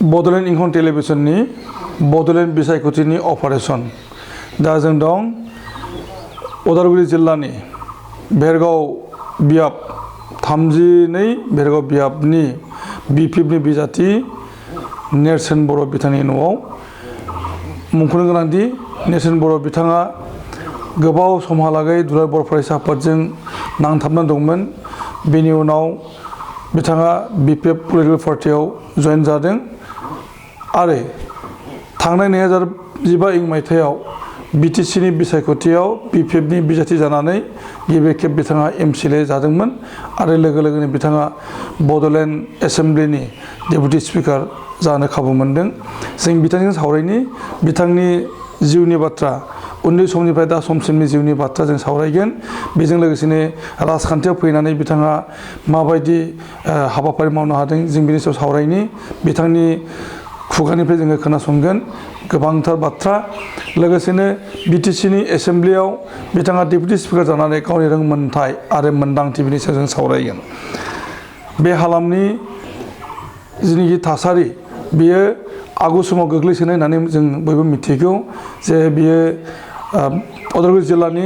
Bodoland Engkhong Teievision ni Bodoland bisaयख'थिनि operation दा जों दं उदालगुरि जिल्लानि बेरगाव बियाब 32 बेरगाव बियाबनि बिपिएफनि बिजाथि नेरसोन बर' बिथांनि न'आव मुंख'नो गोनांदि नेरसोन बर' बिथाङा गोबाव समहालागै दुलाराय बर' फरायसा आफादजों नांथाबना दंमोन। बेनि उनाव बिथाङा बिपिएफ पलिटिकेल पार्टियाव जइन जादों आरो थांनाय 2015 मायथाइयाव बिटिसिनि बिसायख'थियाव बिपिएफनि बिजाथि जानानै गिबि खेब बिथाङा एमसिएलए जादोंमोन आरो लोगो लोगोनो बिथाङा बड'लेण्ड एसेम्ब्लिनि डेपुटि स्पिकार जानो खाबु मोनदों। जों बिथांजों सावरायनि बिथांनि जिउनि बाथ्रा उन्दै समनिफ्राय दा समसिमनि जिउनि बाथ्रा जों सावरायगोन। बेजों लोगोसेनो राजखान्थियाव फैनानै बिथाङा माबायदि हाबाफारि मावनो हादों जों बिनि सायाव सावरायनि। बिथांनि खुगानिफ्राय जोङो खोनासंगोन गोबांथार बाथ्रा। लोगोसेनो बिटिसिनि एसेम्ब्लियाव बिथाङा डेपुटि स्पिकार जानानै गावनि रोंमोनथाय आरो मोनदांथि बिनि सायाव जों सावरायगोन। बे हालामनि जिनिखि थासारि बियो आगु समाव गोग्लैसोनाय होननानै जों बयबो मिथिगौ जे बियो उदालगुरि जिल्लानि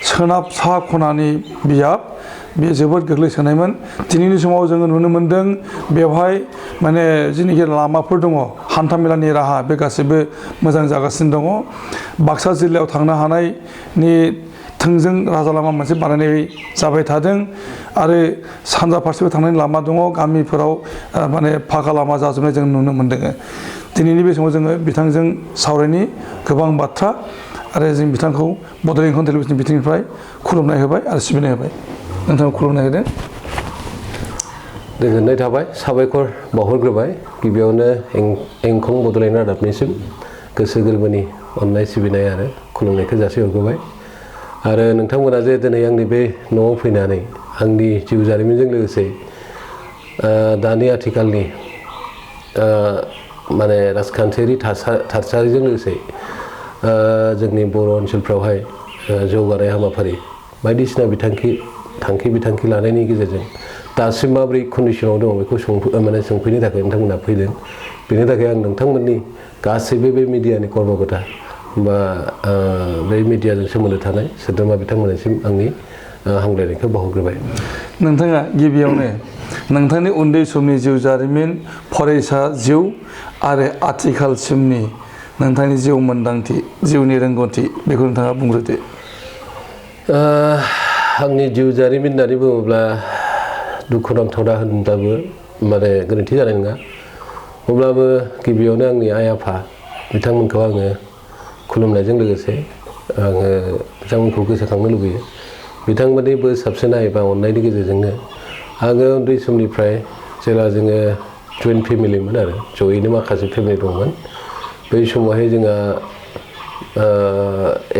सोनाब सा खनानि बियाब बेयो जोबोद गोग्लैसोनायमोन। दिनैनि समाव जोङो नुनो मोनदों बेवहाय माने जिनिखि लामाफोर दङ हान्थामेलानि राहा बे गासैबो मोजां जागासिनो दङ। बाक्सा जिल्लायाव थांनो हानायनि थोंजों राजा लामा मोनसे बानायनाय जाबाय थादों आरो सानजा फारसेबो थांनायनि लामा दङ। गामिफोराव माने फाखा लामा जाजोबनाय जों नुनो मोनदों। दिनैनि बे समाव जोङो बिथांजों सावरायनि गोबां बाथ्रा आरो जों बिथांखौ बड'लेण्ड इंखं टेलिभिजननि बिथिंनिफ्राय खुलुमनाय होबाय आरो सिबिनाय होबाय। नोंथांखौ खुलुमनाय होदों। गोजोननाय थाबाय साबायखर बावहरग्रोबाय गिबियावनो इंखं बड'लेण्ड रादाबनिसिम गोसो गोरबोनि अननाय सिबिनाय आरो खुलुमनायखौ जासिहरग्रोबाय। आरो नोंथांमोना जे दिनै आंनि बे न'आव फैनानै आंनि जिउ जारिमिनजों लोगोसे दानि आथिखालनि माने राजखान्थियारि थासारिजों लोगोसे जोंनि बर' ओनसोलफ्रावहाय जौगानाय हाबाफारि बायदिसिना थांखि बिथांखि लानायनि गेजेरजों दासिम माबोरै कन्डिशनाव दङ बेखौ सोंफैनो थाखाय नोंथांमोना फैदों। बेनि थाखाय आं नोंथांमोननि गासैबो बे मिडियानि कर्मकर्ता बा बे मिडियाजों सोमोन्दो थानाय सोद्रोमा बिथांमोननिसिम आंनि हामलायनायखौ बावहरग्रोबाय। नोंथाङा गिबियावनो नोंथांनि उन्दै समनि जिउ जारिमिन फरायसा जिउ आरो आथिखालसिमनि नोंथांनि जिउ मोन्दांथि जिउनि रोंगौथि बेखौ नोंथाङा बुंग्रोदो। आंनि जिउ जारिमिन होननानै बुङोब्ला दुखुनांथावना होनब्लाबो माने गोरोन्थि जानाय नङा। अब्लाबो गिबियावनो आंनि आइ आफा बिथांमोनखौ आङो खुलुमनायजों लोगोसे आङो बिथांमोनखौ गोसोखांनो लुबैयो। बिथांमोननि बोर साबस्रिनाय एबा अननायनि गेजेरजोंनो आङो उन्दै समनिफ्राय जेब्ला जोङो जइन्ट फेमिलिमोन आरो जयैनो माखासे फेमिलि दंमोन। बै समावहाय जोंहा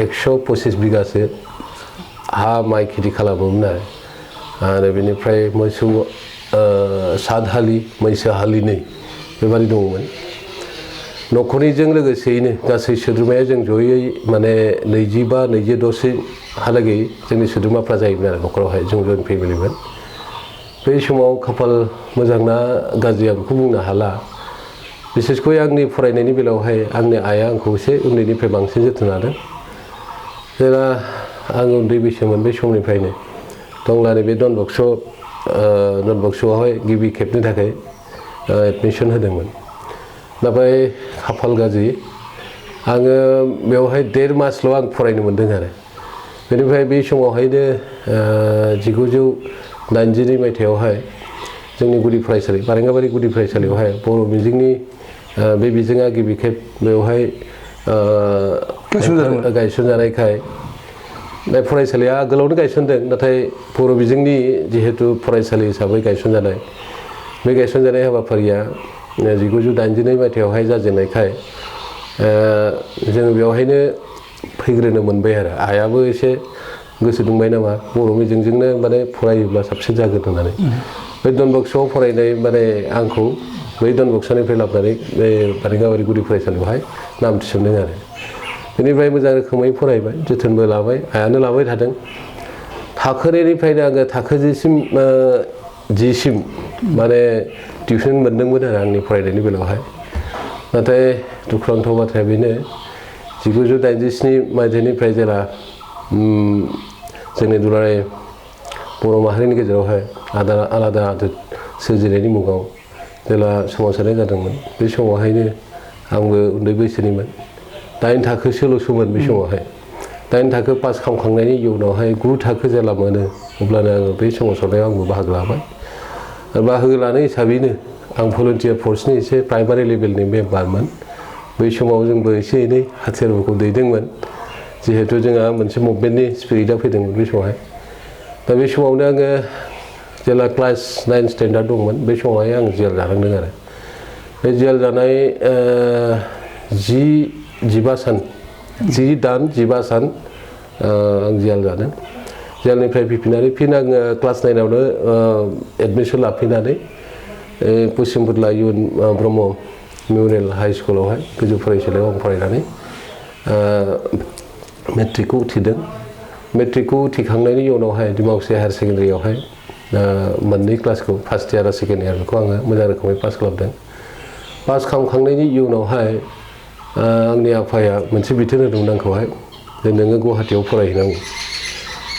125 बिगासो हा माइ खेथि खालामोमोन आरो बेनिफ्राय मोसौ 7 हालि मैसो हालिनै बेबादि दङमोन। न'खरनिजों लोगोसेयैनो गासै सोद्रोमाया जों जयै माने 25-26 हालागै जोंनि सोद्रोमाफ्रा जायोमोन आरो न'खरावहाय जों जइन्ट फेमिलिमोन। बै समाव खाफाल मोजां ना गाज्रि आं बेखौ बुंनो हाला। बिसेसकय आंनि फरायनायनि बेलायावहाय आंनि आइया आंखौ एसे उन्दैनिफ्राय बांसिन जोथोन लादों। जेब्ला आं उन्दै बैसोमोन बे समनिफ्रायनो टंलानि बे डन बक्सआवहाय गिबि खेबनि थाखाय एडमिसन होदोंमोन। नाथाय खाफाल गाज्रि आङो बेवहाय 1.5 मासल' आं फरायनो मोनदों आरो बेनिफ्राय बे समावहायनो 1982 मायथाइयावहाय जोंनि गुदि फरायसालि बारेंगाबारि गुदि फरायसालियावहाय बर' बिजोंनि बे बिजोङा गिबि खेब बेवहाय गायसनजानायखाय बे फरायसालिया आगोलावनो गायसनदों। नाथाय बर' बिजोंनि जिहेतु फरायसालि हिसाबै गायसनजानाय बे गायसनजानाय हाबाफारिया 1982 मायथाइयावहाय जाजेननायखाय जोङो बेवहायनो फैग्रोनो मोनबाय आरो आइयाबो एसे गोसो दुंबाय नामा बर' मिजोंजोंनो माने फरायोब्ला साबसिन जागोन होननानै बे डन बक्सआव फरायनाय माने आंखौ बै डन बक्सनिफ्राय लाबोनानै बे बारेंगाबारि गुदि फरायसालियावहाय नाम थिसनदों आरो बेनिफ्राय मोजां रोखोमै फरायबाय जोथोनबो लाबाय आइयानो लाबाय थादों। थाखोनिफ्रायनो आङो थाखो 10सिम माने टिउसन मोनदोंमोन आरो आंनि फरायनायनि बेलायावहाय नाथाय दुखुनांथाव बाथ्राया बेनो 1987 मायथाइनिफ्राय जेला जोंनि दुलाराय बर' माहारिनि गेजेरावहाय आलादा आदब सोरजिनायनि मुगाव जेला सोमावसारनाय जादोंमोन बे समावहायनो आंबो उन्दै बैसोनिमोन 8 थाखोसोल'सोमोन बे समावहाय 8 थाखो पास खालामखांनायनि उनावहाय 9 थाखो जेला मोनो अब्लानो आङो बे सोमावसारनायाव आंबो बाहागो लाबाय बाहागो लानाय हिसाबैनो आं भलन्टियार फर्सनि एसे प्राइमारि लेभेलनि मेम्बारमोन बै समाव जोंबो एसे एनै हाथियारफोरखौ दैदोंमोन जिहेतु जोंहा मोनसे मुभमेन्टनि स्पिरिटआ फैदोंमोन बे समावहाय दा बे समावनो आङो जेला क्लास 9 स्टेन्डार्ड दंमोन बे समावहाय आं जेल जानांदों आरो बे जेल जानाय 15 सान 10 दान 15 सान आं जेल जादों जेलनिफ्राय फैफिननानै फिन आङो क्लास 9 आवनो एडमिसन लाफिननानै पश्चिम बुरला इउएन ब्रह्म मेमरियेल हाई स्कुलावहाय गोजौ फरायसालियाव आं फरायनानै मेट्रिकखौ उथ्रिदों मेट्रिकखौ उथ्रिखांनायनि उनावहाय डिमाकुसि हायार सेकेन्डारियावहाय मोननै क्लासखौ फार्स्ट इयार आरो सेकेन्ड इयार बेखौ आङो मोजां रोखोमै पास खालामदों पास खालामखांनायनि उनावहाय आंनि आफाया मोनसे बिथोन होदोंमोन आंखौहाय जे नोङो गुवाहाटियाव फरायहैनांगौ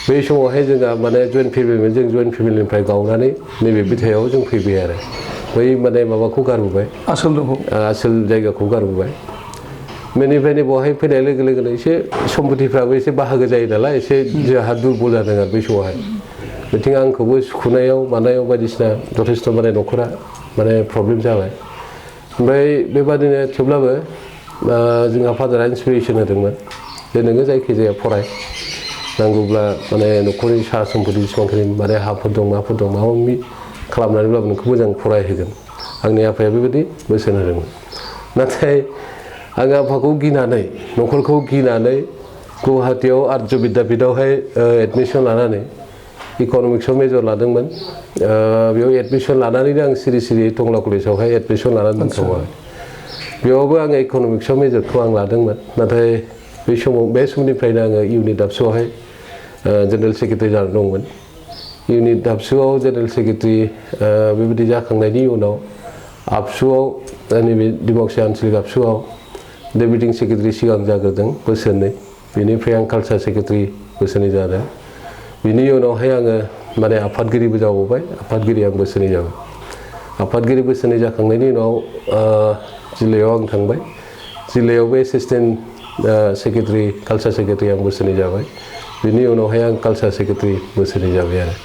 बै समावहाय जोंहा माने जइन्ट फेमिलिमोन जों जइन्ट फेमिलिनिफ्राय गावनानै नैबे बिथायाव जों फैबाय आरो बै माने माबाखौ गारबोबाय आसोल जायगाखौ गारबोबाय बेनिफ्रायनो बेवहाय फैनाय लोगो लोगोनो एसे सम्पतिफ्राबो एसे बाहागो जायो नालाय एसे जोंहा दुरबल जादों आरो बै समावहाय बिथिं आंखौबो सुखुनायाव मानायाव बायदिसिना जथेस्थ' माने न'खरा माने प्रब्लेम जाबाय ओमफ्राय बेबादिनो थेवब्लाबो जोंहा फादारा इन्सपिरेसन होदोंमोन जे नोङो जायखिजाया फराय नांगौब्ला माने न'खरनि सा सम्पति जेसेबांखिनि माने हाफोर दं माफोर दं माबा माबि खालामनानैब्लाबो नोंखौ मोजां फरायहोगोन आंनि आफाया बेबायदि बोसोन होदोंमोन नाथाय आं आफाखौ गिनानै न'खरखौ गिनानै गुवाहाटियाव आर्य बिद्यापीठआवहाय एडमिसन लानानै इक'नमिक्सआव मेजर लादोंमोन बेयाव एडमिसन लानानैनो आं सिरि सिरि टंला कलेजावहाय एडमिसन लानानै दोनथ'बाय बेयावबो आङो इक'नमिक्सआव मेजरखौ आं लादोंमोन नाथाय बे समनिफ्रायनो आङो इउनिट दाबसुआवहाय जेनेरेल सेक्रेटारि जानानै दंमोन इउनिट दाबसुआव जेनेरेल सेक्रेटारि बेबायदि जाखांनायनि उनाव आबसुआव नैबे डिमाकुसि आन्चलिक आबसुआव डेपुटि सेक्रेटारि सिगां जाग्रोदों बोसोरनै बेनिफ्राय आं कालचार सेक्रेटारि बोसोरनै जादों बिनि उनावहाय आङो माने आफादगिरिबो जाबावबाय आफादगिरि आं बोसोरनै जाबाय आफादगिरि बोसोरनै जाखांनायनि उनाव जिल्लायाव आं थांबाय जिल्लायावबो एसिस्टेन्ट सेक्रेटारि कालचार सेक्रेटारि आं बोसोरनै जाबाय बिनि उनावहाय आं कालचार सेक्रेटारि बोसोरनै जाबाय आरो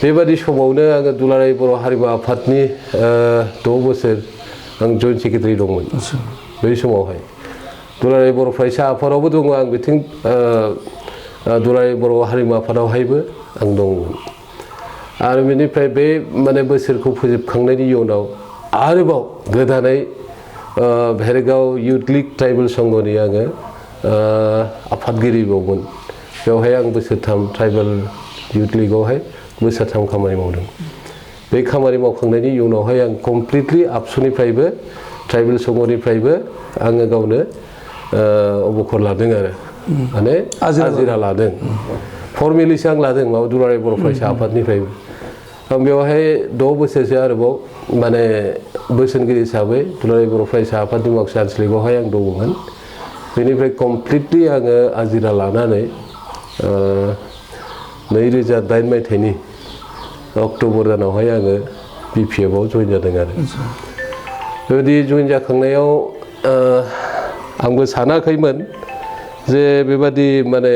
बेबादि समावनो आङो दुलाराय बर' हारिमु आफादनि 6 बोसोर आं जइन्ट सेक्रेटारि दंमोन बै समावहाय दुलाराय बर' फरायसा आफादावबो दङ आं बिथिं दुलाराय बर' हारिमु आफादावहायबो आं दंमोन आरो बेनिफ्राय बे माने बोसोरखौ फोजोबखांनायनि उनाव आरोबाव गोदानै भेरगाव इउथ लीग ट्राइबेल संघनि आङो आफादगिरिबावमोन बेवहाय आं बोसोरथाम ट्राइबेल इउथ लीगआवहाय बोसोरथाम खामानि मावदों बे खामानि मावखांनायनि उनावहाय आं कमप्लिटलि आबसुनिफ्रायबो ट्राइबेल संघनिफ्रायबो आङो गावनो अबखर लादों आरो माने आजिरा लादों फर्मेलिसो आं लादों माबा दुलाराय बर' फरायसा आफादनिफ्रायबो आं बेवहाय 6 बोसोरसो आरोबाव माने बोसोनगिरि हिसाबै दुलाराय बर' फरायसा आफाद डिमाकुसि आन्चलिकआवहाय आं दङमोन बेनिफ्राय कमप्लिटलि आङो आजिरा लानानै 2008 मायथाइनि अक्ट'बर दानावहाय आङो BPFआव जइन जादों आरो बेबायदि जइन जाखांनायाव आंबो सानाखैमोन जे बेबादि माने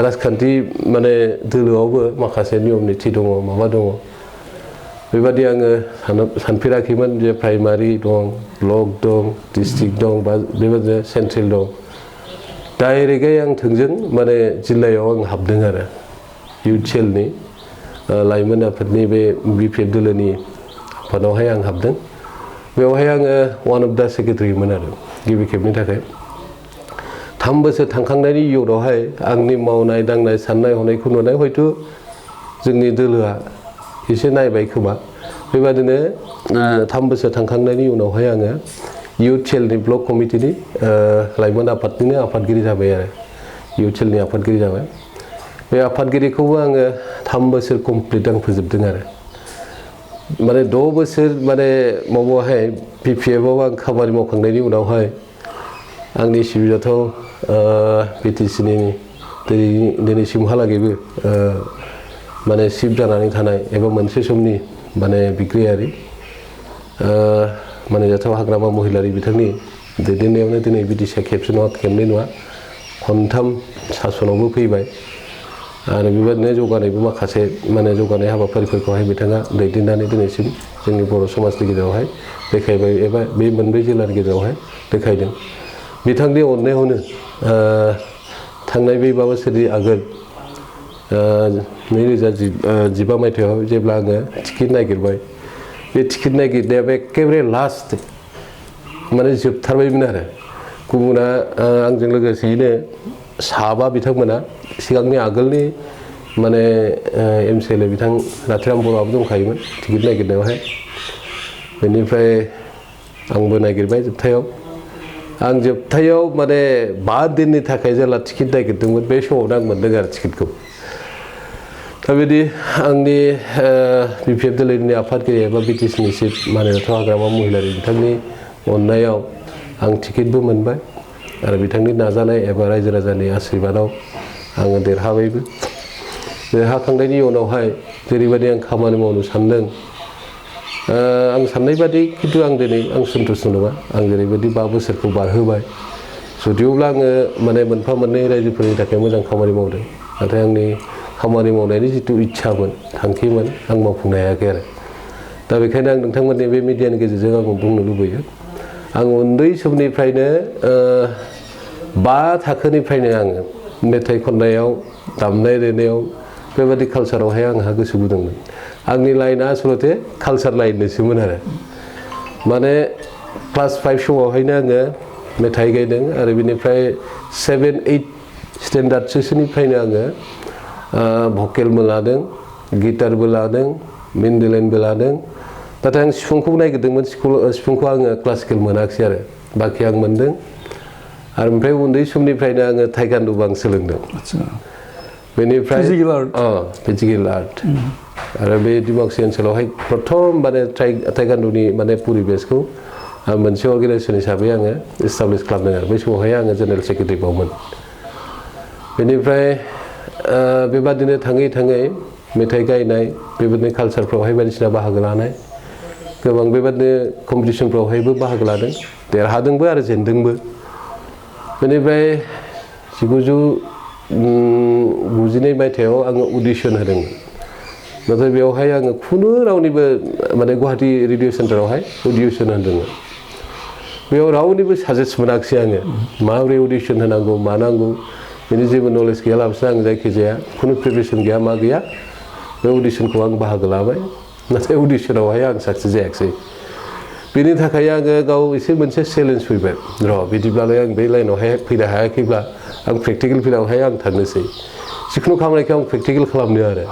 राजखान्थि माने दोलोआवबो माखासे नियम निथि दङ माबा दङ बेबादि आङो सानफेराखैमोन जे प्राइमारि दं ब्लक दं डिस्ट्रिक्ट दं बा बेबादिनो सेन्ट्रेल दं डाइरेक्टयै आं थोंजों माने जिल्लायाव आं हाबदों आरो इउथ सेलनि लाइमोन आफादनि बे BPF दोलोनि आफादावहाय आं हाबदों बेवहाय आङो वान अफ दा सेक्रेटारिमोन आरो गिबि खेबनि थाखाय 3 बोसोर थांखांनायनि उनावहाय आंनि मावनाय दांनाय साननाय हनायखौ नुनाय हयथ' जोंनि दोलोआ एसे नायबाय खोमा बेबादिनो 3 बोसोर थांखांनायनि उनावहाय आङो इउथ सेलनि ब्लक कमिटिनि लाइमोन आफादनिनो आफादगिरि जाबाय आरो इउथ सेलनि आफादगिरि जाबाय बे आफादगिरिखौबो आङो 3 बोसोर कमप्लिट आं फोजोबदों आरो माने 6 बोसोर माने माबावहाय BPF आव आं खामानि मावखांनायनि उनावहाय आंनि सिबिजाथाव BTC नि दिनैसिमहालागैबो माने चिफ जानानै थानाय एबा मोनसे समनि माने बिग्रायारि माने जाथाव हाग्रामा महिलारि बिथांनि दैदेननायावनो दिनै BTC खेबसे नङा खेबनै नङा खनथाम सासनावबो फैबाय आरो बेबायदिनो जौगानायबो माखासे माने जौगानाय हाबाफारिफोरखौहाय बिथाङा दैदेननानै दिनैसिम जोंनि बर' समाजनि गेजेरावहाय देखायबाय एबा बे मोनब्रै जिल्लानि गेजेरावहाय देखायदों बिथांनि अननायावनो थांनाय बे 5 बोसोरनि आगोल 2015 मायथाइयाव जेब्ला आङो टिकेट नागिरबाय बे टिकेट नागिरनाया एखेबारे लास्ट माने जोबथारबायमोन आरो गुबुना आंजों लोगोसेयैनो साबा बिथांमोना सिगांनि आगोलनि माने MCLA बिथां नाथिराम बर'आबो दंखायोमोन टिकेट नागिरनायावहाय बेनिफ्राय आंबो नागिरबाय जोबथायाव आं जोबथायाव माने 5 दिननि थाखाय जेला टिकेट नागिरदोंमोन बे समावनो आं मोनदों आरो टिकेटखौ दा बिदि आंनि BPF दोलोनि आफादगिरि एबा BTC नि चिफ माने जाथाव हाग्रामा महिलारि बिथांनि अननायाव आं टिकेटबो मोनबाय आरो बिथांनि नाजानाय एबा रायजो राजानि आशीर्बादाव आङो देरहाबायबो देरहाखांनायनि उनावहाय जेरैबायदि आं खामानि मावनो सानदों आं साननाय बादि खिन्थु आं दिनै आं सन्थुष्ट नङा आं जेरैबायदि 5 बोसोरखौ बारहोबाय जुदियोब्ला आङो माने मोनफा मोननै रायजोफोरनि थाखाय मोजां खामानि मावदों नाथाय आंनि खामानि मावनायनि जिथु इच्छामोन थांखिमोन आं मावफुंनो हायाखै आरो दा बेखायनो आं नोंथांमोननि बे मिडियानि गेजेरजों आं बुंनो लुबैयो आं उन्दै समनिफ्रायनो 5 थाखोनिफ्रायनो आङो मेथाइ खननायाव दामनाय देनायाव बेबादि कालचारावहाय आंहा गोसो गुदुंमोन आंनि लाइना आसलते कालचार लाइनसोमोन आरो माने क्लास 5 समावहायनो आङो मेथाइ गायदों आरो बिनिफ्राय 7-8 स्टेन्डार्डसोनिफ्रायनो आङो भकेलबो लादों गिटारबो लादों मेन्डलिनबो लादों नाथाय आं सिफुंखौ नागिरदोंमोन सिफुंखौ आङो क्लासिकेल मोनाखिसै आरो बाखि आं मोनदों आरो ओमफ्राय उन्दै समनिफ्रायनो आङो टाइकान्डुबो आं सोलोंदों बेनिफ्राय फिजिकेल आर्ट आरो बे डिमाकुसि ओनसोलावहाय प्रथम माने टाइकान्डुनि माने परिबेसखौ मोनसे अर्गानाइजेसन हिसाबै आङो एस्टाब्लिश खालामदों आरो बै समावहाय आङो जेनेरेल सेक्रेटारिबावमोन बेनिफ्राय बेबादिनो थाङै थाङै मेथाइ गायनाय बेबादिनो कालचारफ्रावहाय बायदिसिना बाहागो लानाय गोबां बेबादिनो कम्पिटिसनफ्रावहायबो बाहागो लादों देरहादोंबो आरो जेनदोंबो बेनिफ्राय 1992 मायथाइयाव आङो अडिशन होदोंमोन नाथाय बेवहाय आङो खुनु रावनिबो माने गुवाहाटी रेडिअ सेन्टारावहाय अडिशन होदोंमोन बेयाव रावनिबो साजेस्ट मोनाखिसै आङो माबोरै अडिशन होनांगौ मानांगौ बेनि जेबो नलेज गैयालाबासिनो आं जायखिजाया खुनु प्रिपारेसन गैया मा गैया बे अडिशनखौ आं बाहागो लाबाय नाथाय अडिशनावहाय आं साक्सेस जायाखिसै बेनि थाखाय आङो गाव एसे मोनसे चेलेन्ज फैबाय र' बिदिब्लालाय आं बे लाइनावहाय फैनो हायाखैब्ला आं प्रेक्टिकेल फिल्डआवहाय आं थांनोसै जिखुनु खामानिखौ आं प्रेक्टिकेल खालामनो आरो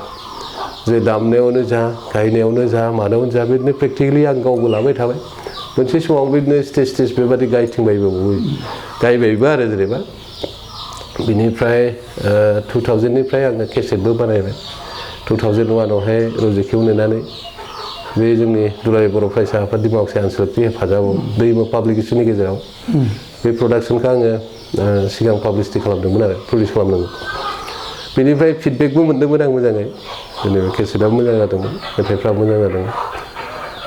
जे दामनायावनो जा गायनायावनो जा मानायावनो जा बिदिनो प्रेक्टिकेलि आं गावबो लाबाय थाबाय मोनसे समाव बिदिनो स्टेज बेबादि गायबायबो आरो जेनेबा बिनिफ्राय 2000 निफ्राय आङो केसेटबो बानायबाय 2001आवहाय रजेखौ नेनानै बे जोंनि दुलाराय बर' फरायसा आफाद डिमाकुसि आनसलिकनि हेफाजाबाव दैमु पाब्लिकेसननि गेजेराव बे प्रडाक्शनखौ आङो सिगां पाब्लिसिटि खालामदोंमोन आरो प्रडिउस खालामदोंमोन बेनिफ्राय फिडबेकबो मोनदोंमोन आं मोजाङै जेनेबा केसेटआबो मोजां जादोंमोन मेथाइफ्राबो मोजां जादोंमोन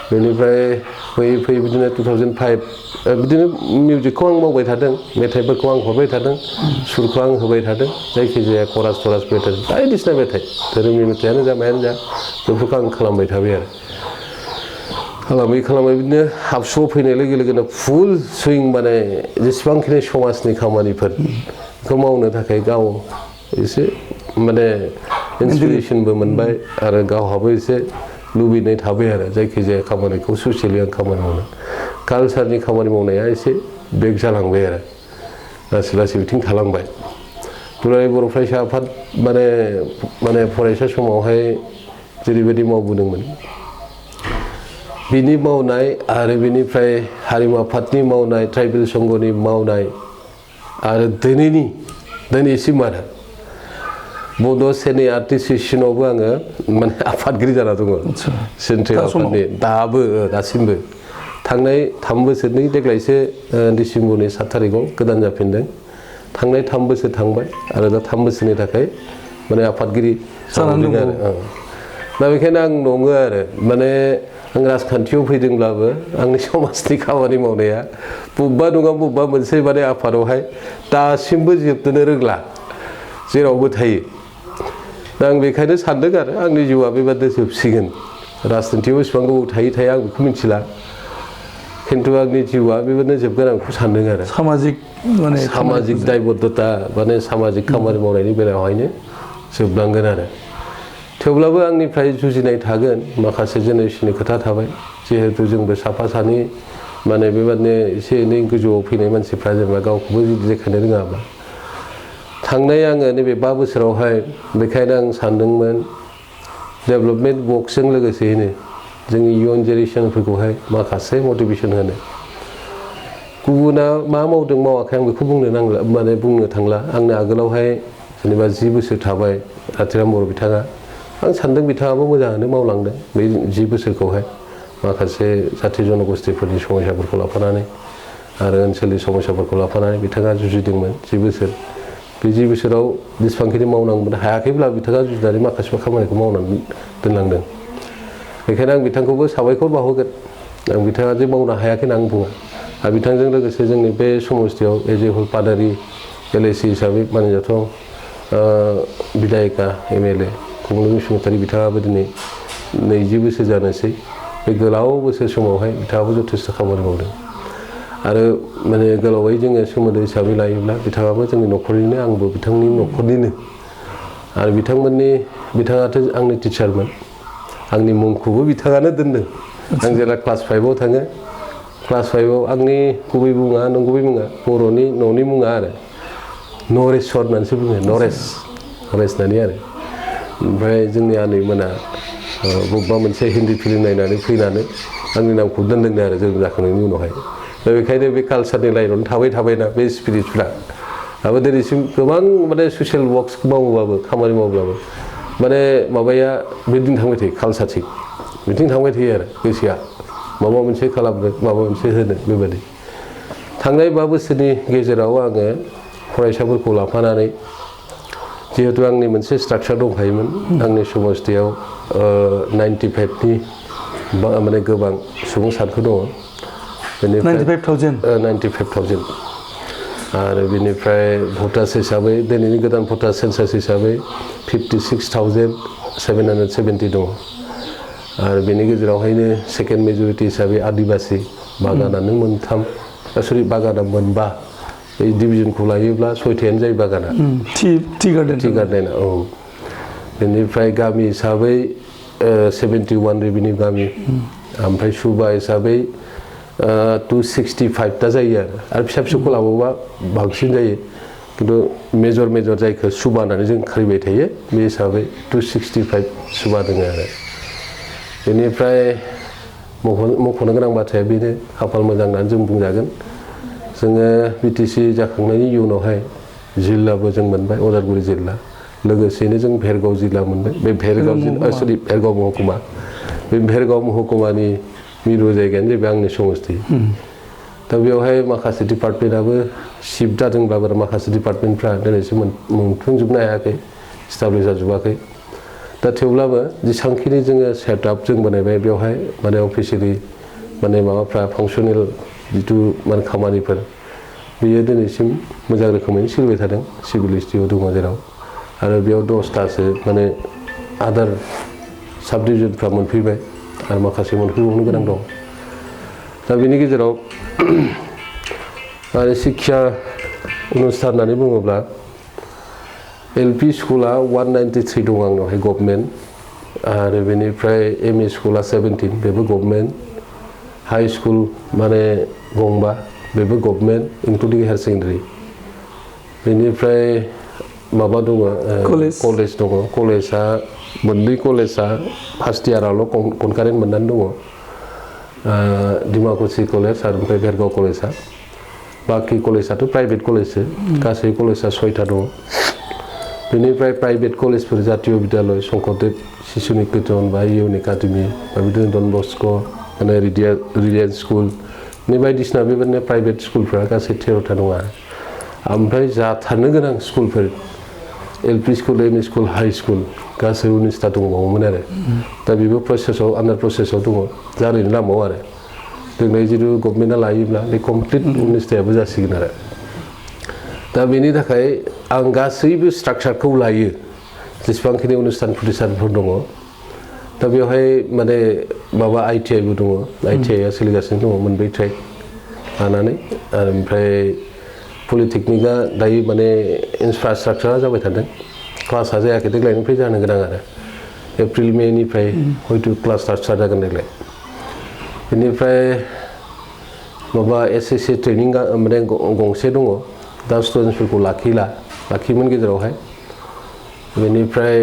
बेनिफ्राय फैयै फैयै बिदिनो 2005 बिदिनो मिउजिकखौ आं मावबाय थादों मेथाइफोरखौ आं हरबाय थादों सुरखौ आं होबाय थादों जायखिजाया खरास मेथाइ बायदिसिना मेथाइ धोरोमनि मेथाइयानो जा मायानो जा बेफोरखौ आं खालामबाय थाबाय आरो खालामै बिदिनो हाबसुआव फैनाय लोगो लोगोनो फुल सुइं माने जेसेबांखिनि समाजनि खामानिफोर बेखौ मावनो थाखाय गाव एसे माने इन्सपिरेसनबो मोनबाय आरो गावहाबो एसे लुबैनाय थाबाय आरो जायखिजाया खामानिखौ ससियेलि आं खामानि मावनो कालचारनि खामानि मावनाया एसे बेक जालांबाय आरो लासै बिथिं थालांबाय दुलाराय बर' फरायसा आफाद माने फरायसा समावहाय जेरैबायदि मावबोदोंमोन बिनि मावनाय आरो बिनिफ्राय हारिमु आफादनि मावनाय ट्राइबेल संघनि मावनाय आरो दिनैसिम आरो बड' सेनि एस'सिएशनावबो आङो माने आफादगिरि जाना दङ सेन्ट्रेल आफादनि दासिमबो थांनाय 3 बोसोरनि देग्लायसो डिसेम्बरनि 7 तारिखआव गोदान जाफिनदों थांनाय 3 बोसोर थांबाय आरो दा 3 बोसोरनि थाखाय माने आफादगिरि जानानै दं आरो दा बेखायनो आं नङो आरो माने आं राजखान्थियाव फैदोंब्लाबो आंनि समाजनि खामानि मावनाया बबेबा नङा बबेबा मोनसे माने आफादावहाय दासिमबो जोबनो रोंला जेरावबो थायो दा आं बेखायनो सानदों आरो आंनि जिउआ बेबादि जोबसिगोन राजखान्थियाव बेसेबां गोबाव थायो आं बेखौ मिथिला खिन्थु आंनि जिउआ बेबादिनो जोबगोन आं बेखौ सानदों आरो सामाजिक दायबद्धता माने सामाजिक खामानि मावनायनि बेलायावहायनो जोबलांगोन आरो थेवब्लाबो आंनिफ्राय जुजिनाय थागोन माखासे जेनेरेसननि खोथा थाबाय जिहेतु जोंबो साफा सानै माने बेबादिनो एसे एनै गोजौआव फैनाय मानसिफ्रा जेनेबा गावखौबो जुदि देखायनो रोङाब्ला थांनाय आङो नैबे 5 बोसोरावहाय बेखायनो आं सानदोंमोन डेभेलपमेन्ट वर्कजों लोगोसेयैनो जोंनि इयुन जेनेरेसनफोरखौहाय माखासे मटिभेसन होनो गुबुना मा मावदों मावाखै आं बेखौ बुंनो थांला आंनो आगोलावहाय जेनेबा 10 बोसोर थाबाय आथिराम बर' बिथाङा आं सानदों बिथाङाबो मोजाङानो मावलांदों बे 10 बोसोरखौहाय माखासे जाथि जनगोष्ठीफोरनि समस्याफोरखौ लाफानानै आरो ओनसोलनि समस्याफोरखौ लाफानानै बिथाङा जुजिदोंमोन 10 बोसोर बे 10 बोसोराव जेसेबांखिनि मावनांगौमोन हायाखैब्ला बिथाङा जुजिनानै माखासे खामानिखौ मावनानै दोनलांदों बेखायनो आं बिथांखौबो साबायखर बावहोगोन आं बिथाङा जे मावनो हायाखै होनना आं बुङा आरो बिथांजों लोगोसे जोंनि बे समस्थियाव एज ए हल पादारि LAC हिसाबै मानिजाथाव बिधायिका MLA खुंलुं बसुमतारी बिथाङाबो दिनै 20 बोसोर जानोसै बे गोलाव बोसोर समावहाय बिथाङाबो जथेस्थ' खामानि मावदों आरो माने गोलावै जोङो सोमोन्दो हिसाबै लायोब्ला बिथाङाबो जोंनि न'खरनिनो आंबो बिथांनि न'खरनिनो आरो बिथाङाथ' आंनि टिचारमोन आंनि मुंखौबो बिथाङानो दोनदों आं जेब्ला क्लास 5 आव थाङो क्लास 5 आव आंनि गुबै मुङा नंगुबै मुङा बर'नि न'नि मुङा आरो नरेस्वर होननानैसो बुङो नरेश होननानै आरो ओमफ्राय जोंनि आनैमोना बबेबा मोनसे हिन्दी फिल्म नायनानै फैनानै आंनि नामखौ दोनदों आरो जोनोम जाखांनायनि उनावहाय दा बेखायनो बे कालसारनि लाइनावनो थाबायना बे स्पिरिटफ्रा दाबो दिनैसिम गोबां माने ससियेल वर्कस मावोबाबो खामानि मावब्लाबो माने माबाया बिदिनो थांबाय थायो कालसारथिं बिदिनो थांबाय थायो आरो गोसोआ माबा मोनसे खालामनो माबा मोनसे होनो बेबायदि थांनाय 5 बोसोरनि गेजेराव आङो फरायसाफोरखौ लाफानानै जिहेतु आंनि मोनसे स्ट्राक्चार दंखायोमोन आंनि समस्थियाव 95नि माने गोबां सुबुं सानखो दङ बेनिफ्राय 95,000 आरो बेनिफ्राय भटार्स हिसाबै दिनैनि गोदान भटार्स सेन्सास हिसाबै 56,770 दङ आरो बेनि गेजेरावहायनो सेकेन्ड मेजरिटि हिसाबै आदिबासि बागानानो बागाना 4 बे डिभिजनखौ लायोब्ला 6थायानो जायो बागाना टि गार्डेना औ बेनिफ्राय गामि हिसाबै 71 रेभिनिउ गामि ओमफ्राय सुबा हिसाबै 265 ता जायो आरो फिसा फिसौखौ लाबावबा बांसिन जायो खिन्थु मेजर जायखौ सुबा होननानै जों खारिबाय थायो बे हिसाबै 265 सुबा दङ आरो बेनिफ्राय मख'नो गोनां बाथ्राया बेनो खाफाल मोजां होननानै जों बुंजागोन जोङो BTC जाखांनायनि उनावहाय जिल्लाबो जों मोनबाय उदालगुरि जिल्ला लोगोसेनो जों भेरगाव जिल्ला मोनबाय बे भेरगाव महकुमा बे भेरगाव महकुमानि मिरु जायगायानो जाहैबाय आंनि समस्ति दा बेवहाय माखासे डिपार्टमेन्टआबो शिफ्ट जादोंब्लाबो माखासे डिपार्टमेन्टफ्रा दिनैसिम मोनफुंजोबनो हायाखै स्टाब्लिश जाजोबाखै दा थेवब्लाबो जेसेबांखिनि जोङो सेटआप जों बानायबाय बेवहाय माने अफिसियेलि माने माबाफ्रा फांसनेल जिथु माने खामानिफोर बेयो दिनैसिम मोजां रोखोमैनो सोलिबाय थादों सिभिल STO दङ जेराव आरो बेयाव 10तासो माने आदार साब डिभिजनफ्रा मोनफैबाय आरो माखासे मोनफैबावनो गोनां दं दा बेनि गेजेराव आरो शिक्षा अनुस्थान होननानै बुङोब्ला LP स्कुला 193 दं आंनावहाय गभर्नमेन्ट आरो बेनिफ्राय ME स्कुला 17 बेबो गभर्नमेन्ट हाई स्कुल माने गंबा बेबो गभर्नमेन्ट इनक्लुडिं हायार सेकेन्डारि बेनिफ्राय माबा दङ कलेज दङ कलेजआ मोननै कलेजआ फार्स्ट इयारावल' कनकारेन्ट मोननानै दङ डिमाकुसि कलेज आरो ओमफ्राय भेरगाव कलेजआ बाखि कलेजआथ' प्राइभेट कलेजसो गासै कलेजआ 6टा दङ बेनिफ्राय प्राइभेट कलेजफोर जातीय विद्यालय शंकरदेव शिशु निकेतन बा इउन एकाडेमि बा बिदिनो डन बस्क' माने रिलियेन्स स्कुल नि बायदिसिना बेबायदिनो प्राइभेट स्कुलफोरा गासै 13टा दङ ओमफ्राय जाथारनो गोनां स्कुलफोर LP school ME school high school गासै 19टा दंबावोमोन आरो दा बेबो प्रसेसआव आन्डार प्रसेसआव दङ जारैनो लामाव आरो देग्लाय जिथु गभर्नमेन्टआ लायोब्ला बे कमप्लिट 19टायाबो जासिगोन आरो दा बेनि थाखाय आं गासैबो स्ट्राक्चारखौ लायो जेसेबांखिनि अनुस्थान प्रतिष्ठानफोर दङ दा बेवहाय माने माबा आइटिआइबो दङ आइटिआइआ सोलिगासिनो दङ मोनब्रै ट्रेक लानानै आरो ओमफ्राय पलिटेकनिकआ दायो माने इनफ्रास्ट्राक्चारा जाबाय थादों क्लासआ जायाखै देग्लायनिफ्राय जानो गोनां आरो एप्रिल मेनिफ्राय हयथ' क्लास स्टार्ट जागोन देग्लाय बेनिफ्राय माबा एसएससि ट्रेनिं माने गंसे दङ दा स्टुडेन्टसफोरखौ लाखियोमोन गेजेरावहाय बेनिफ्राय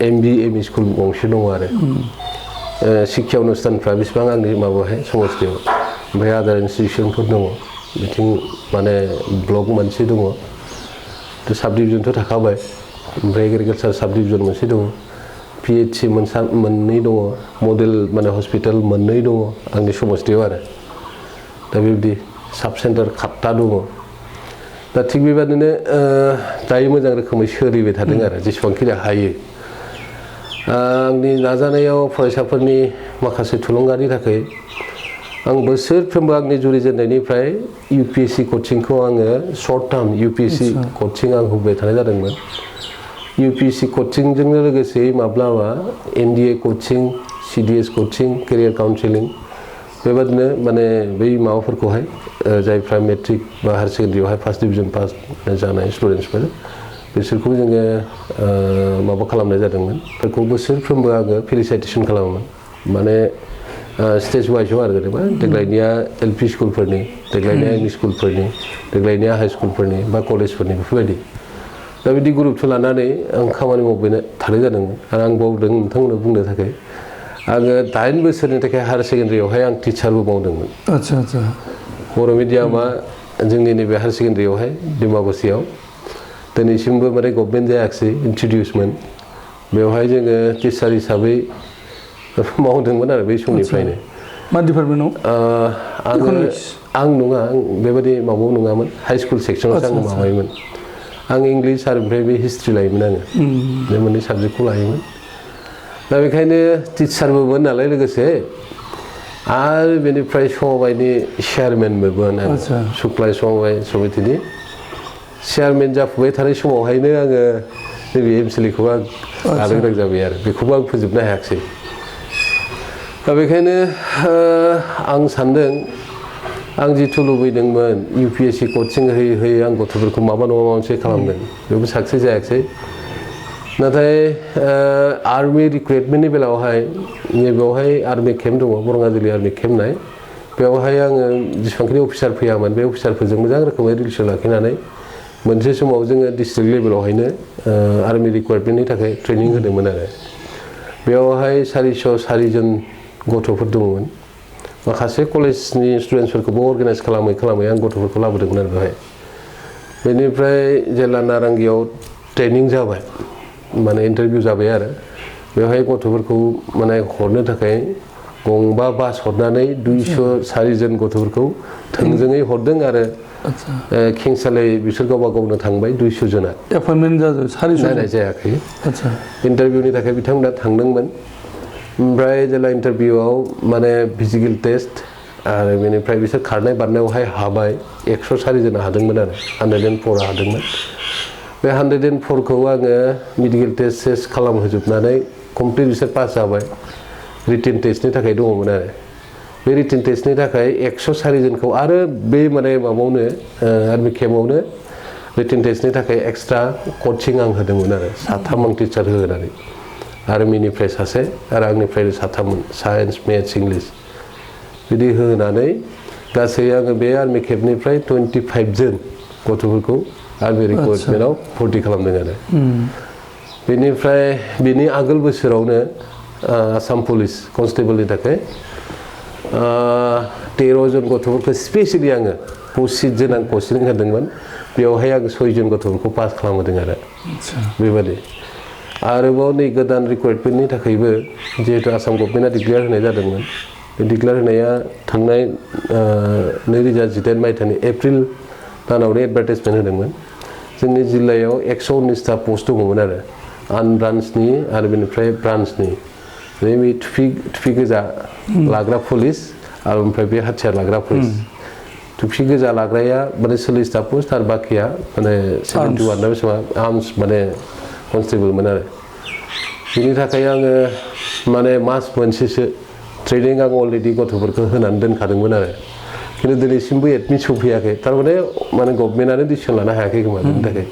एमबि एमइ स्कुल गंसे दङ आरो शिक्षा अनुष्ठानफ्रा बेसेबां आंनि माबाहाय समस्थियाव ओमफ्राय आदार इनस्टिटिउसनफोर दङ बिथिं माने ब्लक मोनसे दङ साब डिभिजनथ' थाखाबाय ओमफ्राय एग्रिकालचार साब डिभिजन मोनसे दङ पिएचसि मोननै दङ मडेल माने हस्पिटाल मोननै दङ आंनि समस्थियाव आरो दा बेबायदि साब सेन्टार 7टा दङ दा थिग बेबादिनो दायो मोजां रोखोमै सोलिबाय थादों आरो जेसेबांखिनि हायो आंनि नाजानायाव फरायसाफोरनि माखासे थुलुंगानि थाखाय आं बोसोरफ्रोमबो आंनि जुरिजेननायनिफ्राय इउपिएससि कचिंखौ आङो सर्ट टार्म इउपिएससि कचिं आं होबाय थानाय जादोंमोन इउपिएससि कचिंजोंनो लोगोसे माब्लाबा NDA coaching CDS coaching career counselling बेबादिनो माने बै माबाफोरखौहाय जायफ्रा मेट्रिक बा हायार सेकेन्डारियावहाय फार्स्ट डिभिजन पास जानाय स्टुडेन्टसफोर बिसोरखौ जोङो माबा खालामनाय जादोंमोन बेखौ बोसोरफ्रोमबो आङो फेलिसाइटेसन खालामोमोन माने स्टेज वाइजआव आरो जेनेबा देग्लायनिया एलपि स्कुलफोरनि देग्लायनिया एमइ स्कुलफोरनि देग्लायनिया हाई स्कुलफोरनि बा कलेजफोरनि बेफोरबायदि दा बिदि ग्रुपखौ लानानै आं खामानि मावबाय थानाय जादोंमोन आरो आं बावदों नोंथांमोननो बुंनो थाखाय आङो 8 बोसोरनि थाखाय हायार सेकेन्डारियावहाय आं टिचारबो मावदोंमोन आच्छा बर' मिडियामा जोंनि नैबे हायार सेकेन्डारियावहाय डिमाकुसियाव दिनैसिमबो माने गभर्नमेन्ट जायाखिसै इन्ट्रडिउसमोन बेवहाय जोङो टिचार हिसाबै मावदोंमोन आरो बै समनिफ्रायनो मा डिपार्टमेन्टआव आं नङा आं बेबायदि माबायाव नङामोन हाई स्कुल सेक्सनावसो आं माबायोमोन आं इंलिस आरो ओमफ्राय बे हिस्ट्रि लायोमोन आङो बे मोननै साबजेक्टखौ लायोमोन दा बेखायनो टिचारबोमोन नालाय लोगोसे आरो बेनिफ्राय समबायनि चेयारमेनबोमोन आं सुक्लाय समबाय समितिनि चेयारमेन जाफुबाय थानाय समावहायनो आङो नैबे एमसिएलएखौ आं लानो गोनां जाबाय आरो बेखौबो आं फोजोबनो हायाखिसै दा बेखायनो आं सान्दों आं जिथु लुबैदोंमोन इउपिएससि कचिं होयै होयै आं गथ'फोरखौ माबा नङा माबा मोनसे खालामदों बेबो साक्सेस जायाखिसै नाथाय आर्मि रिक्रुइटमेन्टनि बेलायावहाय नैबेयावहाय आर्मि केम्प दङ बरङाजुलि आर्मि केम्प होननाय बेवहाय आङो जेसेबांखिनि अफिसार फैयामोन बे अफिसारफोरजों मोजां रोखोमै रिलेसन लाखिनानै मोनसे समाव जोङो डिस्ट्रिक्ट लेभेलावहायनो आर्मि रिक्रुइटमेन्टनि थाखाय ट्रेनिं होदोंमोन आरो बेवहाय 404 जन गथ'फोर दंमोन माखासे कलेजनि स्टुडेन्टसफोरखौबो अर्गानाइज खालामै आं गथ'फोरखौ लाबोदोंमोन आरो बेवहाय बेनिफ्राय जेला नारांगियाव ट्रेनिं जाबाय माने इन्टारभिउ जाबाय आरो बेवहाय गथ'फोरखौ माने हरनो थाखाय गंबा बास हरनानै 204 जन गथ'फोरखौ थोंजोङै हरदों आरो खेंसालियायै बिसोर गावबा गावनो थांबाय 200 जना एपइन्टमेन्ट जादों 400 नायनाय जायाखै इन्टारभिउनि थाखाय बिथांमोना थांदोंमोन ओमफ्राय जेला इन्टारभिउआव माने फिजिकेल टेस्ट आरो बेनिफ्राय बिसोर खारनाय बारनायावहाय हाबाय 104 जना हादोंमोन आरो 104 हादोंमोन बे 104खौ आङो मेडिकेल टेस्ट खालामहोजोबनानै कमप्लिट बिसोर पास जाबाय रिटेन टेस्टनि थाखाय दङमोन आरो बे रिटेन टेस्टनि थाखाय 104 जनखौ आरो बे माने माबायावनो आर्मि केम्पआवनो रिटेन टेस्टनि थाखाय एक्सट्रा कचिं आं होदोंमोन आरो 3 आं टिचार होनानै आर्मिनिफ्राय सासे आरो आंनिफ्राय 3मोन साइन्स मेथ्स इंलिस बिदि होनानै गासै आङो बे आर्मि केम्पनिफ्राय 25 जन गथ'फोरखौ आर्मि रिक्रुइटमेन्टआव भर्ति खालामदों आरो बेनिफ्राय बिनि आगोल बोसोरावनो आसाम पुलिस कनस्टेबलनि थाखाय 13 जन गथ'फोरखौ स्पेसियेलि आङो 25 जन आं कचिं होदोंमोन बेवहाय आं 6 जन गथ'फोरखौ पास खालामहोदों आरो बेबादि आरोबाव नै गोदान रिक्रुटमेन्टनि थाखायबो जिहेतु आसाम गभर्नमेन्टआ डिक्लेयार होनाय जादोंमोन बे डिक्लेयार होनाया थांनाय 2018 मायथाइनि एप्रिल दानावनो एडभार्टाइजमेन्ट होदोंमोन जोंनि जिल्लायाव 119टा पस्ट दङमोन आरो आनब्रान्चनि आरो बेनिफ्राय ब्रान्चनि बे थुफि गोजा लाग्रा पुलिस आरो ओमफ्राय बे हाथियार लाग्रा पुलिस थुफि गोजा लाग्राया माने 40टा पस्ट आरो बाखिया माने 71 ना बेसेबां आर्म्स माने कनस्टेबलमोन आरो बिनि थाखाय आङो माने मास मोनसेसो ट्रेनिं आं अलरेडि गथ'फोरखौ होनानै दोनखादोंमोन आरो खिन्थु दिनैसिमबो एडमिट सफैयाखै थारमाने गभर्नमेन्टआनो डिसिसन लानो हायाखै खोमा बेनि थाखाय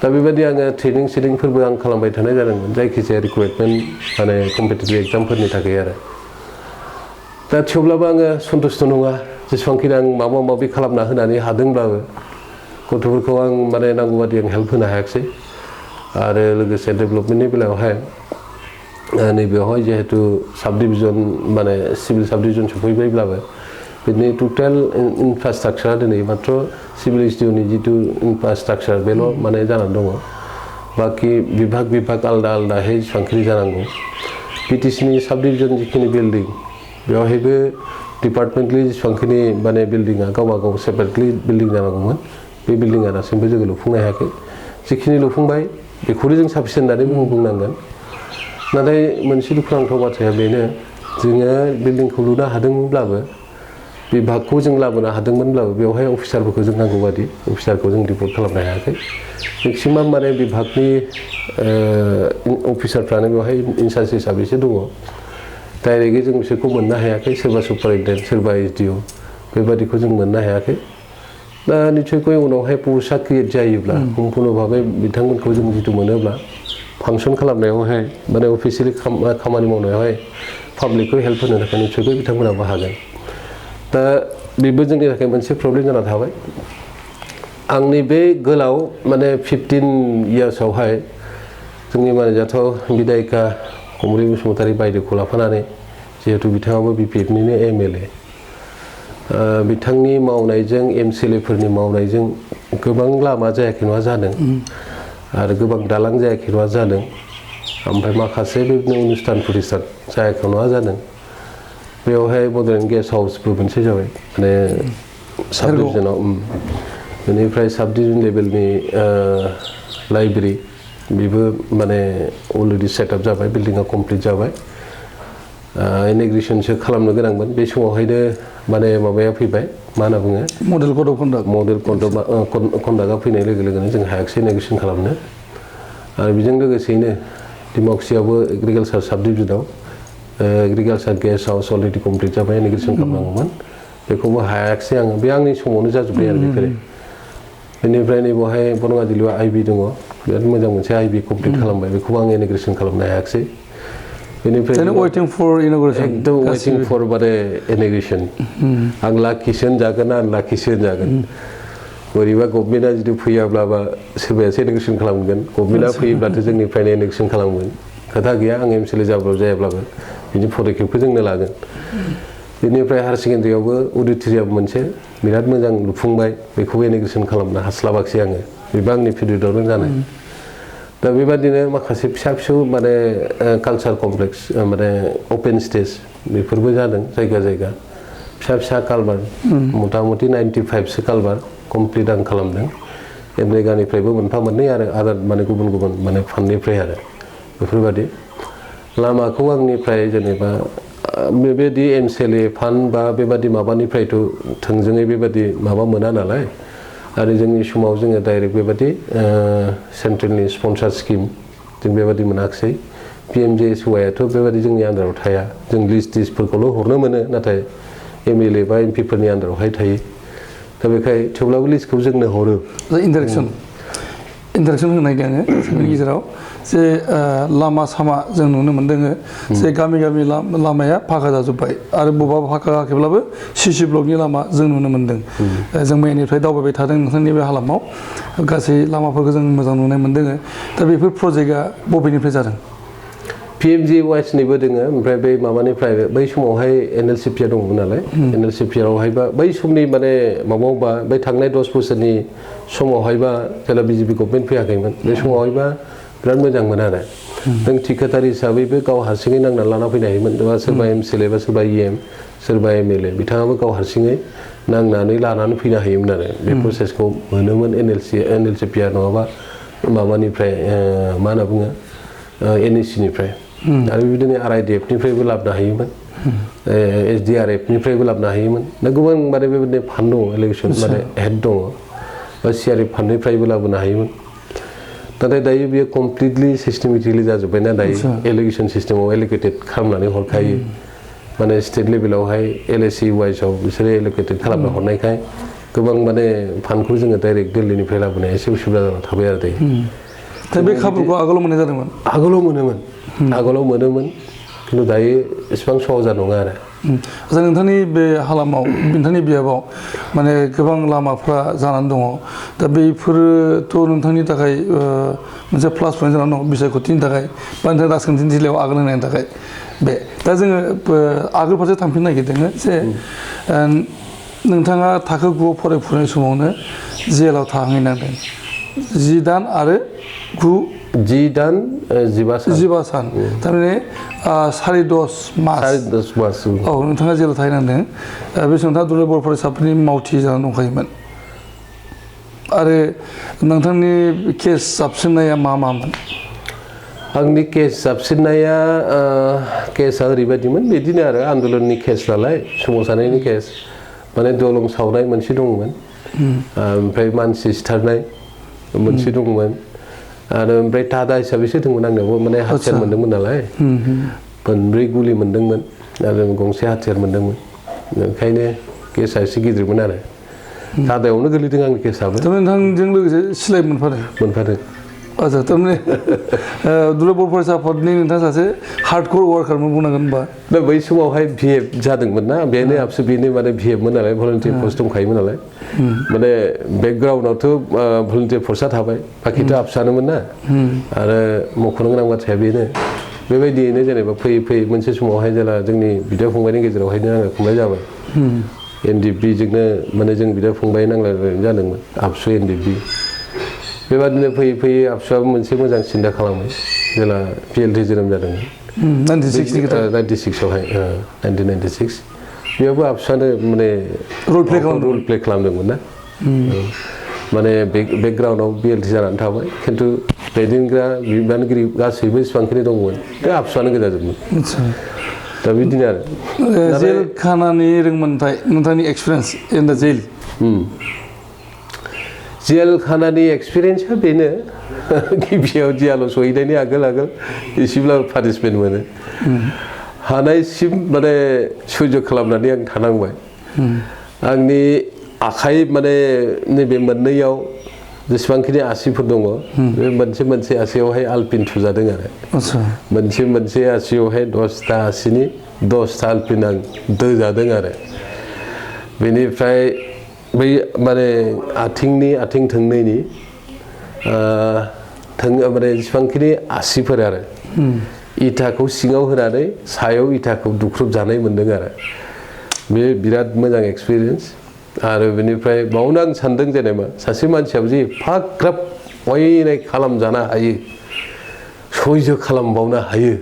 दा बेबायदि आङो ट्रेनिंफोरबो आं खालामबाय थानाय जादोंमोन जायखिजाया रिक्रुटमेन्ट माने कम्पिटिटिभ एग्जामफोरनि थाखाय आरो दा थेवब्लाबो आङो सन्तुष्ट नङा जेसेबांखि आं माबा माबि खालामना होनानै हादोंब्लाबो गथ'फोरखौ आं माने नांगौ बादि आं हेल्प होनो हायाखिसै आरो लोगोसे डेभेलपमेन्टनि बेलायावहाय नैबेयावहाय जिहेतु साब डिभिजन माने सिभिल साब डिभिजन सफैबायब्लाबो बिदिनो टटेल इनफ्रास्ट्राक्चारा दिनै मात्र सिभिल एसडिअनि जितु इनफ्रास्ट्राक्चार बेल' माने जानानै दङ बाखि बिभाग आलदा आलदाहै जेसेबांखिनि जानांगौ बिटिसिनि साब डिभिजन जिखिनि बिल्डिं बेवहायबो डिपार्टमेन्टलि जेसेबांखिनि माने बिल्डिङा गावबा गाव सेपारेटलि बिल्डिं जानांगौमोन बे बिल्डिङा दासिमबो जोङो लुफुंनो हायाखै जिखिनि लुफुंबाय बेखौनो जों साफिसियेन्ट होननानै बुंनांगोन नाथाय मोनसे दुखुनांथाव बाथ्राया बेनो जोङो बिल्डिंखौ लुनो हादोंमोनब्लाबो बिभागखौ जों लाबोनो हादोंमोनब्लाबो बेवहाय अफिसारफोरखौ जों नांगौ बादि अफिसारखौ जों रिपर्ट खालामनो हायाखै मेक्सिमाम माने बिभागनि अफिसारफ्रानो बेवहाय इनचार्ज हिसाबैसो दङ डाइरेक्टयै जों बिसोरखौ मोननो हायाखै सोरबा सुपारिनटेन्डेन्ट सोरबा एसडिअ बेबादिखौ जों मोननो हायाखै दा निसयকৈ उनावहाय पस्टआ क्रिएट जायोब्ला सम्पुर्ण भाबै बिथांमोनखौ जों जितु मोनोब्ला फांसन खालामनायावहाय माने अफिसियेलि खामानि मावनायावहाय पाब्लिकखौ हेल्प होनो थाखाय निसयকৈ बिथांमोनाबो हागोन दा बेबो जोंनि थाखाय मोनसे प्रब्लेम जाना थाबाय आंनि बे गोलाव माने 15 इयार्सआवहाय जोंनि मानिजाथाव बिधायिका कमल बसुमतारी बायदेवखौ लाफानानै जिहेतु बिथाङाबो बिपिएफनिनो एमएलए बिथांनि मावनायजों एमसिएलएफोरनि मावनायजों गोबां लामा जायाखै नङा जादों आरो गोबां दालां जायाखै नङा जादों ओमफ्राय माखासे बेबायदिनो अनुस्थान प्रतिष्ठान जायाखै नङा जादों बेवहाय बड'लेण्ड गेस्ट हाउसबो मोनसे जाबाय माने साब डिभिजनाव बेनिफ्राय साब डिभिजन लेभेलनि लाइब्रेरि बेबो माने अलरेडि सेटआप जाबाय बिल्डिङा कमप्लिट जाबाय इन'ग्रेसनसो खालामनो गोनांमोन बे समावहायनो माने माबाया फैबाय मा होनना बुङो मडेल कड अफ कन्डाक्टआ फैनाय लोगो लोगोनो जों हायाखिसै इन'ग्रेसन खालामनो आरो बेजों लोगोसेयैनो डिमाकुसियावबो एग्रिकालसार साब डिभिजनाव एग्रिकालसार गेस्ट हाउस अलरेडि कमप्लिट जाबाय इन'ग्रेसन खालामनांगौमोन बेखौबो हायाखिसै आङो बे आंनि समावनो जाजोब्बाय आरो बेफोरो बेनिफ्राय नैबावहाय बनगादिलुआव आइबि दङ बिराद मोजां मोनसे आइबि कमप्लिट खालामबाय बेखौबो आं इन'ग्रेसन खालामनो हायाखिसै बेनिफ्राय वेटिं फर इन'ग्रेसन एकदम वेटिं फर माने इन'ग्रेसन आं लाकिसो होनजागोन आं लाकिसो होनजागोन बोरैबा गभर्नमेन्टआ जुदि फैयाब्लाबा सोरबायासो इन'ग्रेसन खालामगोन गभर्नमेन्टआ फैयोब्लाथ' जोंनिफ्रायनो इन'ग्रेसन खालामगोन खोथा गैया आं एमसिएलए जायाब्लाबो बिनि पदकेपखौ जोंनो लागोन बेनिफ्राय हायार सेकेन्डारियावबो अडिट'रियाम मोनसे बिराद मोजां लुफुंबाय बेखौबो इन'ग्रेसन खालामनो हास्लाबाखिसै आङो बेबो आंनि पिरियडआवनो जानाय दा बेबादिनो माखासे फिसा फिसौ माने कालचार कमप्लेक्स माने अपेन स्टेज बेफोरबो जादों जायगा फिसा कालभार मथा मथि 95सो कालभार कमप्लिट आं खालामदों एमरेगानिफ्रायबो मोनफा मोननै आरो आदार माने गुबुन माने फान्डनिफ्राय आरो बेफोरबादि लामाखौ आंनिफ्राय जेनेबा बेबायदि एमसिएलए फान्ड बा बेबादि माबानिफ्रायथ' थोंजोङै बेबादि माबा मोना नालाय आरो जोंनि समाव जोङो डाइरेक्ट बेबादि सेन्ट्रेलनि स्पन्सार स्किम जों बेबादि मोनाखिसै पिएमजिएसवाइआथ' बेबादि जोंनि आन्दाराव थाया जों लिस्टफोरखौल' हरनो मोनो नाथाय एमएलए बा एमपिफोरनि आन्दारावहाय थायो दा बेखाय थेवब्लाबो लिस्टखौ जोंनो हरो इन्टारेक्सन होनाय आङो जोंनि गेजेराव जे लामा सामा जों नुनो मोन्दों जे गामि लामाया फाखा जाजोब्बाय आरो बबेबा फाखा जायाखैब्लाबो सिसि ब्लकनि लामा जों नुनो मोन्दों जों मैयानिफ्राय दावबायबाय थादों नोंथांनि बे हालामाव गासै लामाफोरखौ जों मोजां नुनो मोन्दों दा बेफोर प्रजेक्टआ बबेनिफ्राय जादों PMGY निबो दोङो ओमफ्राय बै माबानिफ्राय बै समावहाय NLCP दंमोन नालाय NLCP आवहायबा बै समनि माने माबावबा बै थांनाय 10 बोसोरनि समावहायबा जेला BJP गभर्नमेन्ट फैयाखैमोन बे समावहायबा बिराद मोजांमोन आरो जों थिकादारि हिसाबैबो गाव हारसिङै नांना लाना फैनो हायोमोन सोरबा MCLA बा सोरबा EM सोरबा MLA बिथाङाबो गाव हारसिङै नांनानै लानानै फैनो हायोमोन आरो बे प्रसेसखौ मोनोमोन NLCP नङाबा माबानिफ्राय मा होनना बुङो NEC निफ्राय आरो बिदिनो RIDF निफ्रायबो लाबोनो हायोमोन SDRF निफ्रायबो लाबोनो हायोमोन दा गोबां माने बेबायदिनो फान्ड दङ इलेक्सन माने हेड दङ बा CRF फान्डनिफ्रायबो लाबोनो हायोमोन नाथाय दायो बियो कमप्लिटलि सिस्टेमेटिकलि जाजोब्बायना दायो इलेक्सन सिस्टेमाव एलोकेटेड खालामनानै हरखायो माने स्टेट लेभेलावहाय LAC वाइजआव बिसोरो एलोकेटेड खालामना हरनायखाय गोबां माने फान्डखौ जोङो डाइरेक्ट दिल्लीनिफ्राय लाबोनाया एसे उसुबिदा जाना थाबाय आरो दायो दा बे खाबुखौ आगोलाव मोननाय जादोंमोन आगोलाव मोनोमोन खिन्थु दायो एसेबां सहजा नङा आरो आচ্ছা नोंथांनि बे हालामाव नोंथांनि बियाबाव माने गोबां लामाफ्रा जानानै दङ दा बेफोरोथ' नोंथांनि थाखाय मोनसे प्लास पइन्ट जानानै दं बिसायख'थिनि थाखाय बा नोंथांनि राजखान्थिनि जिल्लायाव आगान होनायनि थाखाय बे दा जोङो आगोल फारसे थांफिननो नागिरदों जे नोंथाङा थाखो 9 फरायफुनाय समावनो जेलाव थाहैनांदों 10 दान आरो 10 दान 15 सान थारमाने 10.5 मास औ नोंथाङा जेलाव थाहैनांदों बे समाव नोंथाङा दुलाराय बर' फरायसाफोरनि मावथि जानानै दंखायोमोन आरो नोंथांनि केस जाबसिननाया मामोन आंनि केस जाबसिननाया केसआ ओरैबायदिमोन बिदिनो आरो आन्दलननि केस नालाय सोमावसारनायनि केस माने दलं सावनाय मोनसे दंमोन ओमफ्राय मानसि सिथारनाय मोनसे दंमोन आरो ओमफ्राय टादा हिसाबैसो दंमोन आंनावबो माने हाथियार मोनदोंमोन नालाय 4 गुलि मोनदोंमोन आरो गंसे हाथियार मोनदोंमोन ओंखायनो केसआ एसे गिदिरमोन आरो टादायावनो गोलैदों आंनि केसआबो नोंथांजों लोगोसे सिलाइ मोनफादों आচ্ছা थारमाने दुलाराय बर' फरायसा आफादनि नोंथाङा सासे हार्डक'र वार्कारमोन बुंनांगोन होनबा दा बै समावहाय VF जादोंमोन ना बेनो माने VFमोन नालाय भलन्टियार पस्ट दंखायोमोन नालाय माने बेकग्राउन्डआवथ' भलन्टियार पस्टआ थाबाय बाखिथ' आफसानोमोन ना आरो मख'नो गोनां बाथ्राया बेनो बेबायदियैनो जेनेबा फैयै मोनसे समावहाय जेला जोंनि बिदा फंबायनि गेजेरावहायनो आङो खुंनाय जाबाय NDP जोंनो माने जों बिदा फंबाय नांलायलायनाय जादोंमोन आबसु NDP बेबादिनो फैयै आबसुआबो मोनसे मोजां सिन्था खालामबाय जेला PLT जोनोम जादोंमोन 96आवहाय 1996 बेयावबो आबसुआनो माने रल प्ले खालामदोंमोन ना माने बेकग्राउन्डआव BLT जानानै थाबाय खिन्थु दैदेनग्रा बिबानगिरि गासैबो जेसेबांखिनि दंमोन बे आबसुआनो गोजाजोबमोन दा बिदिनो आरो जेल खानानि रोंमोनथाय नोंथांनि एक्सपिरियेन्स इन दा जेल जेल खानानि एक्सपिरियेन्सआ बेनो गिबियाव जेलाव सहैनायनि आगोल एसेब्लाबो पानिशमेन्ट मोनो हानायसिम माने सैज्य खालामनानै आं थानांबाय आंनि आखाइ माने नैबे मोननैयाव जेसेबांखिनि आसिफोर दङ बे मोनसे आसियावहाय आलपिन थुजादों आरो मोनसे आसियावहाय 10टा आसिनि 10टा आलपिन आं दोजादों आरो बेनिफ्राय बै माने आथिं थोंनैनि माने जेसेबांखिनि आसिफोर आरो इथाखौ सिङाव होनानै सायाव इथाखौ दुख्रुब जानाय मोन्दों आरो बे बिराद मोजां एक्सपिरियेन्स आरो बेनिफ्राय बावनो आं सान्दों जेनेबा सासे मानसियाबो जे एफाग्राब अयनाय खालामजानो हायो सैज्य खालामबावनो हायो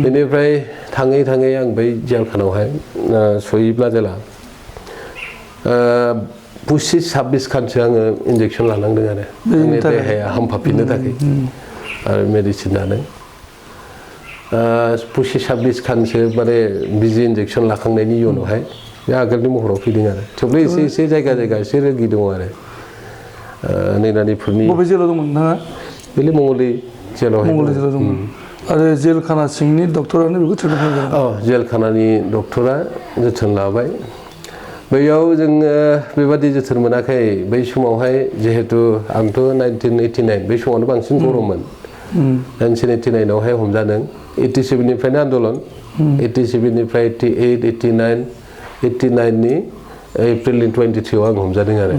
बेनिफ्राय थाङै आं बै जेलखानायावहाय सहैब्ला जेला 25-26 खानसो आङो इन्जेक्सन लानांदों आरो आंनि देहाया हामफाफिननो थाखाय आरो मेडिसिन लानो 25-26 खानसो माने बिजि इन्जेक्सन लाखांनायनि उनावहाय बे आगोलनि महराव फैदों आरो थेवबो एसे जायगा एसे रोगि दङ आरो नैनानिफोरनि बबे जेलाव दंमोन नोंथाङा बेले मंगलदै जेलावहाय दंमोन आरो जेलखाना सिंनि डक्टरानो बेखौ ट्रिटमेन्ट खालामदों जेलखानानि डक्टरा जोथोन लाबाय बैयाव जोङो बेबादि जोथोन मोनाखै बै समावहाय जिहेतु आंथ' 1989 बै समावनो बांसिन गरममोन 1989 आवहाय हमजादों 87 निफ्रायनो आन्दलन 87 निफ्राय 88 89 नि एप्रिलनि 23 आव आं हमजादों आरो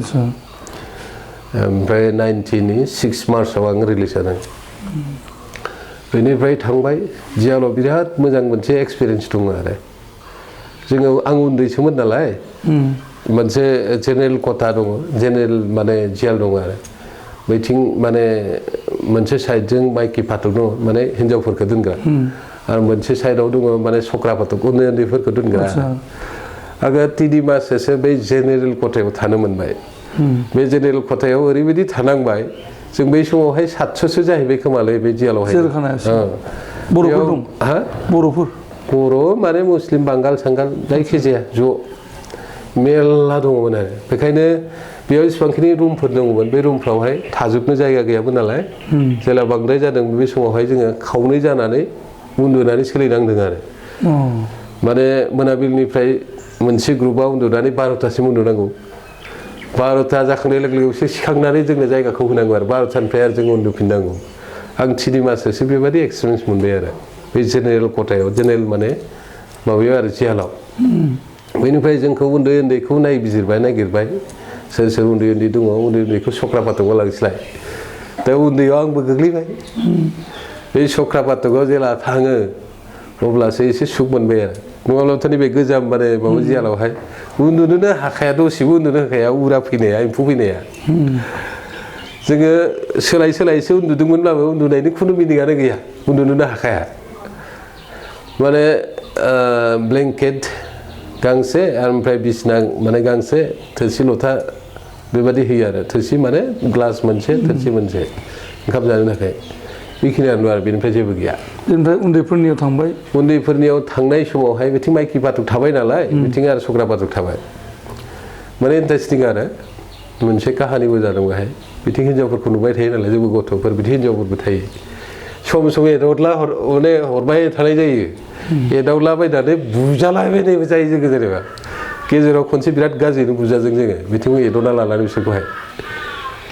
ओमफ्राय 90 नि 6 मार्चआव आं रिलिज जादों बेनिफ्राय थांबाय जियालाव बिराद मोजां मोनसे एक्सपिरियेन्स दङ आरो जोङो आं उन्दैसोमोन नालाय मोनसे जेनेरेल खथा दङ जेनेरेल माने जियाल दङ आरो बैथिं माने मोनसे साइडजों माइकि फाथक दङ माने हिन्जावफोरखौ दोनग्रा आरो मोनसे साइडआव दङ माने सख्रा फाथक उन्दै उन्दैफोरखौ दोनग्रा आङो 3 माससो बै जेनेरेल खथायाव थानो मोनबाय बे जेनेरेल खथायाव ओरैबायदि थानांबाय जों बै समावहाय 700सो जाहैबाय खोमालै बे जियालावहाय बर'फोर दं हा बर'फोर बर' माने मुस्लिम बांगाल सांगाल जायखिजाया ज' मेरला दङमोन आरो बेखायनो बेयाव जेसेबांखिनि रुमफोर दङमोन बे रुमफ्रावहाय थाजोबनो जायगा गैयामोन नालाय जेला बांद्राय जादों बे समावहाय जोङो खावनै जानानै उन्दुनानै सोलिनांदों आरो माने मोनाबिलिनिफ्राय मोनसे ग्रुपआ उन्दुनानै 12थासिम उन्दुनांगौ 12था जाखांनाय लोगो लोगो एसे सिखांनानै जोंनो जायगाखौ होनांगौ आरो 12थानिफ्राय आरो जों उन्दुफिननांगौ आं 3 माससो बेबायदि एक्सपिरियेन्स मोनबाय आरो बे जेनेरेल खथायाव जेनेरेल माने माबायाव आरो जियालाव बेनिफ्राय जोंखौ उन्दै उन्दैखौ नायबिजिरबाय नागिरबाय सोर सोर उन्दै उन्दै दङ उन्दै उन्दैखौ सख्रा फाथकआव लांसैलाय दा उन्दैयाव आंबो गोग्लैबाय बे सख्रा फाथकआव जेला थाङो अब्लासो एसे सुख मोनबाय आरो नङाब्लाथ' नैबे गोजाम माने माबा जियालावहाय उन्दुनोनो हाखाया दसेबो उन्दुनो हाखाया उरा फैनाया एम्फौ फैनाया जोङो सोलाय सोलायसो उन्दुदोंमोनब्लाबो उन्दुनायनि खुनु मिनिङानो गैया उन्दुनोनो हाखाया माने ब्लेंकेट गांसे ओमफ्राय बिसना माने गांसे थोरसि लथा बेबायदि होयो आरो थोरसि माने ग्लास मोनसे थोरसि मोनसे ओंखाम जानो थाखाय बेखिनियानो आरो बेनिफ्राय जेबो गैया बेनिफ्राय उन्दैफोरनियाव थांबाय उन्दैफोरनियाव थांनाय समावहाय बिथिं माइकि फाथक थाबाय नालाय बिथिं आरो सख्रा फाथक थाबाय माने इन्टारेस्टिं आरो मोनसे काहानिबो जादों बेहाय बिथिं हिन्जावफोरखौ नुबाय थायो नालाय जोंबो गथ'फोर बिथिं हिन्जावफोरबो थायो सम सम एदावला माने हरबाय थानाय जायो एदावलाबायनानै बुजालाबायनायबो जायो जोङो जेनेबा गेजेराव खनसे बिराद गाज्रिनो बुजाजों जोङो बिथिंबो एदावना लानानै बिसोरखौहाय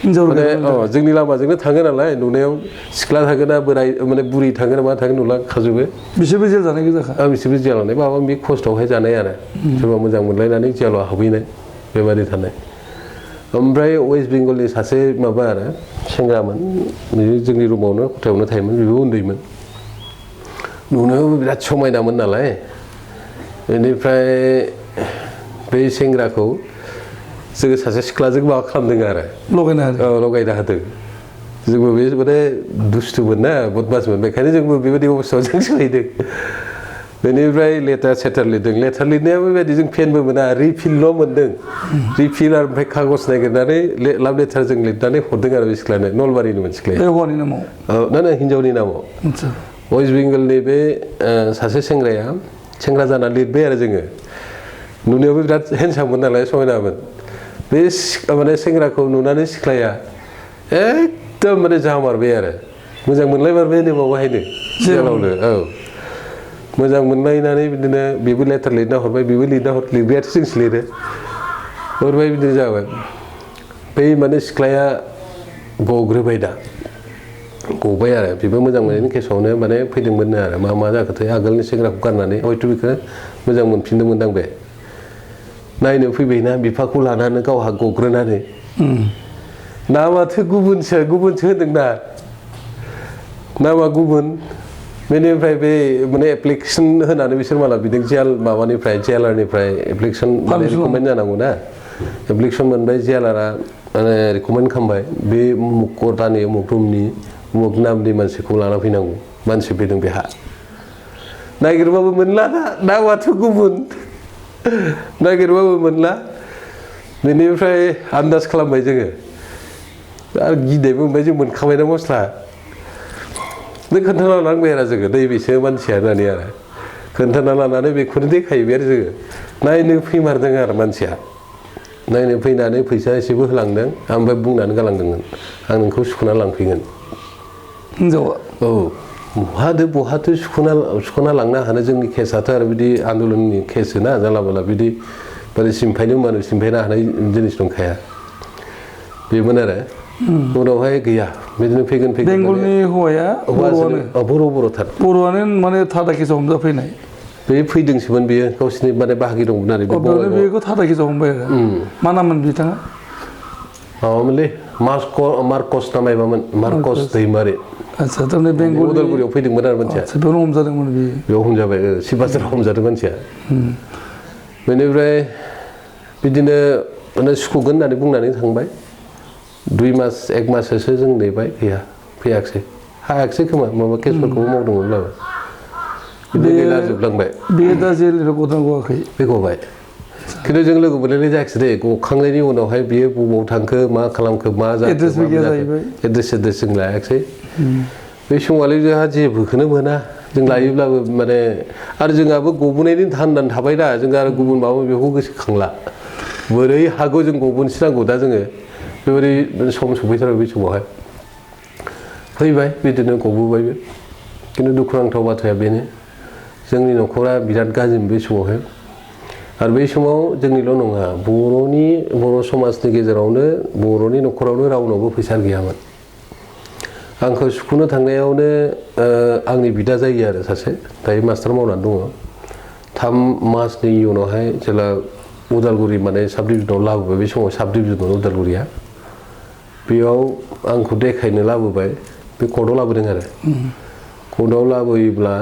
माने जोंनि लामाजोंनो थाङो नालाय नुनायाव सिख्ला थागोन ना बोराय माने बुरि थागोन ना मा थागोन नुला खाजोबो बिसोरबो जेल जानाय गोजाखा बिसोरबो जेल जानाय माबा बे खस्थआवहाय जानाय आरो सोरबा मोजां मोनलायनानै जेलाव हाबहैनाय बेबायदि थानाय ओमफ्राय वेस्ट बेंगलनि सासे माबा आरो सेंग्रामोन जोंनि रुमावनो खथायावनो थायोमोन बेबो उन्दैमोन नुनायावबो बिराद समायनामोन नालाय बेनिफ्राय बै सेंग्राखौ जोङो सासे सिख्लाजों माबा खालामदों आरो लगायना होदों जोंबो बे माने दुस्थुमोन ना बदमासमोन बेखायनो जोंबो बेबायदि अबस्थायाव जों सोलायदों बेनिफ्राय लेटार सेटार लिरदों लेटार लिरनायाबो बेबायदि जों पेनबो मोना रिफिलल' मोनदों रिफिल आरो ओमफ्राय कागज नागिरनानै लाभ लेटार जों लिरनानै हरदों आरो बे सिख्लानो नलबारिनिमोन सिख्लाया हौवानि नामाव ना हिन्जावनि नामाव वेस्ट बेंगलनि बे सासे सेंग्रा जाना लिरबाय आरो जोङो नुनायावबो बिराद हेन्डसाममोन नालाय समायनामोन बे माने सेंग्राखौ नुनानै सिख्लाया एकदम माने जामारबाय आरो मोजां मोनलायमारबाय होनो बावहायनो जेलावनो मोजां मोनलायनानै बिदिनो बेबो लेटार लिरना हरबाय बेबो लिरबायाथ' जोंसो लिरो हरबाय बिदिनो जाबाय बै माने सिख्लाया गग्रोबाय दा गबाय आरो बेबो मोजां मोननायनि केसआवनो माने फैदोंमोननो आरो मा जाखोथाय आगोलनि सेंग्राखौ गारनानै हयथ' बेखौ मोजां मोनफिनदोंमोनदां बे नायनो फैबायना बिफाखौ लानानै गावहा गग्रोनानै नामाथ' गुबुनसो होनदोंना नामा गुबुन बेनिफ्राय बे माने एप्लिकेसन होनानै बिसोर माला बिदों माबानिफ्राय जेलारनिफ्राय एप्लिकेसन माने रिकमेन्ड जानांगौ ना एप्लिकेसन मोनबाय जेलारा माने रिकमेन्ड खालामबाय बे उमुक खथानि उमुक रुमनि उमुक नामनि मानसिखौ लाना फैनांगौ मानसि फैदों बेहा नागिरबाबो मोनला ना नामाथ' गुबुन नागिरबाबो मोनला बेनिफ्राय आन्दाज खालामबाय जोङो आरो गिनायबो मोनबाय जों मोनखाबायना मस्ला नों खोन्थाना लानांबाय आरो जोङो नैबेसो मानसिया होननानै आरो खोन्थाना लानानै बेखौनो देखायबाय आरो जोङो नायनो फैमारदों आरो मानसिया नायनो फैनानै फैसा एसेबो होलांदों ओमफ्राय बुंनानै गालांदोंमोन आं नोंखौ सुख'ना लांफैगोन हिन्जावा बहाथो सुख'ना लांनो हानो जोंनि केसआथ' आरो बिदि आन्दलननि केससो ना जानला मोनला बिदि बोरै सिमफायनो मानो सिमफायनो हानाय जिनिस दंखाया बेमोन आरो उनावहाय गैया बिदिनो फैगोन बेंगलनि हौवाया बर'थार बर'आनो माने थादा केसाव हमजाफैनाय बे फैदोंसोमोन बेयो गावसिनि माने बाहागि दंमोन आरो बेखौ थादा केसाव हमबाय आरो मा नाममोन बिथाङा माबामोनलै मार्कस ना मायबामोन मार्कस दैमारि आच्छा थारमाने बेंगल उदालगुरियाव फैदोंमोन आरो मानसिया बेयावनो हमजादोंमोन बे बेयाव हमजाबाय सिबाजाराव हमजादों मानसिया बेनिफ्राय बिदिनो माने सुखुगोन होननानै बुंनानै थांबाय 2 मास 1 माससो जों नेबाय गैया फैयाखिसै हायाखिसै खोमा माबा केसफोरखौबो मावदोंमोनब्लाबो बिदिनो जोबलांबाय बे दा जेलनिफ्राय ग'दान गवाखै बे गबाय खिन्थु जों लोगो मोनलायनाय जायाखिसै दे गखांनायनि उनावहाय बियो बबाव थांखो मा खालामखो मा जाखो एड्रेस जों लायाखिसै बे समावलाय जोंहा जेबोखौनो मोना जों लायोब्लाबो माने आरो जोंहाबो गबोनायनि थान्दान थाबाय दा जों आरो गुबुन माबा बेखौ गोसोखांला बोरै हागौ जों गबोनोसो नांगौ दा जोङो बेबायदि सम सफैथारबाय बे समावहाय फैबाय बिदिनो गबोबायबो खिन्थु दुखुनांथाव बाथ्राया बेनो जोंनि न'खरा बिराद गाज्रिमोन बे समावहाय आरो बै समाव जोंनिल' नङा बर' समाजनि गेजेरावनो बर'नि न'खरावनो रावनावबो फैसा गैयामोन आंखौ सुखुनो थांनायावनो आंनि बिदा जायो आरो सासे दायो मास्टार मावनानै दङ 3 मासनि उनावहाय जेला उदालगुरि माने साब डिभिजनाव लाबोबाय बे समाव साब डिभिजनाव उदालगुरिया बेयाव आंखौ देखायनो लाबोबाय बे कर्टआव लाबोदों आरो कर्टआव लाबोयोब्ला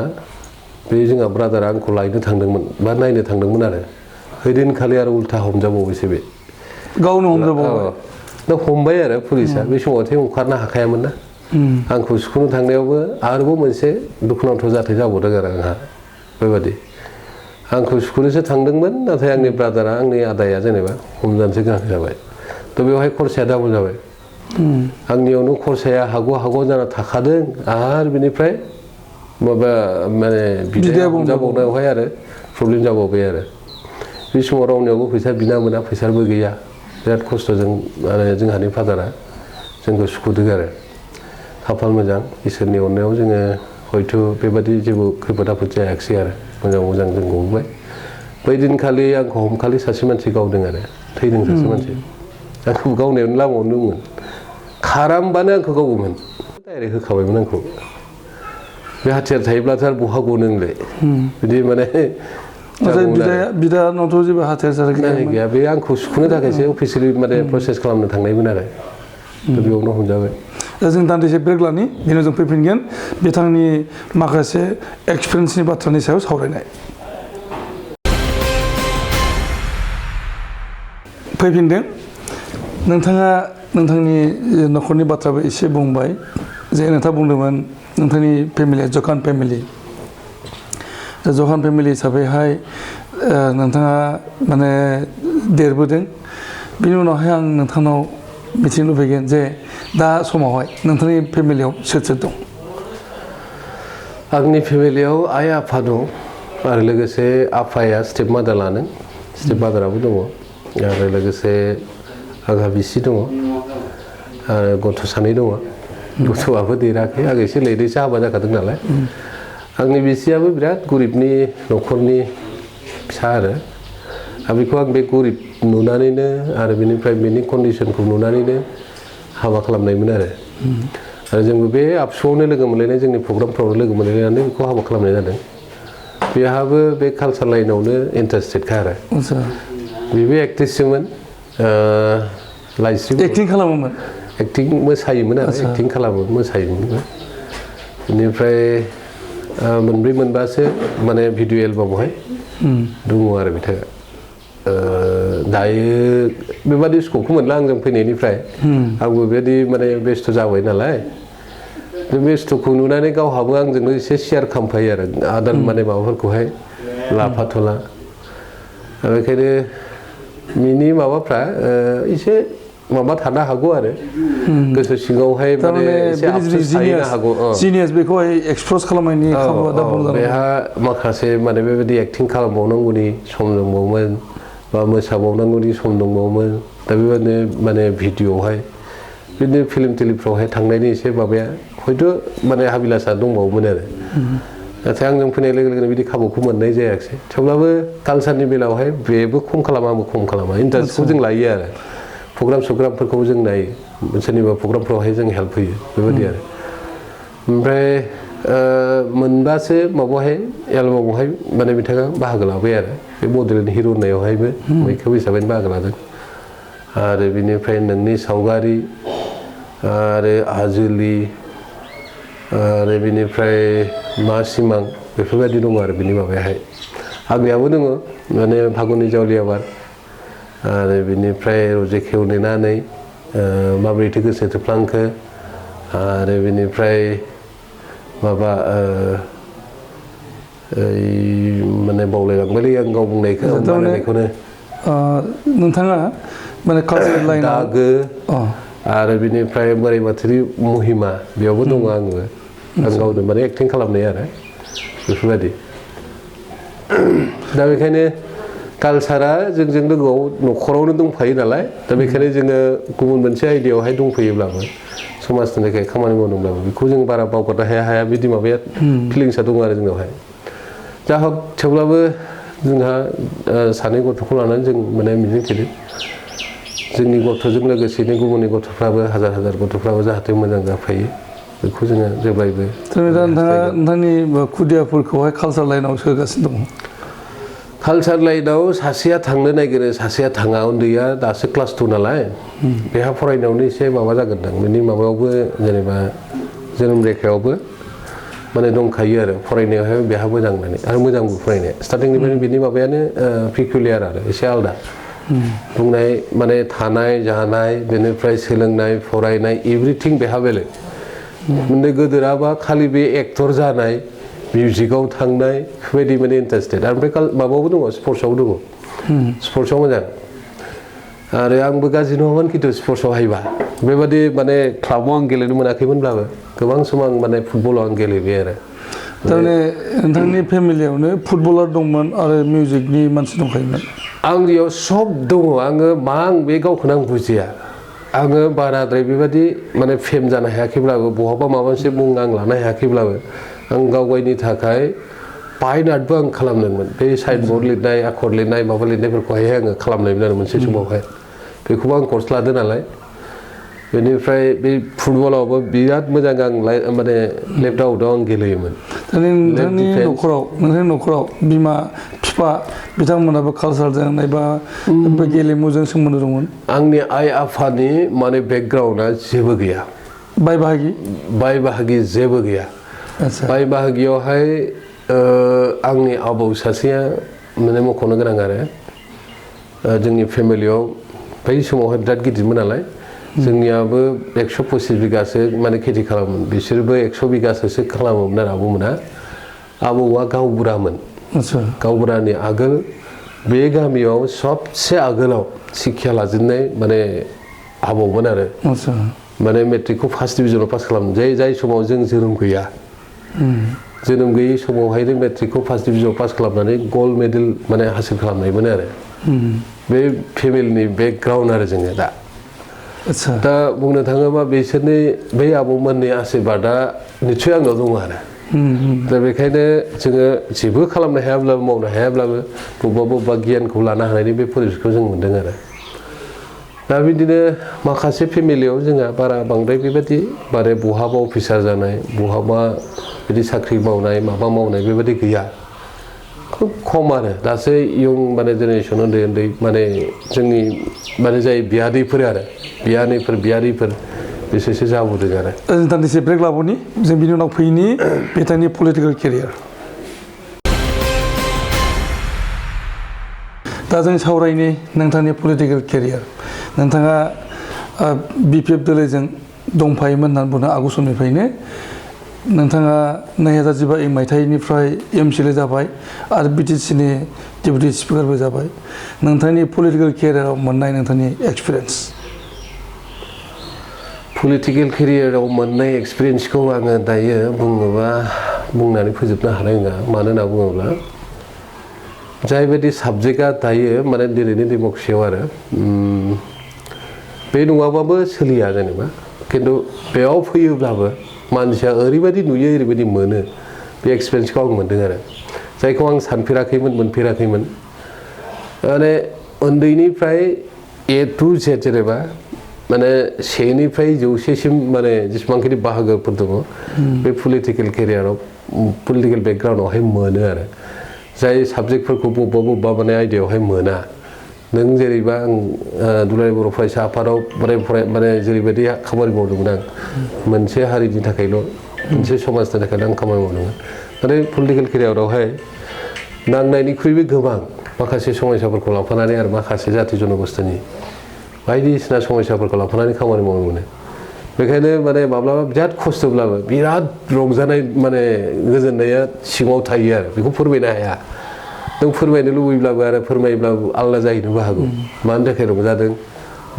बे जोंहा ब्रादारा आंखौ लायनो थांदोंमोन बा नायनो थांदोंमोन आरो हैदिनखालि आरो उल्था हमजाबावबायसो बे गावनो हमजाबावबाय दा हमबाय आरो पुलिसा बे समावथ' ओंखारनो हाखायामोन ना आंखौ सुखुनो थांनायावबो आरोबाव मोनसे दुखुनांथाव जाथाय जाबावदों आरो आंहा बेबादि आंखौ सुखुनोसो थांदोंमोन नाथाय आंनि ब्रादारा आंनि आदाया जेनेबा हमजानोसो गोनां जाबाय थ' बेवहाय खरसाया डाबल जाबाय आंनियावनो खरसाया हागौ जाना थाखादों आरो बिनिफ्राय माबा माने बिदाया हमजाबावनायावहाय आरो प्रब्लेम जाबावबाय आरो बे समाव रावनियावबो फैसा बिना मोना फैसाबो गैया बिराद खस्थ'जों आरो जोंहानि फादारा जोंखौ सुखुदों आरो खाफाल मोजां इसोरनि अननायाव जोङो हयथ' बेबादि जेबो खैफोद आफोद जायाखिसै आरो मोजां जों गबोबाय बै दिनखालि आंखौ हमखालि सासे मानसि गावदों आरो थैदों सासे मानसि आंखौ गावनायावनो लामायावनो दंमोन खारामबानो आंखौ गावोमोन डाइरेक्ट होखाबायमोन आंखौ बे हाथियार थायोब्लाथ' आरो बहा गनो नोंलाय बिदि माने बिदानावथ' जेबो हाथियार गैया बे आंखौ सुखुनो थाखायसो अफिसियेलि माने प्रसेस खालामनो थांनायमोन आरो बेयावनो हमजाबाय दा जों दान्दिसे ब्रेक लानि बेनि उनाव जों फैफिनगोन बिथांनि माखासे एक्सपिरियेन्सनि बाथ्रानि सायाव सावरायनाय फैफिनदों नोंथाङा नोंथांनि न'खरनि बाथ्राबो एसे बुंबाय जे नोंथाङा बुंदोंमोन नोंथांनि फेमिलिया जकान फेमिलि जकान फेमिलि हिसाबैहाय नोंथाङा माने देरबोदों बेनि उनावहाय आं नोंथांनाव मिथिनो लुबैगोन जे दा समावहाय नोंथांनि फेमिलियाव सोर दं आंनि फेमिलियाव आइ आफा दं आरो लोगोसे आफाया स्टेप मादार लादों स्टेप मादाराबो दङ आरो लोगोसे आंहा बिसि दङ आरो गथ' 2 दङ गथ'आबो देराखै आं एसे लेटैसो हाबा जाखादों नालाय आंनि बिसियाबो बिराद गरिबनि न'खरनि फिसा आरो बेखौ आं बे गरिब नुनानैनो आरो बेनिफ्राय बेनि कन्डिसनखौ नुनानैनो हाबा खालामनायमोन आरो जोंबो बे आबसुआवनो लोगो मोनलायनाय जोंनि प्रग्रामफ्रावनो लोगो मोनलायनानै बेखौ हाबा खालामनाय जादों बेहाबो बे कालचार लाइनावनो इन्टारेस्टेडखा आरो बेबो एक्ट्रेससोमोन लाइस्रि एक्टिं खालामोमोन एक्टिं मोसायोमोन आरो एक्टिं खालामो मोसायोमोन बेनिफ्राय 2 मोनबासो माने भिडिअ एलबामावहाय दङ आरो बिथाङा दायो बेबादि स्कपखौ मोनला आंजों फैनायनिफ्राय आंबो बेबायदि माने बेस्थ' जाबाय नालाय बे बेस्थ'खौ नुनानै गावहाबो आंजोंनो एसे शेयार खालामफायो आरो आदार माने माबाफोरखौहाय लाफाथ'ला बेखायनो बिनि माबाफ्रा एसे माबा थानो हागौ आरो गोसो सिङावहाय माने एसे आफसोस थाहैनो हागौ जिनियास बेखौहाय एक्सप्रेस खालामनायनि खाबुआ दा खम जाबाय बेहा माखासे माने बेबायदि एक्टिं खालामबावनांगौनि सम दंबावोमोन बा मोसाबावनांगौनि सम दंबावोमोन दा बेबायदिनो माने भिडिअआवहाय बिदिनो फिल्म टिलिफ्रावहाय थांनायनि एसे माबाया हयथ' माने हाबिलासा दंबावोमोन आरो नाथाय आंजों फैनाय लोगो लोगोनो बिदि खाबुखौ मोननाय जायाखिसै थेवब्लाबो कालचारनि बेलायावहाय बेबो खम खालामा आंबो खम खालामा इन्टारेस्टखौ जों लायो आरो प्रग्रामफोरखौ जों नायो सोरनिबा प्रग्रामफ्रावहाय जों हेल्प होयो बेबायदि आरो ओमफ्राय 2 माबायावहाय एलबामावहाय माने बिथाङा बाहागो लाबाय आरो बे बड'लेण्ड हिर' होननायावहायबो मैखोम हिसाबै बाहागो लादों आरो बिनिफ्राय नोंनि सावगारि आरो आजुलि आरो बिनिफ्राय मा सिमां बेफोरबायदि दङ आरो बिनि माबायाहाय आंनियाबो दङ माने फागुननि जावलिया बार आरो बिनिफ्राय रजेखेव नेनानै माबोरैथो गोसो थोफ्लांखो आरो बिनिफ्राय माबा माने बावलायलांबायलै आं गाव बुंनायखौ बानायनायखौनो नोंथाङा माने कालचारेल लाइनाव दागो आरो बिनिफ्राय बोराइ बाथौनि महिमा बेयावबो दङ आङो आं गावनो माने एक्टिं खालामनाय आरो बेफोरबायदि दा बेखायनो कालचारा जोंजों लोगोआव न'खरावनो दंफायो नालाय दा बेखायनो जोङो गुबुन मोनसे आयदायावहाय दंफैयोब्लाबो समाजनि थाखाय खामानि मावदोंब्लाबो बेखौ जों बारा बावगारनो हाया बिदि माबाया फिलिंसा दङ आरो जोंनावहाय जा हक थेवब्लाबो जोंहा सानै गथ'खौ लानानै जों माने मिजिंथिदों जोंनि गथ'जों लोगोसेनो गुबुननि गथ'फ्राबो हाजार हाजार गथ'फ्राबो जाहाथे मोजां जाफायो बेखौ जोङो जेब्लायबो नोंथाङा नोंथांनि खुदियाफोरखौहाय कालचार लाइनाव सोगासिनो दङ कालचार लाइनाव सासेया थांनो नागिरो सासेया थाङा उन्दैया दासो क्लास 2 नालाय बेहा फरायनायावनो एसे माबा जागोनदां बेनि माबायावबो जेनेबा जोनोम रेखायावबो माने दंखायो आरो फरायनायावहाय बेहा मोजां होननानै आरो मोजांबो फरायनाया स्टार्टिंनिफ्रायनो बिनि माबायानो पिकुलियार आरो एसे आलदा बुंनाय माने थानाय जानाय बेनिफ्राय सोलोंनाय फरायनाय एभ्रिथिं बेहा बेलेग उन्दै गोदोराबा खालि बे एक्टर जानाय मिउजिकआव थांनाय बेफोरबायदि माने इन्टारेस्टेड आरो ओमफ्राय माबायावबो दङ स्पर्ट्सआवबो दङ स्पर्ट्सआव मोजां आरो आंबो गाज्रि नङामोन खिन्थु स्पर्ट्सआव हायबा बेबादि माने क्लाबाव आं गेलेनो मोनाखैमोनब्लाबो गोबां सम आं माने फुटबलाव आं गेलेबाय आरो थारमाने नोंथांनि फेमिलियावनो फुटबलार दंमोन आरो मिउजिकनि मानसि दंखायोमोन आंनियाव सब दङ आङो मा आं बे गावखौनो आं बुजिया आङो बाराद्राय बेबादि माने फेम जानो हायाखैब्लाबो बहाबा माबा मोनसे मुं आं लानो हायाखैब्लाबो आं गाव गावनि थाखाय फाइन आर्टबो आं खालामदोंमोन बे साइनबर्ड लिरनाय आखर लिरनाय माबा लिरनायफोरखौहाय आङो खालामनायमोन आरो मोनसे समावहाय बेखौबो आं कर्स लादों नालाय बेनिफ्राय बे फुटबलावबो बिराद मोजां आं माने लेफ्ट आउटआव आं गेलेयोमोन नोंथांनि न'खराव बिमा बिफा बिथांमोनाबो कालसारजों एबा गेलेमुजों सोमोन्दो दंमोन आंनि आइ आफानि माने बेकग्राउन्डआ जेबो गैया बाय बाहागि जेबो गैया बाय बाहागियावहाय आंनि आबौ सासेया माने मख'नो गोनां आरो जोंनि फेमिलियाव बै समावहाय बिराद गिदिरमोन नालाय जोंनियाबो 125 बिगासो माने खेथि खालामोमोन बिसोरबो 100 बिगासोसो खालामोमोन आरो आबौमोना आबौआ गावबुरामोन गावबुरानि आगोल बे गामियाव सबसे आगोलाव शिक्षा लाजेननाय माने आबौमोन आरो माने मेट्रिकखौ फार्स्ट डिभिजनाव पास खालामदों जाय समाव जों जोनोम गैया जोनोम गैयै समावहायनो मेट्रिकखौ फार्स्ट डिभिजनाव पास खालामनानै गल्ड मेडेल माने हासिल खालामनायमोन आरो बे फेमिलिनि बेकग्राउन्ड आरो जोङो दा बुंनो थाङोबा बिसोरनि बै आबौमोननि आशीर्बादा निस्सय आंनाव दङ आरो दा बेखायनो जोङो जेबो खालामनो हायाब्लाबो मावनो हायाब्लाबो बबेबा गियानखौ लानो हानायनि बे परिबेसखौ जों मोन्दों आरो दा बिदिनो माखासे फेमिलियाव जोंहा बारा बांद्राय बेबायदि माने बहाबा अफिसार जानाय बहाबा बिदि साख्रि मावनाय माबा मावनाय बेबायदि गैया खुब खम आरो दासो इयं माने जेनेरेसन उन्दै माने जोंनि माने जाय बियादैफोर आरो बियादैफोर बिसोरसो जाबोदों आरो जों दान्दिसे ब्रेक लाबोनि जों बिनि उनाव फैनि बिथांनि पलिटिकेल केरियार दा जों सावरायनि नोंथांनि पलिटिकेल केरियार नोंथाङा BPF दोलोजों दंफायोमोन होननानै बुंदों आगु समनिफ्रायनो नोंथाङा 2015 मायथाइनिफ्राय MCL जाबाय आरो BTCनि डेपुटि स्पिकारबो जाबाय नोंथांनि पलिटिकेल केरियाराव मोननाय नोंथांनि एक्सपिरियेन्स पलिटिकेल केरियाराव मोननाय एक्सपिरियेन्सखौ आङो दायो बुङोबा बुंनानै फोजोबनो हानाय नङा मानो होनना बुङोब्ला जायबायदि साबजेक्टआ दायो माने दिनैनि डेम'क्रेसियाव आरो बे नङाबाबो सोलिया जेनेबा खिन्थु बेयाव फैयोब्लाबो मानसिया ओरैबायदि नुयो ओरैबायदि मोनो बे एक्सपिरियेन्सखौ आं मोन्दों आरो जायखौ आं सानफेराखैमोन मोनफेराखैमोन माने उन्दैनिफ्राय A to Z जेनेबा माने 1निफ्राय 100सिम माने जेसेबांखिनि बाहागोफोर दङ बे पलिटिकेल केरियाराव पलिटिकेल बेकग्राउन्डआवहाय मोनो आरो जाय साबजेक्टफोरखौ बबेबा माने आयदायावहाय मोना नों जेरैबा आं दुलाराय बर' फरायसा आफादाव माने जेरैबायदि खामानि मावदोंमोन आं मोनसे हारिनि थाखायल' मोनसे समाजनि थाखाय आं खामानि मावदोंमोन नाथाय पलिटिकेल केरियारावहाय नांनायनिख्रुइबो गोबां माखासे समस्याफोरखौ लाफानानै आरो माखासे जाथि जनगोष्ठीनि बायदिसिना समस्याफोरखौ लाफानानै खामानि मावनो मोनो बेखायनो माने माब्लाबा बिराद खस्थ'ब्लाबो बिराद रंजानाय माने गोजोननाया सिङाव थायो आरो बेखौ फोरमायनो हाया नों फोरमायनो लुबैब्लाबो आरो फोरमायोब्लाबो आलादा जाहैनोबो हागौ मानि थाखाय रंजादों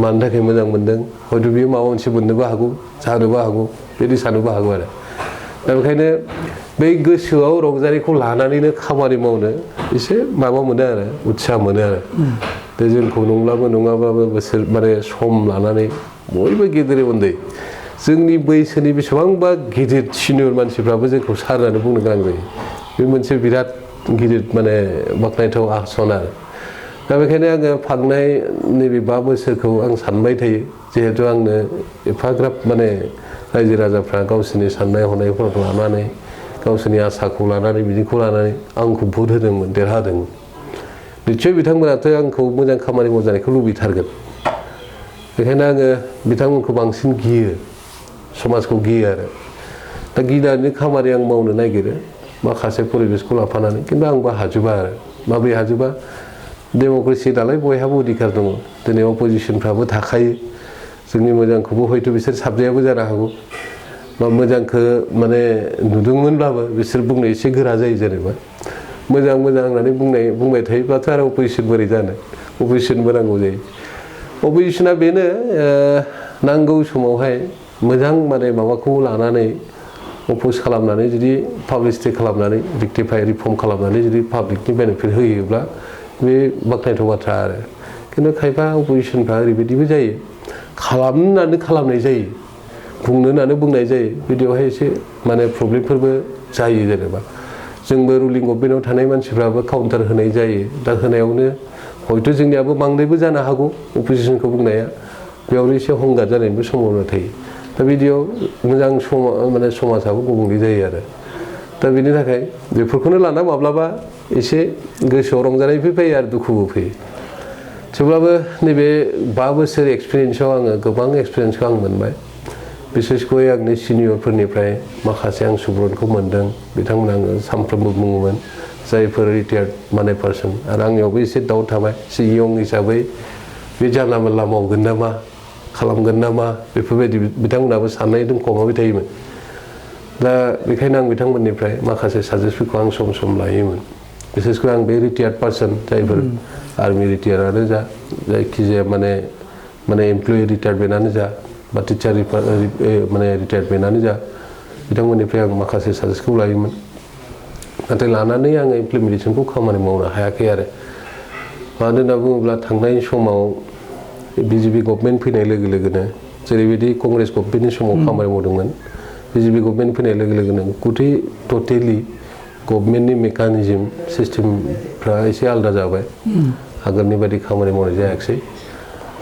मानि थाखाय मोजां मोनदों हयथ' बियो माबा मोनसे मोननोबो हागौ जानोबो हागौ बिदि साननोबो हागौ आरो दा बेखायनो बै गोसोआव रंजानायखौ लानानैनो खामानि मावनो एसे माबा मोनो आरो उत्साह मोनो आरो दा जोंखौ नंब्लाबो नङाब्लाबो बोसोर माने सम लानानै बयबो गेदेर उन्दै जोंनि बैसोनि बेसेबांबा गिदिर सिनियर मानसिफ्राबो जोंखौ सार होननानै बुंनो गोनां जायो बे मोनसे बिराद गिदिर माने बाख्नायथाव आसन आरो दा बेखायनो आङो फांनाय नैबे 5 बोसोरखौ आं सानबाय थायो जिहेतु आंनो एफाग्राब माने रायजो राजाफ्रा गावसोरनि साननाय हनायफोरखौ लानानै गावसोरनि आसाखौ लानानै बिदिखौ लानानै आंखौ भट होदोंमोन देरहादोंमोन निस्सय बिथांमोनाथ' आंखौ मोजां खामानि मावजानायखौ लुबैथारगोन बेखायनो आङो बिथांमोनखौ बांसिन गियो समाजखौ गियो आरो दा गिनानै खामानि आं मावनो नागिरो माखासे परिबेसखौ लाफानानै खिन्थु आंबो हाजोबा आरो माबोरै हाजोबा डेम'क्रेसि नालाय बयहाबो अधिकार दङ दिनै अपोजिसनफ्राबो थाखायो जोंनि मोजांखौबो हयथ' बिसोर साबजायाबो जानो हागौ बा मोजांखौ माने नुदोंमोनब्लाबो बिसोर बुंनो एसे गोरा जायो जेनेबा मोजां मोजां होननानै बुंबाय थायोब्लाथ' आरो अपोजिसन बोरै जानो अपोजिसनबो नांगौ जायो अपोजिसना बेनो नांगौ समावहाय मोजां माने माबाखौ लानानै अपोज खालामनानै जुदि पाब्लिसिटि खालामनानै रेक्टिफाइ रिफर्म खालामनानै जुदि पाब्लिकनि बेनिफिट होयोब्ला बे बाख्नायथाव बाथ्रा आरो खिन्थु खायफा अपोजिसनफ्रा ओरैबायदिबो जायो खालामनानै खालामनाय जायो बुंनो होननानै बुंनाय जायो बिदियावहाय एसे माने प्रब्लेमफोरबो जायो जेनेबा जोंबो रुलिं गभर्नमेन्टआव थानाय मानसिफ्राबो काउन्टार होनाय जायो दा होनायावनो हयथ' जोंनियाबो बांद्रायबो जानो हागौ अपोजिसनखौ बुंनाया बेयावनो एसे हंगार जानायनिबो सम्भावना थायो दा बिदियाव मोजां माने समाजाबो गुबुंले जायो आरो दा बेनि थाखाय बेफोरखौनो लाना माब्लाबा एसे गोसोआव रंजानायबो फैयो आरो दुखुबो फैयो थेवब्लाबो नैबे 5 बोसोर एक्सपिरियेन्सआव आङो गोबां एक्सपिरियेन्सखौ आं मोनबाय बिसेसकय आंनि सिनियरफोरनिफ्राय माखासे आं सुबुरुनखौ मोनदों बिथांमोना आङो सानफ्रोमबो बुङोमोन जायफोर रिटायार्ड माने पार्सन आरो आंनियावबो एसे डाउट थाबाय एसे यं हिसाबै बे जानला मोनला मावगोन नामा खालामगोन नामा बेफोरबायदि बिथांमोनाबो साननाय दंखमाबाय थायोमोन दा बेखायनो आं बिथांमोननिफ्राय माखासे साजेस्टफोरखौ आं सम सम लायोमोन बिसेसकय आं बे रिटायार्ड पार्सन जायफोर आर्मि रिटायारानो जा जायखिजाया माने एमप्लयि रिटायारमेन्टआनो जा बा टिचार माने रिटायारमेन्टआनो जा बिथांमोननिफ्राय आं माखासे साजेस्टखौ लायोमोन नाथाय लानानै आङो इमप्लिमेन्टेसनखौ खामानि मावनो हायाखै आरो मानो होनना बुङोब्ला थांनाय समाव बिजेपि गभर्नमेन्ट फैनाय लोगो लोगोनो जेरैबायदि कंग्रेस गभर्नमेन्टनि समाव खामानि मावदोंमोन बिजेपि गभर्नमेन्ट फैनाय लोगो लोगोनो गथै टटेलि गभर्नमेन्टनि मेकानिजम सिस्टेमफ्रा एसे आलादा जाबाय आगोलनि बायदि खामानि मावनाय जायाखिसै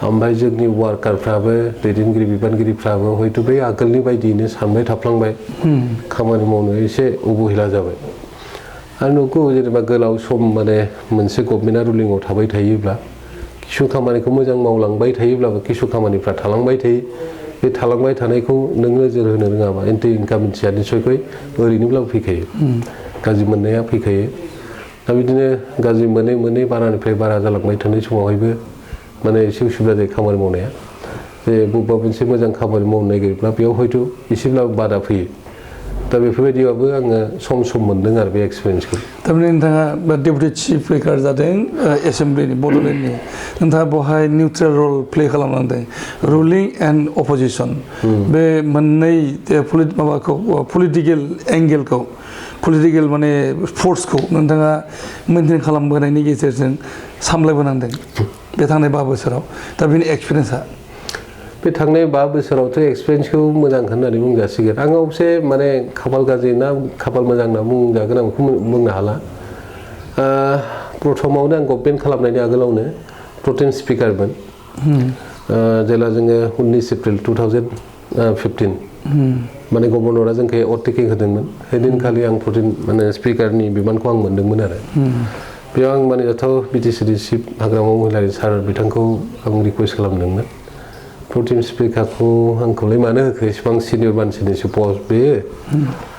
ओमफ्राय जोंनि वार्कारफ्राबो दैदेनगिरि बिबानगिरिफ्राबो हयथ' बै आगोलनि बायदियैनो सानबाय थाफ्लांबाय खामानि मावनो एसे अबहेला जाबाय आरो नंगौ जेनेबा गोलाव सम माने मोनसे गभर्नमेन्टआ रुलिंआव थाबाय थायोब्ला किसु खामानिखौ मोजां मावलांबाय थायोब्लाबो किसु खामानिफ्रा थालांबाय थायो बे थालांबाय थानायखौ नों नोजोर होनो रोङाबा एन्टि इनकामेन्सिया निसयকৈ ओरैनोब्लाबो फैखायो गाज्रि मोननाया फैखायो दा बिदिनो गाज्रि मोनै बारानिफ्राय बारा जालांबाय थानाय समावहायबो माने एसे उसुबिदा जायो खामानि मावनाया जे बबेबा मोनसे मोजां खामानि मावनो नागिरोब्ला बेयाव हयथ' एसेब्लाबो बादा फैयो दा बेफोरबायदिबाबो आङो सम मोनदों आरो बे एक्सपिरियेन्सखौ थारमाने नोंथाङा डेपुटि चिफ स्पिकार जादों एसेम्ब्लिनि बड'लेण्डनि नोंथाङा बेवहाय निउट्रेल रल प्ले खालामनांदों रुलिं एन्ड अपोजिसन बे मोननै माबाखौ पलिटिकेल एंगेलखौ पलिटिकेल माने फोर्सखौ नोंथाङा मेनटेन खालामबोनायनि गेजेरजों सामलायबोनांदों बे थांनाय 5 बोसोराव दा बेनि एक्सपिरियेन्सआ बे थांनाय 5 बोसोरावथ' एक्सपिरियेन्सखौ मोजां होननानै बुंजासिगोन आं अबसे माने खाफाल गाज्रि ना खाफाल मोजां होनना बुंजागोन आं बेखौ बुंनो हाला प्रथमावनो आं गभर्नमेन्ट खालामनायनि आगोलावनो प्रटेम स्पिकारमोन जेला जोङो 19 एप्रिल 2015 माने गभर्नरा जोंखौ अभारटेकिं होदोंमोन हैदिनखालि आं प्रटेम माने स्पिकारनि बिबानखौ आं मोनदोंमोन आरो बेयाव आं माने जाथाव बिटिसिनि चिफ हाग्रामा महिलारि सार बिथांखौ आं रिकुवेस्ट खालामदोंमोन प्रोटिन स्पिकारखौ आंखौलाय मानो होखो इसेबां सिनियर मानसिनिसो पस्ट बेयो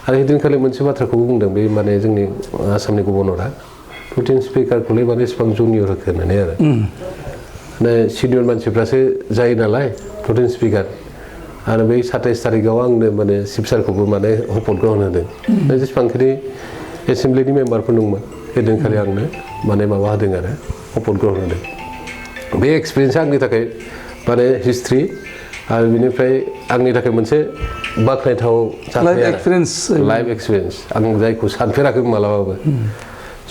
आरो हिदिनखालि मोनसे बाथ्राखौबो बुंदों बे माने जोंनि आसामनि गभर्नरा प्रोटिन स्पिकारखौलाय माने इसेबां जुनियर होखो होननानै आरो माने सिनियर मानसिफ्रासो जायो नालाय प्रोटिन स्पिकार आरो बै 27 तारिखआव आंनो माने चिफ सारखौबो माने हपट ग्रहण होदों जेसेबांखिनि एसेम्ब्लिनि मेम्बारफोर दंमोन हिदिनखालि आंनो माने माबा होदों आरो हपट ग्रहण होदों बे एक्सपिरियेन्सआ आंनि थाखाय माने हिस्ट्रि आरो बिनिफ्राय आंनि थाखाय मोनसे बाख्नायथाव लाइफ एक्सपिरियेन्स आं जायखौ सानफेराखै मालाबाबो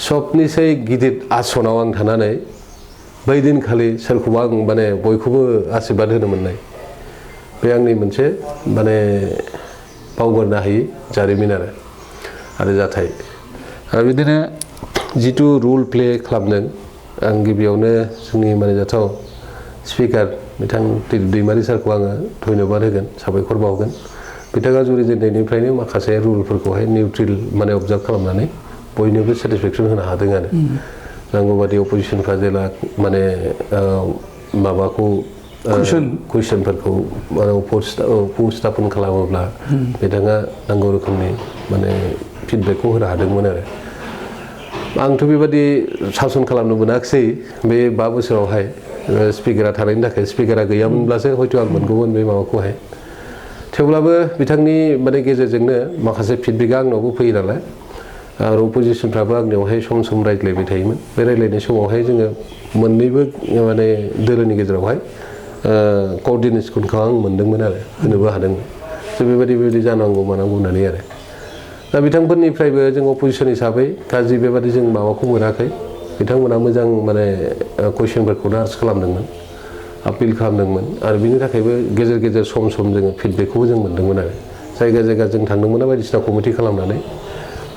सबनिसाय गिदिर आसनाव आं थानानै बै दिनखालि सोरखौबा आं माने बयखौबो आशीर्बाद होनो मोननाय बे आंनि मोनसे माने बावगारनो हायि जारिमिन आरो जाथाय आरो बिदिनो जिथु रुल प्ले खालामदों आं गिबियावनो जोंनि माने जाथाव स्पिकार बिथां दैमारि सारखौ आङो धन्यबाद होगोन साबायखर बावगोन बिथाङा जुरिजेननायनिफ्रायनो माखासे रुलफोरखौहाय निउट्रेल माने अबजार्भ खालामनानै बयनोबो सेटिसफेक्सन होनो हादों आरो नांगौ बादि अपोजिसनफ्रा जेला माने माबाखौ कुइसनफोरखौ माने उपस्थापन खालामोब्ला बिथाङा नांगौ रोखोमनि माने फिडबेकखौ होनो हादोंमोन आरो आंथ' बेबादि सासन खालामनो मोनाखिसै बे 5 बोसोरावहाय स्पिकारा थानायनि थाखाय स्पिकारा गैयामोनब्लासो हयथ' आं मोनगौमोन बे माबाखौहाय थेवब्लाबो बिथांनि माने गेजेरजोंनो माखासे फिडबेकआ आंनावबो फैयो नालाय आरो अपोजिसनफ्राबो आंनियावहाय सम रायज्लायबाय थायोमोन बे रायज्लायनाय समावहाय जोङो मोननैबो माने दोलोनि गेजेरावहाय क'अर्डिनेसनखौ आं मोनदोंमोन आरो होनोबो हादोंमोन जे बेबायदि जानांगौ मानांगौ होननानै आरो दा बिथांफोरनिफ्रायबो जों अपोजिसन हिसाबै गाज्रि बेबादि जों माबाखौ मोनाखै बिथांमोना मोजां माने कुइसनफोरखौनो आर्स खालामदोंमोन आपिल खालामदोंमोन आरो बिनि थाखायबो गेजेर गेजेर सम जोङो फिडबेकखौबो जों मोनदोंमोन आरो जायगा जों थांदोंमोन बायदिसिना कमिटि खालामनानै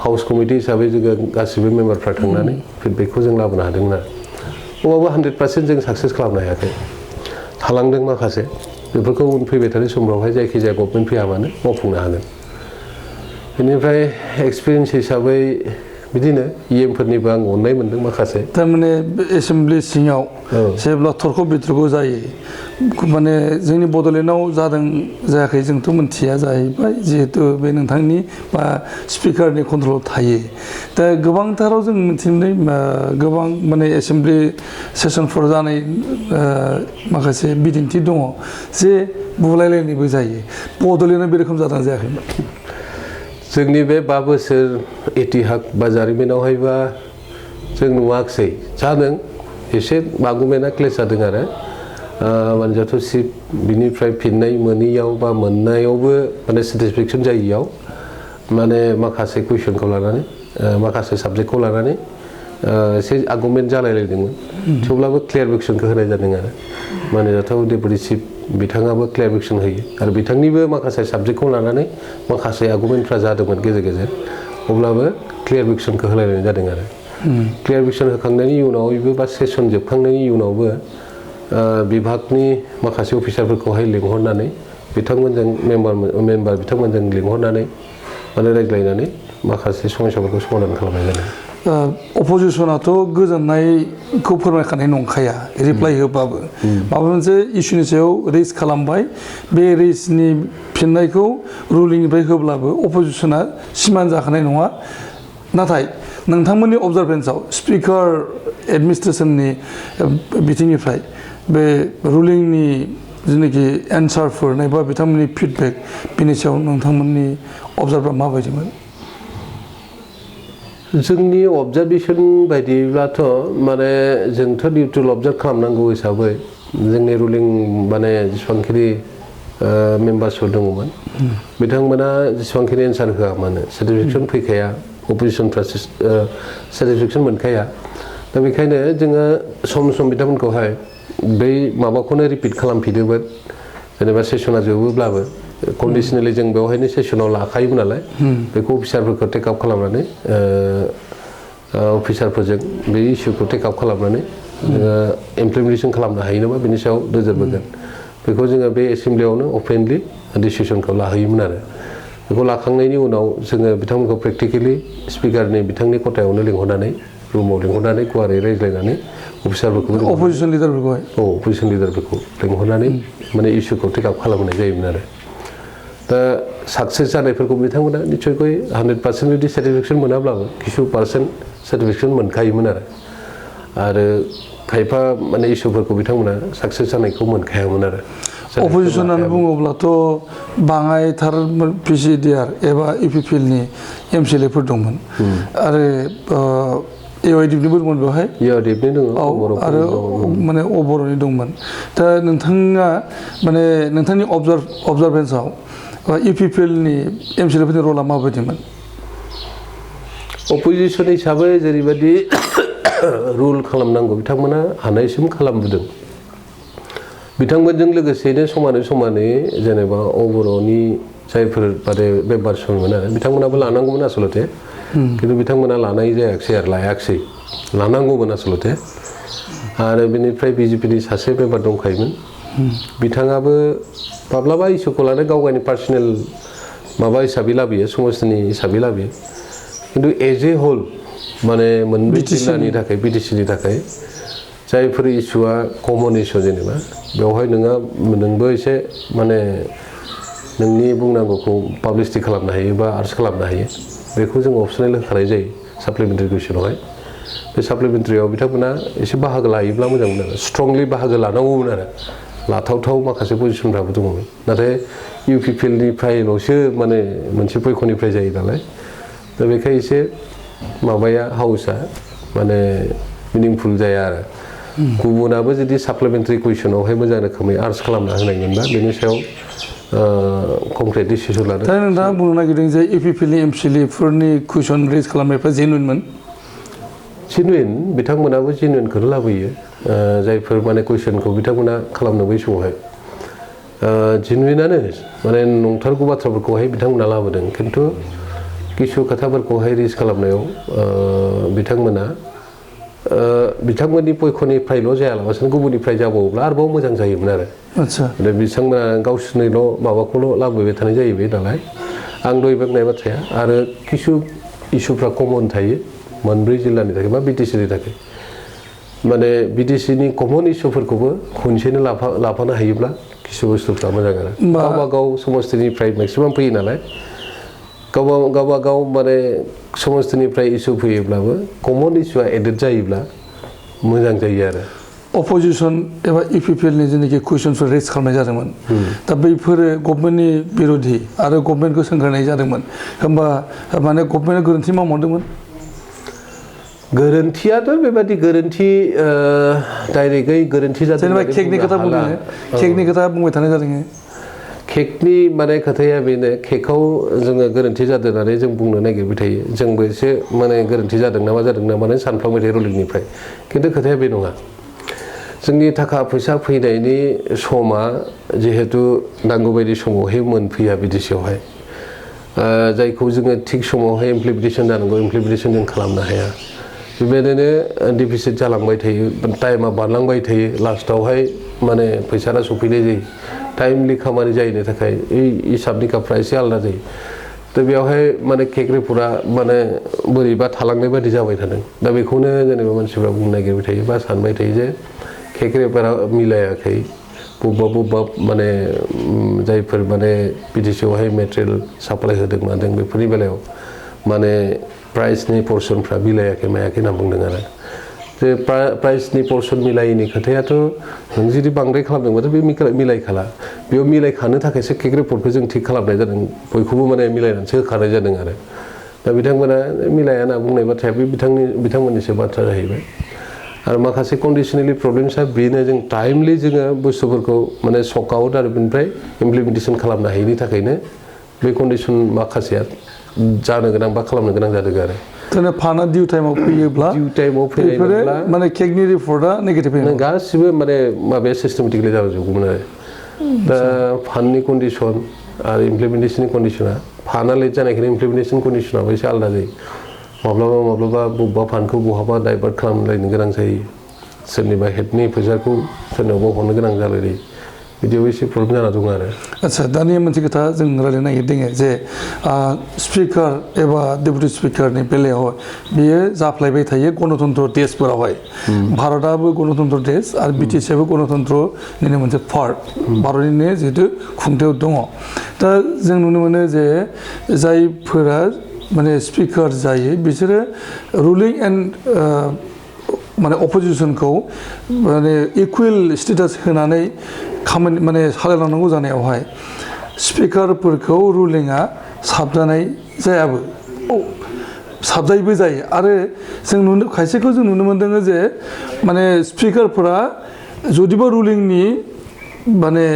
हाउस कमिटि हिसाबै जोङो गासिबो मेम्बारफ्रा थांनानै फिडबेकखौ जों लाबोनो हादोंमोन आरो अबावबा 100% जों साक्सेस खालामनो हायाखै थालांदों माखासे बेफोरखौ उनफैबाय थानाय समफ्रावहाय जायखिजाया गभर्नमेन्ट फैया मानो मावफुंनो हागोन बेनिफ्राय एक्सपिरियेन्स हिसाबै बिदिनो इएमफोरनिबो आं अननाय मोनदों माखासे थारमाने एसेम्ब्लि सिङाव जेब्ला थरख' बिथरख' जायो माने जोंनि बड'लेण्डआव जादों जायाखै जोंथ' मोनथिया जाहैबाय जिहेतु बे नोंथांनि बा स्पिकारनि कन्ट्रलाव थायो दा गोबांथाराव जों मिथिनाय गोबां माने एसेम्ब्लि सेसनफोर जानाय माखासे बिदिन्थि दङ जे बुलायलायनायबो जायो बड'लेण्डआव बे रोखोम जादों जायाखैमोन जोंनि बे 5 बोसोर इतिहास बा जारिमिनावहायबा जों नुवाखिसै जादों एसे आर्गुमेन्टआ क्लेश जादों आरो माने जाथ'सिप बिनिफ्राय फिननाय मोनैयाव बा मोननायावबो माने सेटिसफेक्सन जायैयाव माने माखासे कुइसनखौ लानानै माखासे साबजेक्टखौ लानानै एसे आर्गुमेन्ट जालायलायदोंमोन थेवब्लाबो क्लियारफिकेसनखौ होनाय जादों आरो माने जाथाव डेपुटि चिफ बिथाङाबो क्लियारफिकेसन होयो आरो बिथांनिबो माखासे साबजेक्टखौ लानानै माखासे आर्गुमेन्टफ्रा जादोंमोन गेजेर अब्लाबो क्लियारफिकेसनखौ होलायनाय जादों आरो क्लियारफिकेसन होखांनायनि उनावबो बा सेसन जोबखांनायनि उनावबो बिभागनि माखासे अफिसारफोरखौहाय लिंहरनानै बिथांमोनजों मेम्बार बिथांमोनजों लिंहरनानै माने रायज्लायनानै माखासे समस्याफोरखौ समाधान खालामनाय जादों अपोजिसनाथ' गोजोननायखौ फोरमायखानाय नंखाया रिप्लाइ होबाबो माबा मोनसे इस्युनि सायाव रेज खालामबाय बे रेजनि फिननायखौ रुलिंनिफ्राय होब्लाबो अपोजिसना सिमान जाखानाय नङा नाथाय नोंथांमोननि अबजारभेन्सआव स्पिकार एडमिनिस्ट्रेसननि बिथिंनिफ्राय बे रुलिंनि जेनाखि एन्सारफोर नायबा बिथांमोननि फिडबेक बिनि सायाव नोंथांमोननि अबजार्भआ माबायदिमोन जोंनि अबजारभेसन बायदिब्लाथ' माने जोंथ' निउट्रेल अबजार्भ खालामनांगौ हिसाबै जोंनि रुलिं माने जेसेबांखिनि मेम्बार्सफोर दङमोन बिथांमोना जेसेबांखिनि एन्सार होआ मानो सेटिसफेक्सन फैखाया अपोजिसनफ्रा सेटिसफेक्सन मोनखाया दा बेखायनो जोङो सम बिथांमोनखौहाय बै माबाखौनो रिपिट खालामफिनोमोन जेनेबा सेसना जोबोब्लाबो कन्डिसनेलि जों बेवहायनो सेसनाव लाखायोमोन नालाय बेखौ अफिसारफोरखौ टेक आप खालामनानै अफिसारफोरजों बे इस्युखौ टेक आप खालामनानै जोङो इमप्लिमेन्टेसन खालामनो हायो नामा बिनि सायाव नोजोर बोगोन बेखौ जोङो बे एसेम्ब्लियावनो अपेनलि डिसिसनखौ लाहैयोमोन आरो बेखौ लाखांनायनि उनाव जोङो बिथांमोनखौ प्रेक्टिकेलि स्पिकारनि बिथांनि खथायावनो लिंहरनानै रुमाव लिंहरनानै गुवारै रायज्लायनानै अफिसारफोरखौ अपोजिसन लिडारफोरखौहाय अपोजिसन लिडारफोरखौ लिंहरनानै माने इस्युखौ टेक आप खालामनाय जायोमोन आरो दा साक्सेस जानायफोरखौ बिथांमोना निस्सयকৈ 100% जुदि सेटिसफेक्सन मोनाब्लाबो किसु पार्सेन्ट सेटिसफेक्सन मोनखायोमोन आरो खायफा माने इस्युफोरखौ बिथांमोना साक्सेस जानायखौ मोनखायामोन आरो अपोजिसन होननानै बुङोब्लाथ' बाङायथार पिसिडिआर एबा इउपिपिएलनि एमसिएलएफोर दंमोन आरो एआइडिएफनिबो दंमोन बेवहाय एआइडिएफनि दङ आरो माने बर'नि दंमोन दा नोंथाङा माने नोंथांनि अबजारभेन्सआव इउपिपिएलनि एमसिएलएफोरनि रला माबायदिमोन अपोजिसन हिसाबै जेरैबायदि रुल खालामनांगौ बिथांमोना हानायसिम खालामबोदों बिथांमोनजों लोगोसेनो समानै जेनेबा बर'नि जायफोर माने मेम्बार्समोन आरो बिथांमोनाबो लानांगौमोन आसलते खिन्थु बिथांमोना लानाय जायाखिसै आरो लायाखिसै लानांगौमोन आसलते आरो बेनिफ्राय बिजेपिनि सासे मेम्बार दंखायोमोन बिथाङाबो माब्लाबा इस्युखौ लानो गाव गावनि पार्सनेल माबा हिसाबै लाबोयो समाजनि हिसाबै लाबोयो खिन्थु एज ए होल माने मोनब्रै जिल्लानि थाखाय बिटिसिनि थाखाय जायफोर इस्युआ कमन इस्यु जेनेबा बेवहाय नोंबो एसे माने नोंनि बुंनांगौखौ पाब्लिसिटि खालामनो हायो बा आर्ज खालामनो हायो बेखौ जों अपसनेल होखानाय जायो साप्लिमेन्टारि कुइसनावहाय बे साप्लिमेन्टारियाव बिथांमोना एसे बाहागो लायोब्ला मोजांमोन आरो स्ट्रंलि बाहागो लानांगौमोन आरो लाथावथाव माखासे पजिसनफ्राबो दङमोन नाथाय इउपिपिएलनिफ्रायल'सो माने मोनसे पयखनिफ्राय जायो नालाय दा बेखाय एसे माबाया हाउसआ माने मिनिंफुल जाया आरो गुबुनाबो जुदि साप्लिमेन्टारि कुइसनावहाय मोजां रोखोमै आर्ज खालामना होनायमोनबा बेनि सायाव कंक्रिट डिसिसन लानो दा नोंथाङा बुंनो नागिरदों जे इउपिपिएलनि एमसिएलएफोरनि कुइसन रेज खालामनायफ्रा जेनुइनमोन जेनुइन बिथांमोनाबो जेनुइनखौनो लाबोयो जायफोर माने कुइसनखौ बिथांमोना खालामनो बै समावहाय जेनुइनानो माने नंथारगौ बाथ्राफोरखौहाय बिथांमोना लाबोदों खिन्थु किसु खोथाफोरखौहाय रेज खालामनायाव बिथांमोना बिथांमोननि पयखनिफ्रायल' जायालाबासिनो गुबुननिफ्राय जाबावोब्ला आरोबाव मोजां जायोमोन आरो आच्छा बिथांमोना गावसोरनिल' माबाखौल' लाबोबाय थानाय जाहैबाय नालाय आं दहाय बुंनाय बाथ्राया आरो किसु इस्युफ्रा कमन थायो मोनब्रै जिल्लानि थाखाय बा बिटिसिनि थाखाय माने बिटिसिनि कमन इस्युफोरखौबो खनसेनो लाफानो हायोब्ला किसु बुस्थुफ्रा मोजां आरो गावबा गाव समस्तिनिफ्राय मेक्सिमाम फैयो नालाय गावबा गाव माने समस्तिनिफ्राय इस्यु फैयोब्लाबो कमन इस्युआ एडेड जायोब्ला मोजां जायो आरो अपोजिसन एबा इउपिपिएलनि जेनाखि कुइसनफोर रेज खालामनाय जादोंमोन दा बैफोरो गभर्नमेन्टनि बिरोधि आरो गभर्नमेन्टखौ सोंखारनाय जादोंमोन होमबा माने गभर्नमेन्टआ गोरोन्थि मावदोंमोन गोरोन्थियाथ' बेबादि गोरोन्थि डाइरेक्टयै गोरोन्थि जादों जेनेबा केकनि खोथा बुंदों केकनि खोथा बुंबाय थानाय जादों केकनि माने खोथाया बेनो केकआव जोङो गोरोन्थि जादों होननानै जों बुंनो नागिरबाय थायो जोंबो एसे माने गोरोन्थि जादों नामा सानफ्लांबाय थायो रुलिंनिफ्राय खिन्थु खोथाया बे नङा जोंनि थाखा फैसा फैनायनि समा जिहेतु नांगौ बायदि समावहाय मोनफैया बिटिसियावहाय जायखौ जोङो थिग समावहाय इमप्लिमेन्टेसन जानांगौ इमप्लिमेन्टेसन जों खालामनो हाया बेबायदिनो डिफिसिट जालांबाय थायो टाइमा बारलांबाय थायो लास्टावहाय माने फैसाया सफैनाय जायो टाइमलि खामानि जायैनि थाखाय हिसाब निकाबफ्रा एसे आलादा जायो दा बेयावहाय माने केक रिपर्टआ माने बोरैबा थालांनाय बायदि जाबाय थादों दा बेखौनो जेनेबा मानसिफ्रा बुंनो नागिरबाय थायो बा सानबाय थायो जे केक रिपर्टआ मिलायाखै बबेबा माने जायफोर माने बिटिसियावहाय मेटेरियेल साप्लाय होदों मादों बेफोरनि बेलायाव माने प्राइसनि पर्सनफ्रा मिलायाखै मायाखै होनना बुंदों आरो जे प्राइसनि पर्सन मिलायैनि खोथायाथ' नों जुदि बांद्राय खालामदोंबाथ' बे मिलायखाला बेयाव मिलायखानो थाखायसो केक रिपर्टखौ जों थिग खालामनाय जादों बयखौबो माने मिलायनानैसो होखानाय जादों आरो दा बिथांमोना मिलाया होनना बुंनाय बाथ्राया बे बिथांमोननिसो बाथ्रा जाहैबाय आरो माखासे कन्डिसनेलि प्रब्लेम्सआ बेनो जों टाइमलि जोङो बुस्थुफोरखौ माने सक आउट आरो बेनिफ्राय इमप्लिमेन्टेसन खालामनो हायैनि थाखायनो बे कन्डिसन माखासेया जानो गोनां बा खालामनो गोनां जादों आरो ताने फाना डिउ टाइमाव फैयोब्ला माने केकनि रिपर्टआ नेगेटिभ फैयो गासिबो माने माबाया सिस्टेमेटिकलि जाजोबगौमोन आरो दा फान्डनि कन्डिसन आरो इमप्लिमेन्टेसननि कन्डिसना फान्डा लेट जानायखायनो इमप्लिमेन्टेसन कन्डिसनाबो एसे आलादा जायो माब्लाबा बबेबा फान्डखौ बहाबा डाइभार्ट खालामलायनो गोनां जायो सोरनिबा हेडनि फैसाखौ सोरनावबा हरनो गोनां जालायो बिदियाव एसे प्रब्लेम जाना दं आरो आदसा दानि मोनसे खोथा जों रायलायनो नागिरदों जे स्पिकार एबा डेपुटि स्पिकारनि बेलायाव बेयो जाफ्लायबाय थायो गणतन्त्र देशफोरावहाय भारतआबो गणतन्त्र देश आरो बिटिसिआबो गणतन्त्रनिनो मोनसे पार्ट भारतनिनो जिहेतु खुंथायाव दङ दा जों नुनो मोनो जे जायफोरा माने स्पिकार जायो बिसोरो रुलिं एन्ड माने अपोजिशनखौ माने इकुवेल स्टेटास होनानै खामानि माने सालायलांनांगौ जानायावहाय स्पिकारफोरखौ रुलिंआ साबजानाय जायाबो साबजायैबो जायो आरो जों खायसेखौ जों नुनो मोनदों जे माने स्पिकारफोरा जुदिबा रुलिंनि माने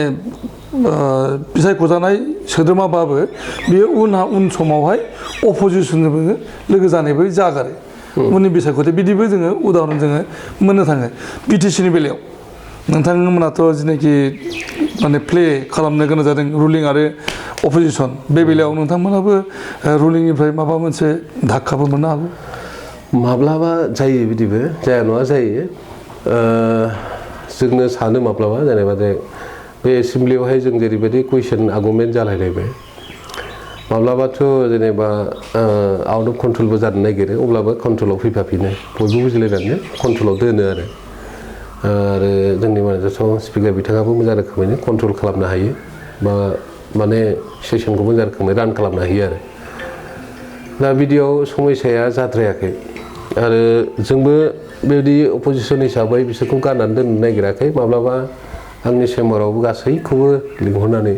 बिसायख'जानाय सोद्रोमाबाबो बेयो उन समावहाय अपोजिशनजोंबो लोगो जानायबो जागारो उननि बिसायख'थि बिदिबो जोङो उदाहरन जोङो मोननो थाङो बिटिसिनि बेलायाव नोंथांमोनाथ' जेनाखि माने प्ले खालामनो गोनां जादों रुलिं आरो अपोजिशन बे बेलायाव नोंथांमोनाबो रुलिंनिफ्राय माबा मोनसे धाक्काबो मोननो हागौ माब्लाबा जायो बिदिबो जाया नङा जायो जोंनो सानो माब्लाबा जेनेबा बे एसेमब्लियावहाय जों जेरैबायदि कुइसन आर्गुमेन्ट जालायलायबाय माब्लाबाथ' जेनेबा आउट अफ कन्ट्रलबो जानो नागिरो अब्लाबो कन्ट्रलाव फैफाफिनो बयबो बुजिलायनानै कन्ट्रलाव दोनो आरो जोंनि मानसियाथ' स्पिकार बिथाङाबो मोजां रोखोमैनो कन्ट्रल खालामनो हायो बा माने सेसनखौ मोजां रोखोमै रान खालामनो हायो आरो दा बिदियाव समस्याया जाद्रायाखै आरो जोंबो बेबायदि अपोजिशन हिसाबै बिसोरखौ गारनानै दोननो नागिराखै माब्लाबा आंनि चेम्बारावबो गासैखौबो लिंहरनानै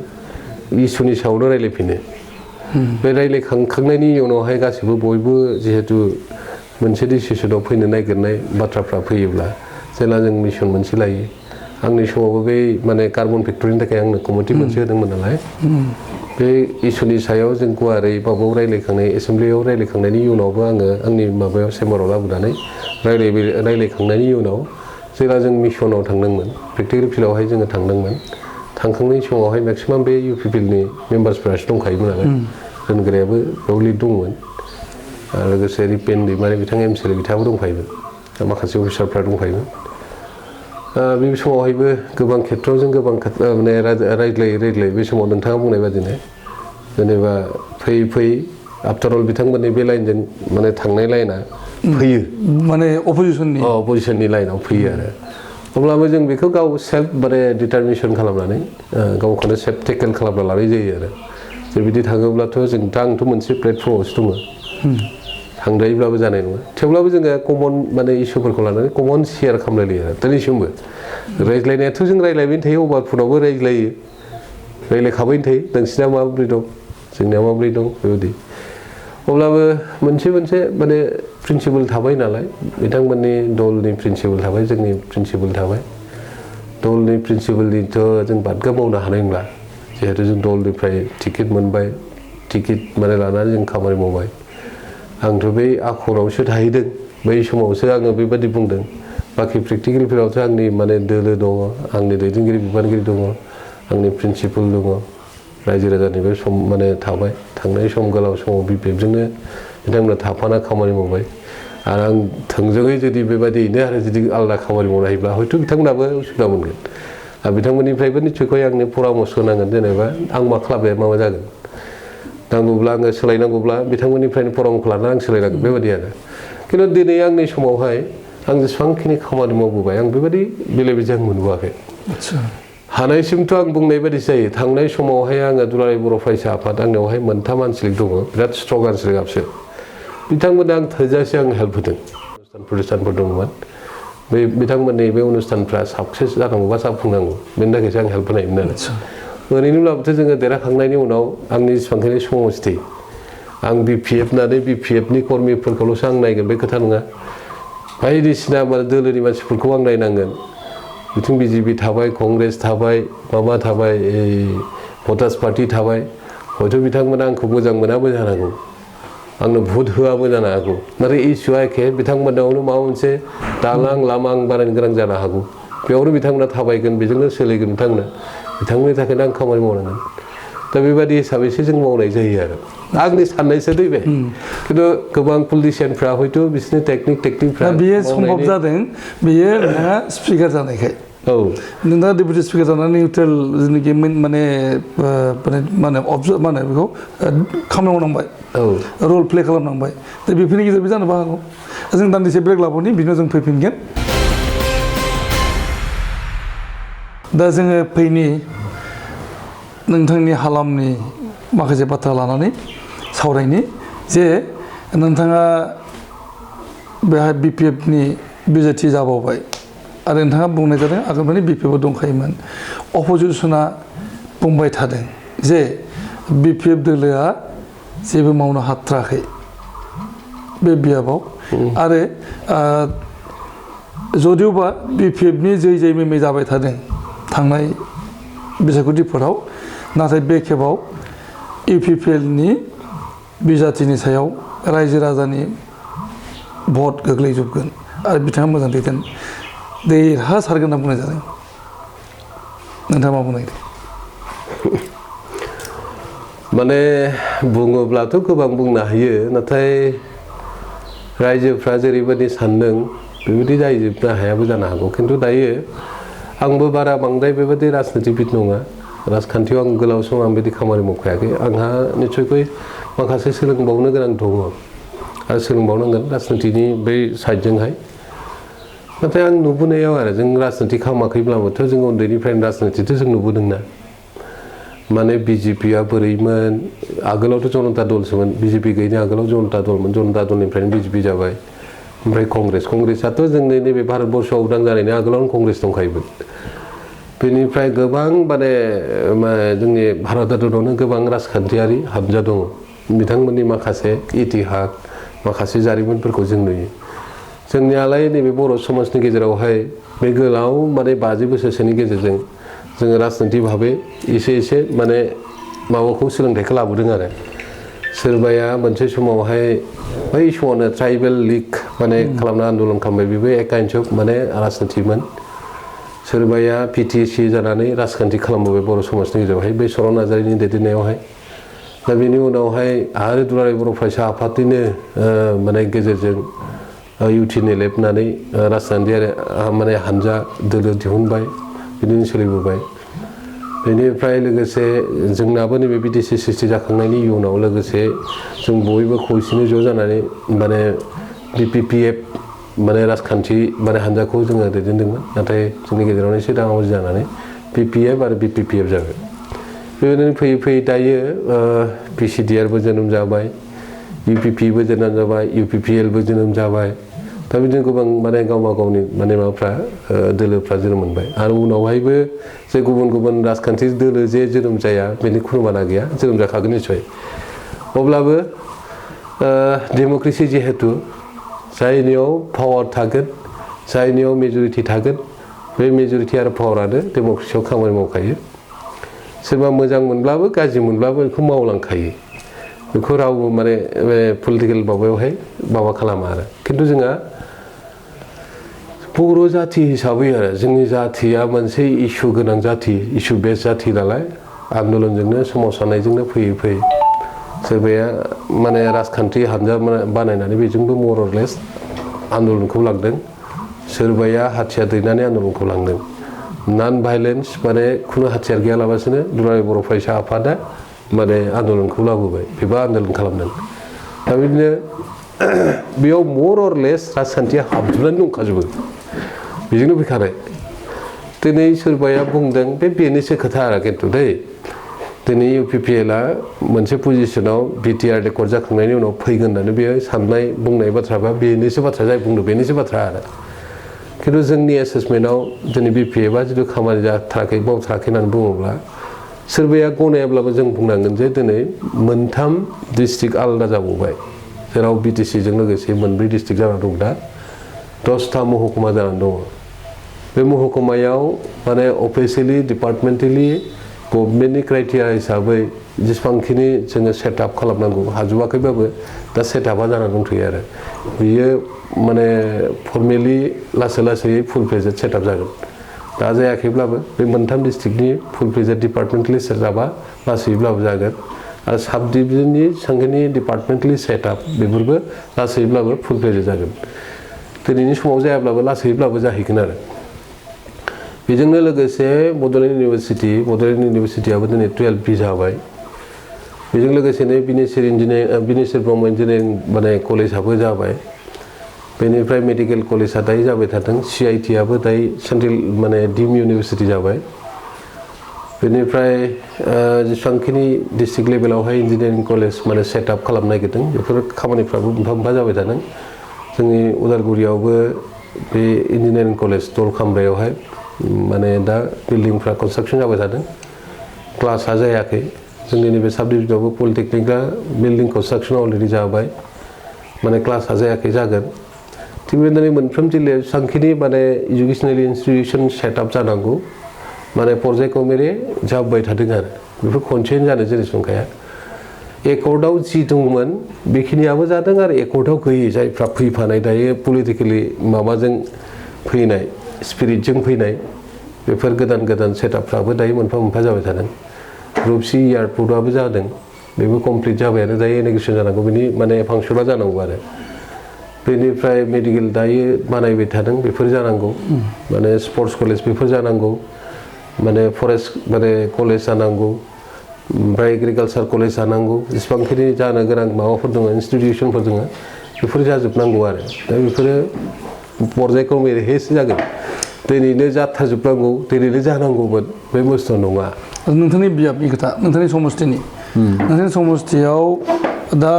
इसुनि सायावनो रायलायफिनो बे रायलायखांनायनि उनावहाय गासिबो बयबो जिहेतु मोनसे डिसिसनाव फैनो नागिरनाय बाथ्राफ्रा फैयोब्ला जेला जों मिशन मोनसे लायो आंनि समावबो बे माने कार्बन फेक्टरिनि थाखाय आंनो कमिटि मोनसे होदोंमोन नालाय बे इसुनि सायाव जों गुवारै माबायाव रायलायखांनाय एसेमब्लियाव रायलायखांनायनि उनावबो आङो आंनि माबायाव चेम्बाराव लाबोनानै रायलायखांनायनि उनाव जेला जों मिशनाव थांदोंमोन प्रेक्टिकेल फिल्डआवहाय जोङो थांदोंमोन थांखांनायनि समावहाय मेक्सिमाम बे इउपिपिएलनि मेम्बार्सफोरासो दंखायोमोन नालाय दोनग्रायाबो बेयाव लिड दंमोन आरो लोगोसे रिपेन दैमारि बिथां एमसिएल बिथाङाबो दंफायोमोन माखासे अफिसारफ्रा दंफायोमोन बे समावहायबो गोबां खेथ्रआव जों गोबां माने रायज्लायै बे समाव नोंथाङा बुंनाय बादिनो जेनेबा फैयै आफ्टार अल बिथांमोननि बे लाइनजों माने थांनाय लाइना फैयो माने अपोजिशननि लाइनाव फैयो आरो अब्लाबो जों बेखौ गाव सेल्फ माने डिटारमिनेसन खालामनानै गावखौनो सेल्फ टेकेल खालामना लानाय जायो आरो जे बिदि थाङोब्लाथ' जों आंथ' मोनसे प्लेटफर्मावसो दङ थांद्रायोब्लाबो जानाय नङा थेवब्लाबो जोङो कमन माने इस्युफोरखौ लानानै कमन शेयार खालामलायलायो आरो दिनैसिमबो रायज्लायनायाथ' जों रायज्लायबायनो थायो अभारफोरावबो रायज्लायखाबायनो थायो नोंसिना माबोरै दं जोंनिया माबोरै दं बेबायदि अब्लाबो मोनसे माने प्रिन्सिपल थाबाय नालाय बिथांमोननि दलनि प्रिन्सिपल थाबाय जोंनि प्रिन्सिपल थाबाय दलनि प्रिन्सिपलनिथ' जों बादगा मावनो हानाय नंला जिहेतु जों दलनिफ्राय टिकेट मोनबाय टिकेट माने लानानै जों खामानि मावबाय आंथ' बै आखरावसो थाहैदों बै समावसो आङो बेबायदि बुंदों बाखि प्रेक्टिकेलफोरावथ' आंनि माने दोलो दङ आंनि दैदेनगिरि बिबानगिरि दङ आंनि प्रिन्सिपल दङ रायजो राजानिबो सम माने थाबाय थांनाय सम गोलाव समाव बिपिएफजोंनो बिथांमोना थाफाना खामानि मावबाय आरो आं थोंजोङै जुदि बेबायदियैनो आरो जुदि आलादा खामानि मावनो हायोब्ला हयथ' बिथांमोनाबो उसुबिदा मोनगोन आरो बिथांमोननिफ्रायबो निस्सय आंनो परामर्स होनांगोन जेनेबा आं मा खालामनाया मा जागोन नांगौब्ला आङो सोलायनांगौब्ला बिथांमोननिफ्रायनो परामर्स लानानै आं सोलायनांगोन बेबायदि आरो खिन्थु दिनै आंनि समावहाय आं जेसेबांखिनि खामानि मावबोबाय आं बेबायदि बेले बेजे आं मोनबोआखै हानायसिमथ' आं बुंनाय बायदि जायो थांनाय समावहाय आङो दुलाराय बर' फरायसा आफाद आंनियावहाय 3 आनसलिक दङ बिराद स्ट्रं आनसलिक आफसो बिथांमोना आं थोजासे आं हेल्प होदों अनुस्थानफोर दंमोन बे बिथांमोननि बे अनुस्थानफ्रा साक्सेस जानांगौबा जाफुंनांगौ बेनि थाखायसो आं हेल्प होनायमोन आरो ओरैनोब्लाबोथ' जोङो देरहाखांनायनि उनाव आंनि जेसेबांखिनि समस्ति आं बिपिएफनानै बिपिएफनि कर्मिफोरखौल'सो आं नायगोन बे खोथा नङा बायदिसिना दोलोनि मानसिफोरखौ आं नायनांगोन बिथिं बिजेपि थाबाय कंग्रेस थाबाय माबा थाबाय भटार्स पार्टि थाबाय हयथ' बिथांमोना आंखौ मोजां मोनाबो जानो हागौ आंनो भट होआबो जानो हागौ नाथाय इस्युआ एखे बिथांमोनावनो माबा मोनसे दालां लामा बानायनो गोनां जानो हागौ बेयावनो बिथांमोना थाबायगोन बेजोंनो सोलिगोन बिथांमोननि थाखायनो आं खामानि मावनांगोन दा बेबायदि हिसाबैसो जों मावनाय जायो आरो आंनि साननायसो दै बे खिन्थु गोबां पलिटिसियानफ्रा हयथ' बिसोरनि टेकनिकफ्रा बेयो सम्भब जादों बेयो नोंहा स्पिकार जानायखाय नोंथाङा डेपुटि स्पिकार जानानै निउट्रेल जेनाखि माने माने अबजार्भ मा होनो बेखौ खामानि मावनांबाय रल प्ले खालामनांबाय दा बेफोरनि गेजेरजों जानोबो हागौ जों दान्दिसे ब्रेक लाबावनि बिनि उनाव जों फैफिनगोन दा जोङो फैनि नोंथांनि हालामनि माखासे बाथ्रा लानानै सावरायनि जे नोंथाङा बेहाय BPFनि बिजेथि जाबावबाय आरो नोंथाङा बुंनाय जादों आगोलनिफ्रायनो BPF दंखायोमोन अपोजिसना बुंबाय थादों जे BPF दोलोआ जेबो मावनो हाथाराखै बे बियाबाव आरो जदिवबा BPFनि जै मेमे जाबाय थादों थांनाय बिसायख'थिफोराव नाथाय बे खेबाव UPPLनि बिजाथिनि सायाव रायजो राजानि भट गोग्लैजोबगोन आरो बिथाङा मोजां देरहासारगोन होनना बुंनाय जादों नोंथाङा मा बुंनो नागिरदों माने बुङोब्लाथ' गोबां बुंनो हायो नाथाय रायजोफ्रा जेरैबायदि सानदों बेबायदि जाजोबनो हायाबो जानो हागौ खिन्थु दायो आंबो बारा बांद्राय बेबायदि राजनितिबिद नङा राजखान्थियाव आं गोलाव सम आं बिदि खामानि मावखायाखै आंहा निस्सयকৈ माखासे सोलोंबावनो गोनां दङ आरो सोलोंबावनांगोन राजनितिनि बै साइडजोंहाय नाथाय आं नुबोनायाव आरो जों राजनिति खालामाखैब्लाबोथ' जों उन्दैनिफ्रायनो राजनितिथ' जों नुबोदोंना माने BJPआ बोरैमोन आगोलावथ' जनता दलसोमोन BJP गैयैनि आगोलाव जनता दलमोन जनता दलनिफ्रायनो BJP जाबाय ओमफ्राय कंग्रेसआथ' जोंनि नैबे भारतबर्षआव उदां जानायनि आगोलावनो कंग्रेस दंखायोमोन बेनिफ्राय गोबां माने जोंनि भारत हादरावनो गोबां राजखान्थियारि हानजा दङ बिथांमोननि माखासे इतिहास माखासे जारिमिनफोरखौ जों नुयो जोंनियालाय नैबे बर' समाजनि गेजेरावहाय बे गोलाव माने 50 बोसोरसोनि गेजेरजों जोङो राजनिति भाबै एसे माने माबाखौ सोलोंथाइखौ लाबोदों आरो सोरबाया मोनसे समावहाय बै समावनो ट्राइबेल लिग माने खालामना आन्दलन खालामबाय बेबो एक काइन्डस अफ माने राजनितिमोन सोरबाया PTC जानानै राजखान्थि खालामबोबाय बर' समाजनि गेजेरावहाय बे चरन नार्जारिनि दैदेननायावहाय दा बेनि उनावहाय आरो दुलाराय बर' फरायसा आफादनिनो माने गेजेरजों UTNLFनानै राजखान्थियारि माने हानजा दोलो दिहुनबाय बिदिनो सोलिबोबाय बेनिफ्राय लोगोसे जोंनाबो नैबे BTC सृष्टि जाखांनायनि उनाव लोगोसे जों बयबो खौसेनो ज' जानानै माने BPPF माने राजखान्थि माने हानजाखौ जोङो दैदेनदोंमोन नाथाय जोंनि गेजेरावनो एसे दाङाबाजि जानानै BPF आरो BPPF जाबाय बेबायदिनो फैयै दायो PCDRबो जोनोम जाबाय UPPबो जोनोम जाबाय UPPLबो जोनोम जाबाय दा बिदिनो गोबां माने गावबा गावनि माने माबाफ्रा दोलोफ्रा जोनोम मोनबाय आरो उनावहायबो जे गुबुन राजखान्थि दोलो जे जोनोम जाया बेनि खुनु माना गैया जोनोम जाखागोन निस्सय अब्लाबो डेम'क्रेसि जिहेतु जायनियाव पावार थागोन जायनियाव मेजरिटि थागोन बे मेजरिटि आरो पावारानो डेम'क्रेसियाव खामानि मावखायो सोरबा मोजां मोनब्लाबो गाज्रि मोनब्लाबो बेखौ मावलांखायो बेखौ रावबो माने पलिटिकेल माबायावहाय माबा खालामा आरो खिन्थु जोंहा बर' जाथि हिसाबै आरो जोंनि जाथिया मोनसे इस्यु गोनां जाथि इस्यु बेस जाथि नालाय आन्दलनजोंनो सोमावसारनायजोंनो फैयै सोरबाया माने राजखान्थि हानजा बानायनानै बेजोंबो मरलेस आन्दलनखौ लांदों सोरबाया हाथियार दैनानै आन्दलनखौ लांदों नन भाइलेन्स माने खुनु हाथियार गैयालाबासिनो दुलाराय बर' फरायसा आफादा माने आन्दलनखौ लाबोबाय बेबो आन्दलन खालामदों दा बिदिनो बेयाव मरलेस राजखान्थिया हाबजोबनानै दंखाजोबो बेजोंनो फैखानाय दिनै सोरबाया बुंदों बेनोसो खोथा आरो खिन्थु दिनै UPPLआ मोनसे पजिसनाव BTR रेकर्ड जाखांनायनि उनाव फैगोन होननानै बेयो साननाय बुंनाय बाथ्राबा बेनोसो बाथ्रा जाय बुंदों बेनोसो बाथ्रा आरो खिन्थु जोंनि एसेसमेन्टआव दिनै BPFआ जिथु खामानि जाथाराखै मावथाराखै होननानै बुङोब्ला सोरबाया गनायाब्लाबो जों बुंनांगोन जे दिनै मोनथाम डिस्ट्रिक्ट आलादा जाबावबाय जेराव BTCजों लोगोसे मोनब्रै डिस्ट्रिक्ट जानानै दं दा 10टा महकुमा जानानै दङ बे महकुमायाव माने अफिसियेलि डिपार्टमेन्टेलि गभर्नमेन्टनि क्राइटेरिया हिसाबै जेसेबांखिनि जोङो सेटआप खालामनांगौ हाजोबाखैबाबो दा सेटआपा जानानै दंथ'यो आरो बियो माने फर्मेलि लासै फुल फ्लेजेड सेटआप जागोन दा जायाखैब्लाबो बे मोनथाम डिस्ट्रिक्टनि फुल फ्लेजेड डिपार्टमेन्टेलि सेटआपा लासैब्लाबो जागोन आरो साब डिभिजननि सांखिनि डिपार्टमेन्टेलि सेटआप बेफोरबो लासैब्लाबो फुल फ्लेजेड जागोन दिनैनि समाव जायाब्लाबो लासैब्लाबो जाहैगोन आरो बेजोंनो लोगोसे बड'लेण्ड इउनिभारसिटियाबो दिनै 12B जाबाय बेजों लोगोसेनो बिनेश्वर ब्रह्म इन्जिनियारिं माने कलेजाबो जाबाय बेनिफ्राय मेडिकेल कलेजा दायो जाबाय थादों CIT आबो दायो सेन्ट्रेल माने डिम इउनिभारसिटि जाबाय बेनिफ्राय जेसेबांखिनि डिस्ट्रिक्ट लेभेलावहाय इन्जिनियारिं कलेज माने सेटआप खालामनो नागिरदों बेफोर खामानिफ्राबो मोनफा जाबाय थादों जोंनि उदालगुरियावबो बे इन्जिनियारिं कलेज दलखामब्रायावहाय माने दा बिल्डिंफ्रा कनस्ट्राक्सन जाबाय थादों क्लासआ जायाखै जोंनि नैबे साब डिभिजनावबो पलिटेकनिकआ बिल्डिं कनस्ट्राक्सन अलरेडि जाबाय माने क्लासआ जायाखै जागोन थिग बेबायदिनो मोनफ्रोम जिल्लायाव जेसेबांखिनि माने इडुकेसनेल इनस्टिटिउसन सेटआप जानांगौ माने पर्यायक्रमे जाबोबाय थादों आरो बेफोर खनसेनो जानो जिनिस नंखाया एकर्डआव जि दंमोन बेखिनियाबो जादों आरो एकर्डआव गैयै जायफ्रा फैफानाय दायो पलिटिकेलि माबाजों फैनाय स्पिरिटजों फैनाय बेफोर गोदान सेटआपफ्राबो दायो मोनफा जाबाय थादों रुपसि एयारपर्टआबो जादों बेबो कमप्लिट जाबायानो दायो इन'ग्रेसन जानांगौ बेनि माने फांसना जानांगौ आरो बेनिफ्राय मेडिकेल दायो बानायबाय थादों बेफोर जानांगौ माने स्पर्ट्स कलेज बेफोर जानांगौ माने फरेस्ट माने कलेज जानांगौ ओमफ्राय एग्रिकालसार कलेज जानांगौ जेसेबांखिनि जानो गोनां माबाफोर दङ इनस्टिटिउसनफोर दङ बेफोर जाजोबनांगौ आरो दा बेफोरो पर्यायक्रमेहैसो जागोन दिनैनो जाथारजोबनांगौ दिनैनो जानांगौमोन बे बुस्थुआ नङा नोंथांनि बियाबनि खोथा नोंथांनि समस्थिनि नोंथांनि समस्थियाव दा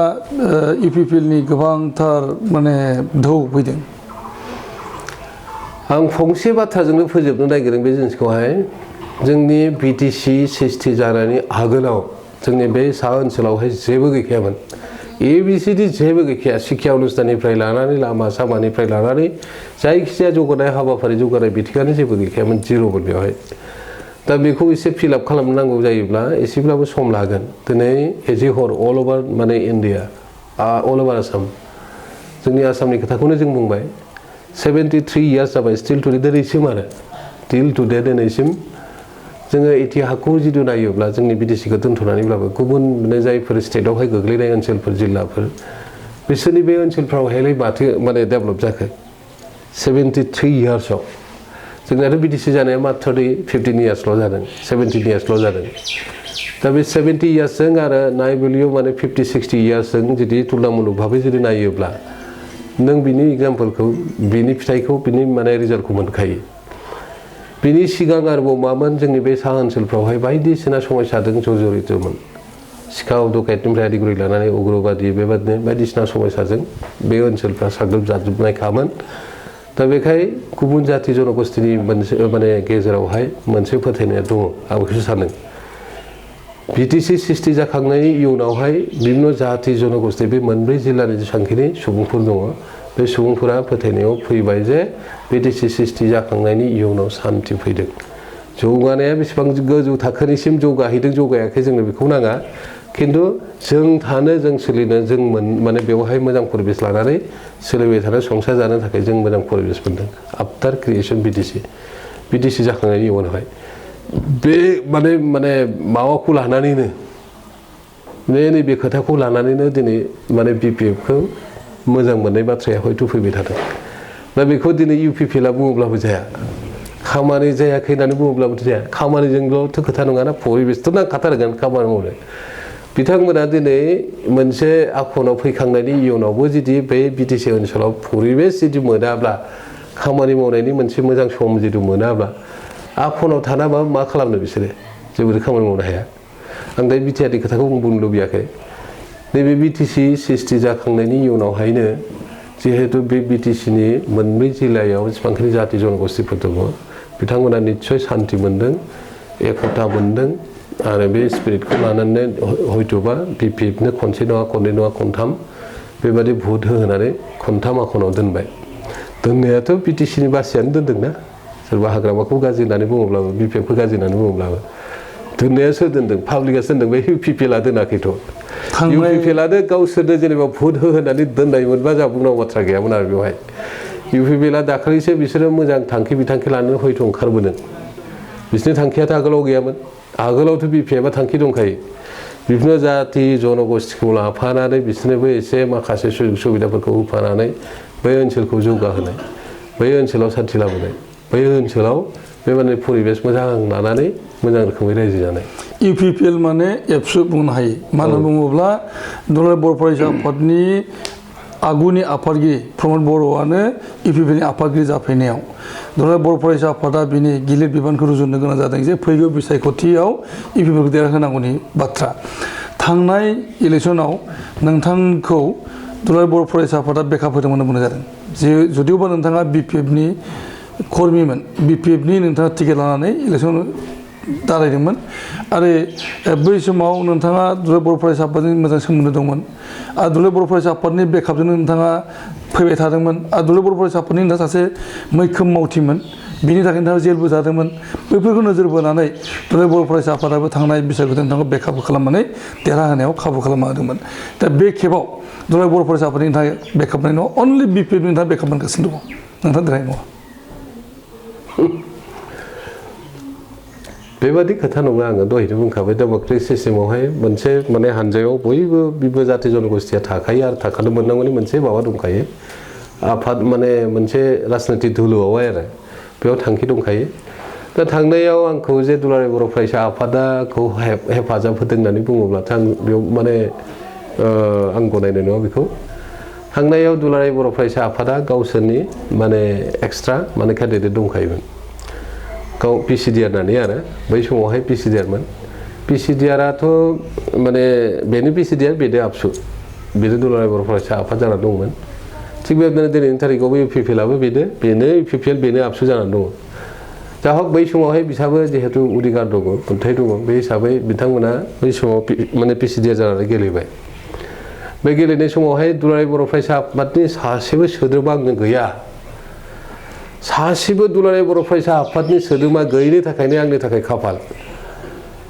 UPPLनि गोबांथार माने ढौ फैदों आं फंसे बाथ्राजोंनो फोजोबनो नागिरदों बे जिनिसखौहाय जोंनि BTC सृष्टि जानायनि आगोलाव जोंनि बे सा ओनसोलावहाय जेबो गैखायामोन ABCD जेबो गैखाया शिक्षा अनुष्ठाननिफ्राय लानानै लामा सामानिफ्राय लानानै जायखिजाया जौगानाय हाबाफारि जौगानाय बिथिङानो जेबो गैखायामोन जिर'मोन बेवहाय दा बेखौ एसे फिल आप खालामनांगौ जायोब्ला एसेब्लाबो सम लागोन दिनै एज ए हर अल ओभार माने इन्डिया अल ओभार आसाम जोंनि आसामनि खोथाखौनो जों बुंबाय 73 इयार्स जाबाय स्टिल टुडे दिनैसिम आरो टिल टुडे दिनैसिम जोङो इतिहासखौ जुदि नायोब्ला जोंनि BTCखौ दोनथ'नानैब्लाबो गुबुन माने जायफोर स्टेटआवहाय गोग्लैनाय ओनसोलफोर जिल्लाफोर बिसोरनि बे ओनसोलफ्रावहायलाय माथो माने डेभेलप जाखो 73 इयार्सआव जोंनाथ' BTC जानाया मात्र 15 इयार्सल' जादों 17 इयार्सल' जादों दा बे 70 इयार्सजों आरो नायबोलियाव माने 50-60 इयार्सजों जुदि तुलनामुलक भाबै जुदि नायोब्ला नों बिनि एग्जाम्पलखौ बिनि फिथाइखौ बिनि माने रिजाल्टखौ मोनखायो बिनि सिगां आरोबाव मामोन जोंनि बे सा ओनसोलफ्रावहाय बायदिसिना समस्याजों जर्जरितमोन सिखाव डकाइतनिफ्राय आदिगुरि लानानै उग्रबादि बेबादिनो बायदिसिना समस्याजों बे ओनसोलफ्रा साग्लोबजाजोबनायखामोन दा बेखाय गुबुन जाति जनगोष्ठीनि मोनसे माने गेजेरावहाय मोनसे फोथायनाया दङ आं बेखौसो सानो BTC सृष्टि जाखांनायनि इयुनावहाय बिभिन्न जाति जनगोष्ठी बे मोनब्रै जिल्लानि जेसेबांखिनि सुबुंफोर दङ बे सुबुंफोरा फोथायनायाव फैबाय जे BTC सृष्टि जाखांनायनि इयुनाव सान्थि फैदों जौगानाया बेसेबां गोजौ थाखोनिसिम जौगाहैदों जौगायाखै जोंनो बेखौ नाङा खिन्थु जों थानो जों सोलिनो जों माने बेवहाय मोजां परिबेस लानानै सोलिबाय थानो संसार जानो थाखाय जों मोजां परिबेस मोनदों आफ्टार क्रिएशन BTC जाखांनायनि उनावहाय बे माने माबाखौ लानानैनो नैबे खोथाखौ लानानैनो दिनै माने BPFखौ मोजां मोननाय बाथ्राया हयथ' फैबाय थादों दा बेखौ दिनै UPPLआ बुङोब्लाबो जाया खामानि जायाखै होननानै बुङोब्लाबो जाया खामानिजोंल'थ' खोथा नङाना परिबेसथ' नांखाथारगोन खामानि मावनो बिथांमोना दिनै मोनसे आखनाव फैखांनायनि इयुनावबो जुदि बे BTC ओनसोलाव परिबेस जुदि मोनाब्ला खामानि मावनायनि मोनसे मोजां सम जुदि मोनाब्ला आखनाव थानाबा मा खालामनो बिसोरो जेबो खामानि मावनो हाया आं दा बिटिआरनि खोथाखौ बुंनो लुबैयाखै नैबे BTC सृष्टि जाखांनायनि इयुनावहायनो जिहेतु बे BTCनि मोनब्रै जिल्लायाव जेसेबांखिनि जाति जनगोष्ठीफोर दङ बिथांमोना निस्सय सान्थि मोनदों एकता मोनदों आरो बे स्पिरिटखौ लानानै हयथ'बा BPFनो खनसे नङा खननै नङा खनथाम बेबादि भट होनानै खनथाम आखनाव दोनबाय दोननायाथ' BTCनि बासियानो दोनदोंना सोरबा हाग्रामाखौ गाज्रि होननानै बुङोब्लाबो BPFखौ गाज्रि होननानै बुङोब्लाबो दोननाया सोर दोनदों पाब्लिकआसो दोनदों बे UPPLआ दोनाखैथ' UPPLआनो गावसोरनो जेनेबा भट होनानै दोननायमोनबा जोंहा बुंनांगौ बाथ्रा गैयामोन आरो बेवहाय UPPLआ दाखालिसो बिसोरो मोजां थांखि बिथांखि लानानै हयथ' ओंखारबोदों बिसोरनि थांखियाथ' आगोलाव गैयामोन आगोलावथ' BPFआ थांखि दंखायो बिभिन्न जाति जनगोष्ठीखौ लाफानानै बिसोरनोबो एसे माखासे सुजुग सुबिदाफोरखौ होफानानै बै ओनसोलखौ जौगाहोनाय बै ओनसोलाव सान्थि लाबोनाय बै ओनसोलाव बेबायदि परिबेस मोजां लानानै मोजां रोखोमै रायजो जानाय इउपिपिएल माने एबसु बुंनो हायो मानो बुङोब्ला दुलाराय बर' फरायसा आफादनि आगुनि आफादगिरि प्रमद बर'आनो इउपिपिएलनि आफादगिरि जाफैनायाव दुलाराय बर' फरायसा आफादा बिनि गिलिर बिबानखौ रुजुननो गोनां जादों जे फैगौ बिसायख'थियाव इउपिपिएलखौ देरहाहोनांगौनि बाथ्रा थांनाय इलेक्सनाव नोंथांखौ दुलाराय बर' फरायसा आफादा बेकआप होदोंमोन बुंनाय जादों जे जुदिअबा नोंथाङा बिपिएफनि कर्मिमोन बिपिएफनि नोंथाङा टिकेट लानानै इलेक्सन दारायदोंमोन आरो बै समाव नोंथाङा दुलाराय बर' फरायसा आफादजों मोजां सोमोन्दो दंमोन आरो दुलाराय बर' फरायसा आफादनि बेकआपजों नोंथाङा फैबाय थादोंमोन आरो दुलाराय बर' फरायसा आफादनि नोंथाङा सासे मैखोम मावथिमोन बिनि थाखाय नोंथाङा जेलबो जादोंमोन बैफोरखौ नोजोर बोनानै दुलाराय बर' फरायसा आफादाबो थांनाय बिसायख'थियाव नोंथांखौ बेकआप खालामनानै देरहाहोनायाव खाबु खालामना होदोंमोन दा बे खेबाव दुलाराय बर' फरायसा आफादनि थाखाय बेकआप होनाय नङा अनलि बिपिएफनि नोंथाङा बेकआप मोनगासिनो दङ नोंथाङा देरहानाय नङा बेबादि खोथा नङा आङो दहायनो बुंखाबाय डेम'क्रेटिक सिस्टेमावहाय मोनसे माने हानजायाव बयबो बिबो जाथि जनगोष्ठीया थाखायो आरो थाखानो मोननांगौनि मोनसे माबा दंखायो आफाद माने मोनसे राजनितिक धुलुआवहाय आरो बेयाव थांखि दंखायो दा थांनायाव आंखौ जे दुलाराय बर' फरायसा आफादाखौ हेफाजाब होदों होननानै बुङोब्लाथाय आं बेयाव माने आं गनायनाय नङा बेखौ थांनायाव दुलाराय बर' फरायसा आफादा गावसोरनि माने एक्सट्रा माने केन्डिडेट दंखायोमोन गाव पिसिडिआर होननानै आरो बै समावहाय पिसिडिआरमोन पिसिडिआराथ' माने बेनो पिसिडिआर बेनो आबसु बेनो दुलाराय बर' फरायसा आफाद जानानै दंमोन थिग बेबायदिनो दिनैनि थारिखआवबो इउपिपिएलआबो बेनो इउपिपिएल बेनो आबसु जानानै दङ दा हक बै समावहाय बिसाबो जिहेतु अधिकार दङ मोन्थाय दङ बे हिसाबै बिथांमोना बै समाव माने पिसिडिआर जानानै गेलेबाय बे गेलेनाय समावहाय दुलाराय बर' फरायसा आफादनि सासेबो सोद्रोमा आंनो गैया सासेबो दुलाराय बर' फरायसा आफादनि सोद्रोमा गैयैनि थाखायनो आंनि थाखाय खाफाल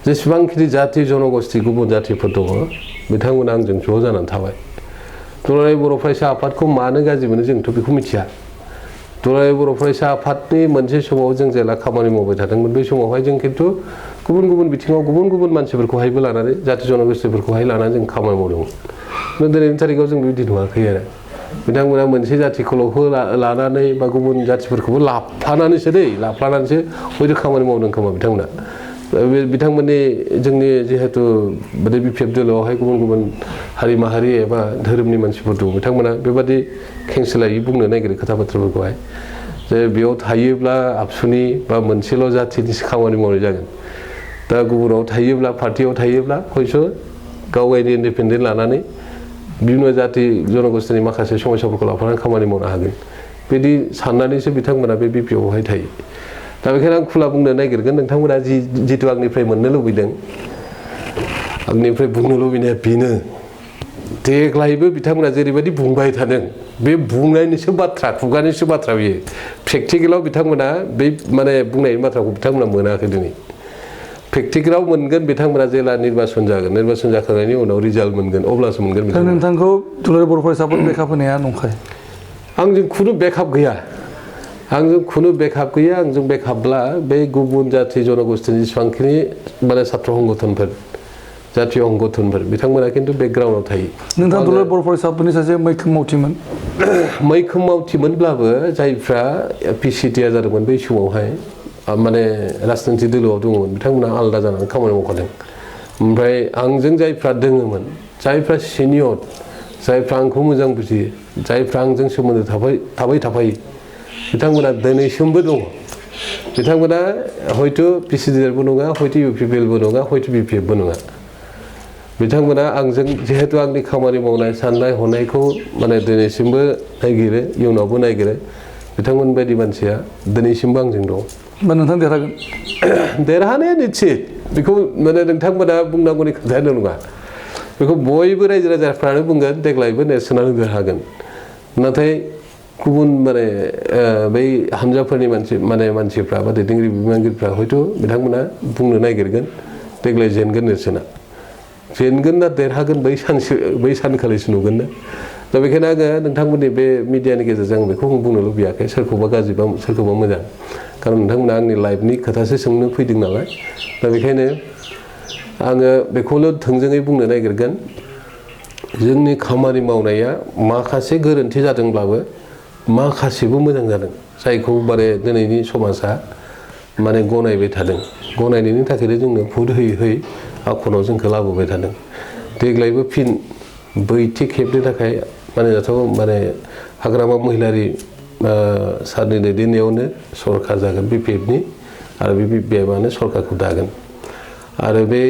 जेसेबांखिनि जाथि जनगोष्ठी गुबुन जाथिफोर दङ बिथांमोना आंजों ज' जानानै थाबाय दुलाराय बर' फरायसा आफादखौ मानो गाज्रि मोनो जोंथ' बेखौ मिथिया दुलाराय बर' फरायसा आफादनि मोनसे समाव जों जेला खामानि मावबाय थादोंमोन बै समावहाय जों खिन्थु गुबुन गुबुन बिथिङाव गुबुन गुबुन मानसिफोरखौहायबो लानानै जाथि जनगोष्ठीफोरखौहाय लानानै जों खामानि मावदोंमोन दिनैनि थारिखआव जों बिदि नुवाखै आरो बिथांमोना मोनसे जाथिखौल' लानानै बा गुबुन जाथिफोरखौबो लाफानानैसो हयथ' खामानि मावदों खोमा बिथांमोना बिथांमोननि जोंनि जिहेतु बे बिपिएफ दोलोआवहाय गुबुन गुबुन हारि माहारि एबा धोरोमनि मानसिफोर दं बिथांमोना बेबादि खेंसालियायै बुंनो नागिरो खोथा बाथ्राफोरखौहाय जे बेयाव थायोब्ला आबसुनि बा मोनसेल' जाथिनिसो खामानि मावनाय जागोन दा गुबुनाव थायोब्ला पार्टियाव थायोब्ला हयथ' गाव गावनि इन्डिपेन्डेन्ट लानानै बिभिन्न जाति जनगोष्ठीनि माखासे समस्याफोरखौ लाफानानै खामानि मावनो हागोन बिदि साननानैसो बिथांमोना बे बिपिएफआवहाय थायो दा बेखायनो आं खुला बुंनो नागिरगोन नोंथांमोना जितु आंनिफ्राय मोननो लुबैदों आंनिफ्राय बुंनो लुबैनाया बेनो देग्लायबो बिथांमोना जेरैबायदि बुंबाय थादों बे बुंनायनिसो बाथ्रा खुगानिसो बाथ्रा बेयो प्रेक्टिकेलाव बिथांमोना बे माने बुंनायनि बाथ्राखौ बिथांमोना मोनाखै दिनै प्रेक्टिकेलाव मोनगोन बिथांमोना जेला निर्बासन जागोन निर्बासन जाखांनायनि उनाव रिजाल्ट मोनगोन अब्लासो मोनगोन नोंथांखौ दुलाराय बर' फरायसा आफाद बेकआप होनाया नंखाय आंजों खुनु बेकआप गैया आंजों बेकआपब्ला बे गुबुन जाथि जनगोष्ठीनि जेसेबांखिनि माने छात्र संगठनफोर जातीय संगठनफोर बिथांमोना खिन्थु बेकग्राउन्डआव थायो नोंथाङा दुलाराय बर' फरायसा आफादनि सासे मैखोम मावथिमोनब्लाबो जायफ्रा पिसिडिआर जादोंमोन बै समावहाय माने राजनितिक दोलोआव दङमोन बिथांमोना आलादा जानानै खामानि मावखादों ओमफ्राय आंजों जायफ्रा दोङोमोन जायफ्रा सिनियर जायफ्रा आंखौ मोजां बुजियो जायफ्रा आंजों सोमोन्दो थाफायो बिथांमोना दिनैसिमबो दङ बिथांमोना हयथ' पिसिडिआरबो नङा हयथ' इउपिपिएलबो नङा हयथ' बिपिएफबो नङा बिथांमोना आंजों जिहेतु आंनि खामानि मावनाय साननाय हनायखौ माने दिनैसिमबो नायगिरो इयुनावबो नायगिरो बिथांमोन बायदि मानसिया दिनैसिमबो आंजों दं होमबा नोंथां देरहागोन देरहानाया निश्चित बेखौ माने नोंथांमोना बुंनांगौनि खोथायानो नङा बेखौ बयबो रायजो राजाफ्रानो बुंगोन देग्लायबो नेर्सोनानो देरहागोन नाथाय गुबुन माने बै हानजाफोरनि मानसिफ्रा बा दैदेनगिरि बिबानगिरिफ्रा हयथ' बिथांमोना बुंनो नागिरगोन देग्लाय जेनगोन नेर्सोना जेनगोन ना देरहागोन बै सानखालिसो नुगोन ना दा बेखायनो आङो नोंथांमोननि बे मिडियानि गेजेरजों आं बेखौ बुंनो लुबैयाखै सोरखौबा गाज्रि बा सोरखौबा मोजां खारन नोंथांमोना आंनि लाइफनि खोथासो सोंनो फैदों नालाय दा बेखायनो आङो बेखौल' थोंजोङै बुंनो नागिरगोन जोंनि खामानि मावनाया माखासे गोरोन्थि जादोंब्लाबो माखासेबो मोजां जादों जायखौ माने दिनैनि समाजा माने गनायबाय थादों गनायनायनि थाखायनो जोंनो भट होयै होयै आखनाव जोंखौ लाबोबाय थादों देग्लायबो फिन बैथि खेबनि थाखाय माने जाथाव माने हाग्रामा महिलारि सारनि दैदेननायावनो सरकार जागोन BPFनि आरो बे BPFआनो सरकारखौ दागोन आरो बे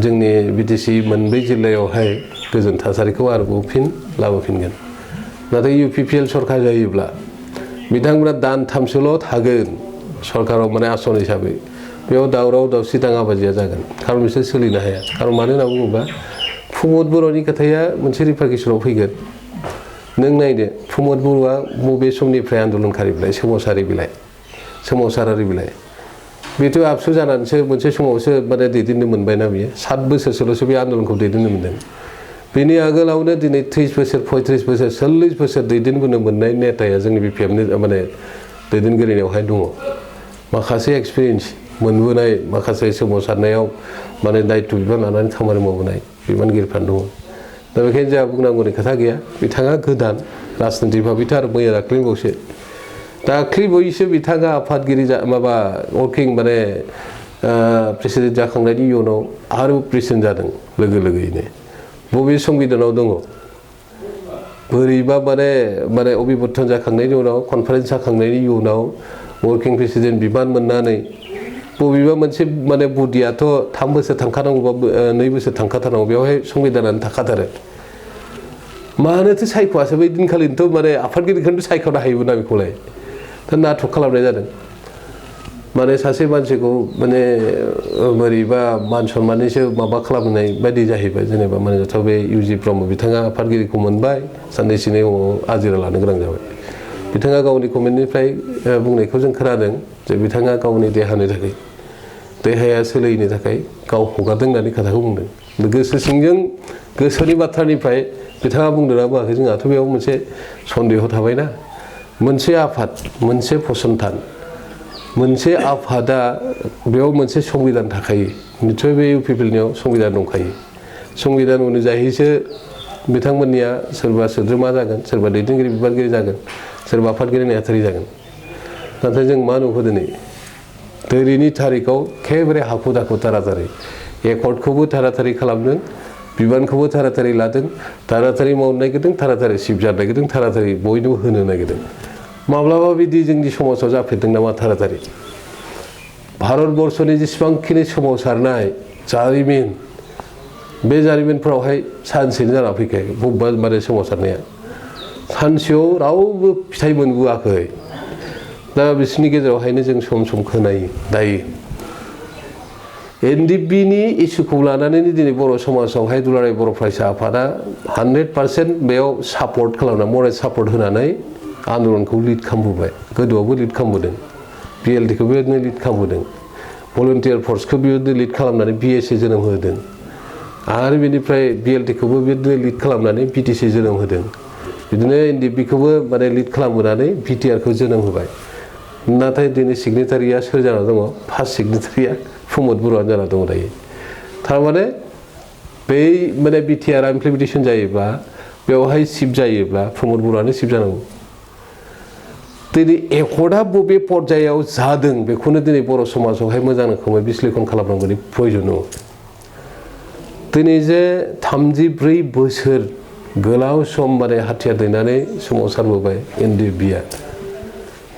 जोंनि BTC मोनब्रै जिल्लायावहाय गोजोन थासारिखौ आरोबाव फिन लाबोफिनगोन नाथाय UPPL सरकार जायोब्ला बिथांमोना दानथामसोल' थागोन सरकाराव माने आसन हिसाबै बेयाव दावराव दावसि दाङाबाजिया जागोन खारन बिसोर सोलिनो हाया खारन मानो होनना बुङोबा प्रमद बर'नि खोथाया मोनसे रिपारकेसनाव फैगोन नों नायदो प्रमद बर'आ बबे समनिफ्राय आन्दलनकारि बिलाइ सोमावसारारि बिलाइ बेथ' आबसु जानानैसो मोनसे समावसो माने दैदेननो मोनबायना बियो 7 बोसोरसोल'सो बे आन्दलनखौ दैदेननो मोनदों बेनि आगोलावनो दिनै 30 बोसोर 35 बोसोर 40 बोसोर दैदेनबोनो मोननाय नेताया जोंनि BPFनि माने दैदेनगिरिनायावहाय दङ माखासे एक्सपिरियेन्स मोनबोनाय माखासे सोमावसारनायाव माने दायित्व बिबान लानानै खामानि मावबोनाय बिबानगिरिफ्रा दङ दा बेखायनो जोंहा बुंनांगौनि खोथा गैया बिथाङा गोदान राजनितिक भाबैथ' आरो मैया दाख्लैबावसो दाख्लैबावैसो बिथाङा आफादगिरि माबा वर्किं माने प्रेसिडेन्ट जाखांनायनि उनाव आरो प्रेसिडेन्ट जादों लोगोयैनो बबे संबिधानाव दङ बोरैबा माने अभिबर्तन जाखांनायनि उनाव कनफारेन्स जाखांनायनि उनाव वर्किं प्रेसिडेन्ट बिबान मोननानै बबेबा मोनसे माने बडियाथ' 3 बोसोर थांखानांगौबा 2 बोसोर थांखाथारनांगौ बेवहाय संबिधानानो थाखाथारो मानोथो सायख'आसो बै दिनखालिनोथ' माने आफादगिरिखौनो सायख'नो हायोमोन ना बेखौलाय दा नाटक खालामनाय जादों माने सासे मानसिखौ माने बोरैबा मान सन्माननिसो माबा खालामनाय बायदि जाहैबाय जेनेबा माने जाथाव बे UG ब्रह्म बिथाङा आफादगिरिखौ मोनबाय साननैसोनि उनाव आजिरा लानो गोनां जाबाय बिथाङा गावनि कमेन्टनिफ्राय बुंनायखौ जों खोनादों जे बिथाङा गावनि देहानि थाखाय देहाया सोलियैनि थाखाय गाव हगारदों होननानै खोथाखौ बुंदों गोसो सिंजों गोसोनि बाथ्रानिफ्राय बिथाङा बुंदोंना बुङाखै जोंहाथ' बेयाव मोनसे सन्देह थाबायना मोनसे आफाद मोनसे फसंथान मोनसे आफादा बेयाव मोनसे संबिधान थाखायो निश्चय बे UPPLनियाव संबिधान दंखायो संबिधान अनुजायैसो बिथांमोननिया सोरबा सोद्रोमा जागोन सोरबा दैदेनगिरि बिबानगिरि जागोन सोरबा आफादगिरि नेहाथारि जागोन नाथाय जों मा नुखो दिनैनि थारिखआव एखेबारे हाखु दाखु थाराथारि एकर्डखौबो थाराथारि खालामदों बिबानखौबो थाराथारि लादों थाराथारि मावनो नागिरदों थाराथारि सिफ जानो नागिरदों थाराथारि बयनोबो होनो नागिरदों माब्लाबा बिदि जोंनि समाजाव जाफेरदों नामा थाराथारि भारतबर्षनि जेसेबांखिनि सोमावसारनाय जारिमिन बे जारिमिनफोरावहाय सानसेनो जाना फैखायाखै बबेबा माने सोमावसारनाया सानसेयाव रावबो फिथाइ मोनबोआखै दा बिसोरनि गेजेरावहायनो जों सम खोनायो दायो NDPनि इस्युखौ लानानै दिनै बर' समाजावहाय दुलाराय बर' फरायसा आफादा 100% बेयाव सापर्ट खालामना मरेल सापर्ट होनानै आन्दलनखौ लिड खालामबोबाय गोदोआवबो लिड खालामबोदों BLTखौ बेबायदिनो लिड खालामबोदों भलन्टियार फर्सखौ बेबायदिनो लिड खालामनानै BSA जोनोम होदों आरो बेनिफ्राय BLTखौबो बेबायदिनो लिड खालामनानै BTC जोनोम होदों बिदिनो NDPखौबो माने लिड खालामबोनानै BTRखौ जोनोम होबाय नाथाय दिनै सिगनेटारिया सोर जाना दङ फार्स्ट सिगनेटारिया प्रमद बर'आनो जाना दङ दायो थारमाने बै माने BTRआ इमप्लिमेन्टेसन जायोब्ला बेवहाय सिफ जायोब्ला प्रमद बर'आनो सिफ जानांगौ दिनै एकर्डआ बबे पर्यायाव जादों बेखौनो दिनै बर' समाजावहाय मोजां रोखोमै बिश्लेषण खालामनांगौनि प्रयजन दङ दिनै जे 34 बोसोर गोलाव सम माने हाथियार दैनानै सोमावसारबोबाय NDPआ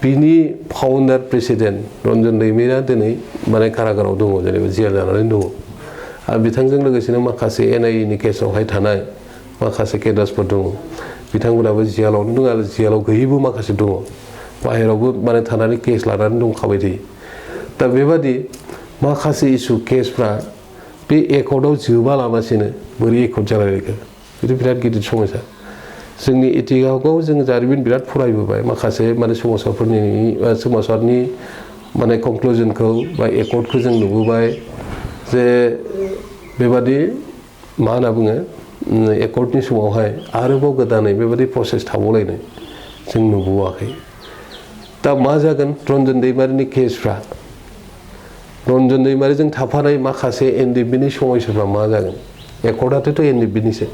बिनि फाउन्डार प्रेसिडेन्ट रन्जन दैमेरा दिनै माने कारागाराव दङ जेनेबा जेल जानानै दङ आरो बिथांजों लोगोसेनो माखासे NIAनि केसावहाय थानाय माखासे केडार्सफोर दङ बिथांमोनाबो जेलावनो दङ आरो जेलाव गैयैबो माखासे दङ बाहेरावबो माने थानानै केस लानानै दंखाबाय थायो दा बेबादि माखासे इस्यु केसफ्रा बे एकर्डआव जोबालाबासिनो बोरै एकर्ड जालायलायखो बेथ' बिराद गिदिर समस्या जोंनि इतिहासाव जों जारिमिन बिराद फरायबोबाय माखासे माने सोमावसारनि माने कनक्लुजनखौ बा एकर्डखौ जों नुबोबाय जे बेबादि मा होनना बुङो एकर्डनि समावहाय आरोबाव गोदानै बेबादि प्रसेस थाबावलायनाय जों नुबोआखै दा मा जागोन रन्जन दैमारिनि केसफ्रा रन्जन दैमारिजों थाफानाय माखासे NDPनि समस्याफ्रा मा जागोन एकर्डआथ' NDPनिसो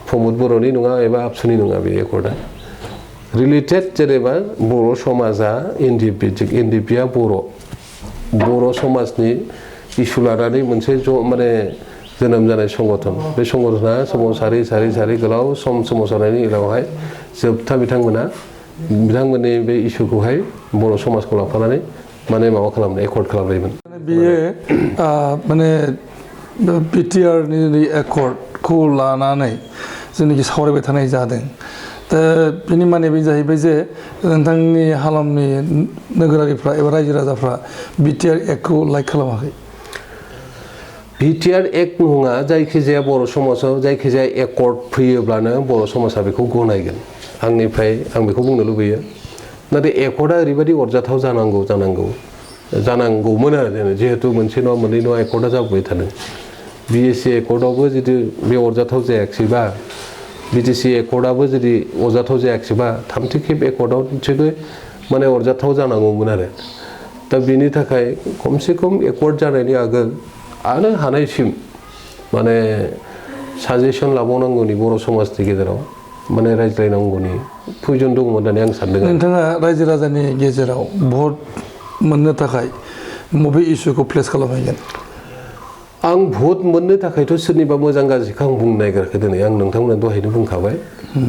प्रमद बर'नि नङा एबा आबसुनि नङा बे एकर्डआ रिलेटेड जेनेबा बर' समाजा NDPआ बर' बर' समाजनि इस्यु लानानै मोनसे माने जोनोम जानाय संगठन बे संगठना सोमावसारै गोलाव सम सोमावसारनायनि उनावहाय जोबथा बिथांमोननि बे इस्युखौहाय बर' समाजखौ लाफानानै माने माबा खालामनाय एकर्ड खालामनायमोन बियो माने बिटिआरनि एकर्डखौ लानानै जेनाखि सावरायबाय थानाय जादों दा बिनि माने बे जाहैबाय जे नोंथांनि हालामनि नोगोरारिफ्रा एबा रायजो राजाफ्रा बिटिआर एक्टखौ लाइक खालामाखै बिटिआर एक्ट नङा जायखिजाया बर' समाजाव जायखिजाया एकर्ड फैयोब्लानो बर' समाजा बेखौ गनायगोन आंनिफ्राय आं बेखौ बुंनो लुबैयो नाथाय एकर्डआ ओरैबायदि अरजाथाव जानांगौमोन आरो जिहेतु मोनसे नङा मोननै नङा एकर्डआ जाबोबाय थादों बिएससि एकर्डआवबो जुदि बे अरजाथाव जायाखिसैबा बिटिसि एकर्डआबो जुदि अरजाथाव जायाखिसैबा थामथि खेब एकर्डआव निसयबो माने अरजाथाव जानांगौमोन आरो दा बेनि थाखाय खमसे खम एकर्ड जानायनि आगोल आरो हानायसिम माने साजेसन लाबावनांगौनि बर' समाजनि गेजेराव माने रायज्लायनांगौनि प्रयोजन दंमोन होननानै आं सानदों नोंथाङा रायजो राजानि गेजेराव भट मोननो थाखाय बबे इस्युखौ प्लेस खालामहैगोन आं भट मोननो थाखायथ' सोरनिबा मोजां गाज्रिखौ आं बुंनो नागिराखै दिनै आं नोंथांमोना दहायनो बुंखाबाय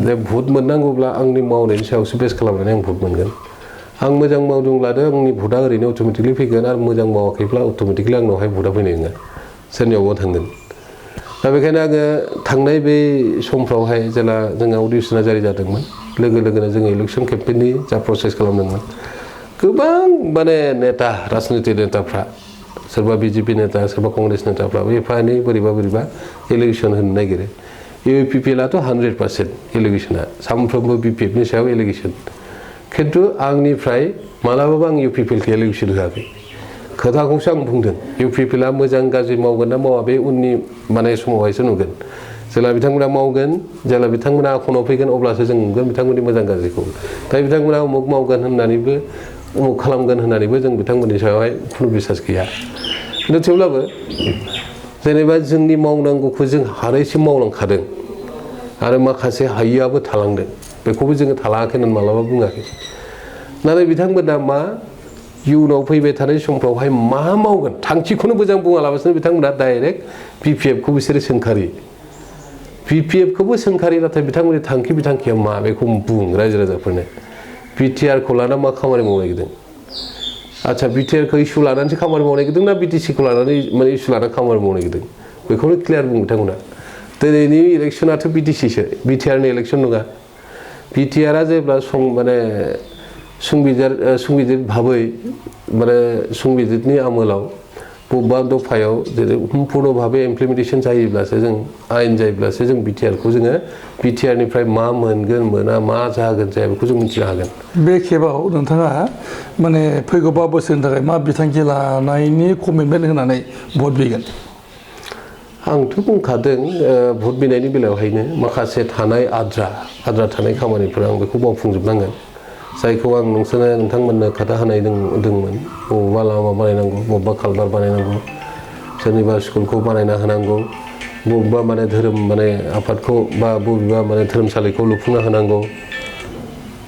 जे भट मोननांगौब्ला आंनि मावनायनि सायावसो बेस खालामनानै आं भट मोनगोन आं मोजां मावदोंब्लानो आंनि भटआ ओरैनो अट'मेटिकलि फैगोन आरो मोजां मावाखैब्ला अट'मेटिकलि आंनावहाय भटआ फैनाय नङा सोरनियावबा थांगोन दा बेखायनो आङो थांनाय बे समफ्रावहाय जेला जोंहा अडिसना जारि जादोंमोन लोगो लोगोनो जोङो इलेक्सन केम्पेइननि जा प्रसेस खालामदोंमोन गोबां माने नेता राजनितिक नेताफ्रा सोरबा बिजेपि नेता सोरबा कंग्रेस नेताफ्राबो एफा एनै बोरैबा इलेक्सन होनो नागिरो इउपिपिएलआथ' 100% इलेक्सना सानफ्रोमबो बिपिएफनि सायाव इलेक्सन खिन्थु आंनिफ्राय मालाबाबो आं इउपिपिएलखौ इलेक्सन होआखै खोथाखौसो आं बुंदों इउपिपिएलआ मोजां गाज्रि मावगोन ना मावा बे उननि माने समावहायसो नुगोन जेला बिथांमोना मावगोन जेला बिथांमोना आखनाव फैगोन अब्लासो जों नुगोन बिथांमोननि मोजां गाज्रिखौ दा बिथांमोना उमुक मावगोन होननानैबो उमुक खालामगोन होननानैबो जों बिथांमोननि सायावहाय खुनु बिसास गैया खिन्थु थेवब्लाबो जेनेबा जोंनि मावनांगौखौ जों हानायसिम मावलांखादों आरो माखासे हायियाबो थालांदों बेखौबो जोङो थालाङाखै होननानै मालाबा बुङाखै नाथाय बिथांमोना मा इयुनाव फैबाय थानाय समफ्रावहाय मा मावगोन थांखिखौनो मोजां बुङालाबासिनो बिथांमोना डाइरेक्ट बिपिएफखौ बिसोरो सोंखारि बिपिएफखौबो सोंखारि नाथाय बिथांमोननि थांखि बिथांखिया मा बेखौ बुं रायजो राजाफोरनो बिटिआरखौ लाना मा खामानि मावनो नागिरदों आच्छा बिटिआरखौ इस्यु लानानैसो खामानि मावनो नागिरदों ना बिटिसिखौ लानानै माने इस्यु लानानै खामानि मावनो नागिरदों बेखौनो क्लियार बुं बिथांमोना दिनैनि इलेक्सनाथ' बिटिसिसो बिटिआरनि इलेक्सन नङा बिटिआरआ जेब्ला माने संबिजित भाबै माने संबिजितनि आमोलाव बबेबा दफायाव जेरै सम्पुर्ण भाबै इमप्लिमेन्टेसन जायोब्लासो जों आयेन जायोब्लासो जों बिटिआरखौ जोङो बिटिआरनिफ्राय मा मोनगोन मोना मा जागोन जाया बेखौ जों मिथिनो हागोन बे खेबाव नोंथाङा माने फैगौ 5 बोसोरनि थाखाय मा बिथांखि लानायनि कमिटमेन्ट होनानै भट बिगोन आंथ' बुंखादों भट बिनायनि बेलायावहायनो माखासे थानाय आद्रा थानाय खामानिफोर आं बेखौ मावफुंजोबनांगोन जायखौ आं नोंथांमोननो खोथा होनाय दंमोन बबेबा लामा बानायनांगौ बबेबा कालभार बानायनांगौ सोरनिबा स्कुलखौ बानायना होनांगौ बबेबा माने धोरोम माने आफादखौ बा बबेबा माने धोरोमसालिखौ लुफुंना होनांगौ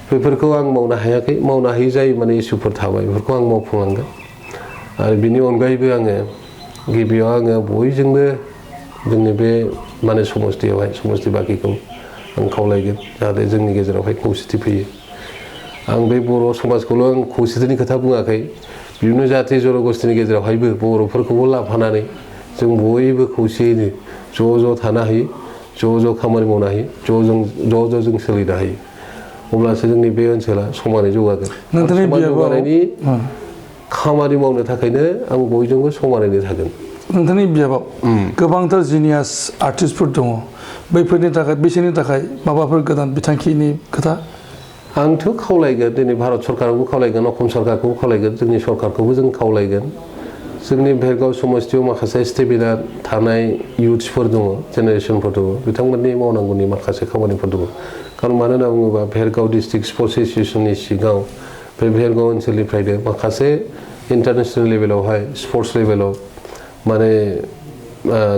बेफोरखौ आं मावनो हायाखै मावनो हायै जाय माने इसुफोर थाबाय बेफोरखौ आं मावफुंलांगोन आरो बिनि अनगायैबो आङो गिबियाव आङो बयजोंबो जोंनि बे माने समस्ति बाखिखौ आं खावलायगोन जाहाथे जोंनि गेजेरावहाय खौसेथि फैयो आं बे बर' समाजखौल' आं खौसेथिनि खोथा बुङाखै बिदिनो जाथि जन'गस्थिनि गेजेरावहायबो बर'फोरखौबो लाफानानै जों बयबो खौसेयैनो ज' थानो हायो ज' खामानि मावनो हायो ज' जों सोलिनो हायो अब्लासो जोंनि बे ओनसोला समानै जौगागोन समान जौगानायनि खामानि मावनो थाखायनो आं बयजोंबो समानैनो थागोन नोंथांनि बिजाबाव गोबांथार जिनियास आर्टिस्टफोर दङ बैफोरनि थाखाय बिसोरनि थाखाय माबाफोर गोदान बिथांखिनि खोथा आंथ' खावलायगोन दिनै भारत सरकारावबो खावलायगोन असम सरकारखौबो खावलायगोन जोंनि सरकारखौबो जों खावलायगोन जोंनि भेरगाव समस्तियाव माखासे स्टेबिना थानाय इयुथ्सफोर दङ जेनेरेसनफोर दङ बिथांमोननि मावनांगौनि माखासे खामानिफोर दङ खारन मानो होनना बुङोबा भेरगाव डिस्ट्रिक्ट स्पर्ट्स एस'सियेसननि सिगाङाव बे भेरगाव ओनसोलनिफ्रायनो माखासे इन्टारनेसनेल लेभेलावहाय स्पर्ट्स लेभेलाव माने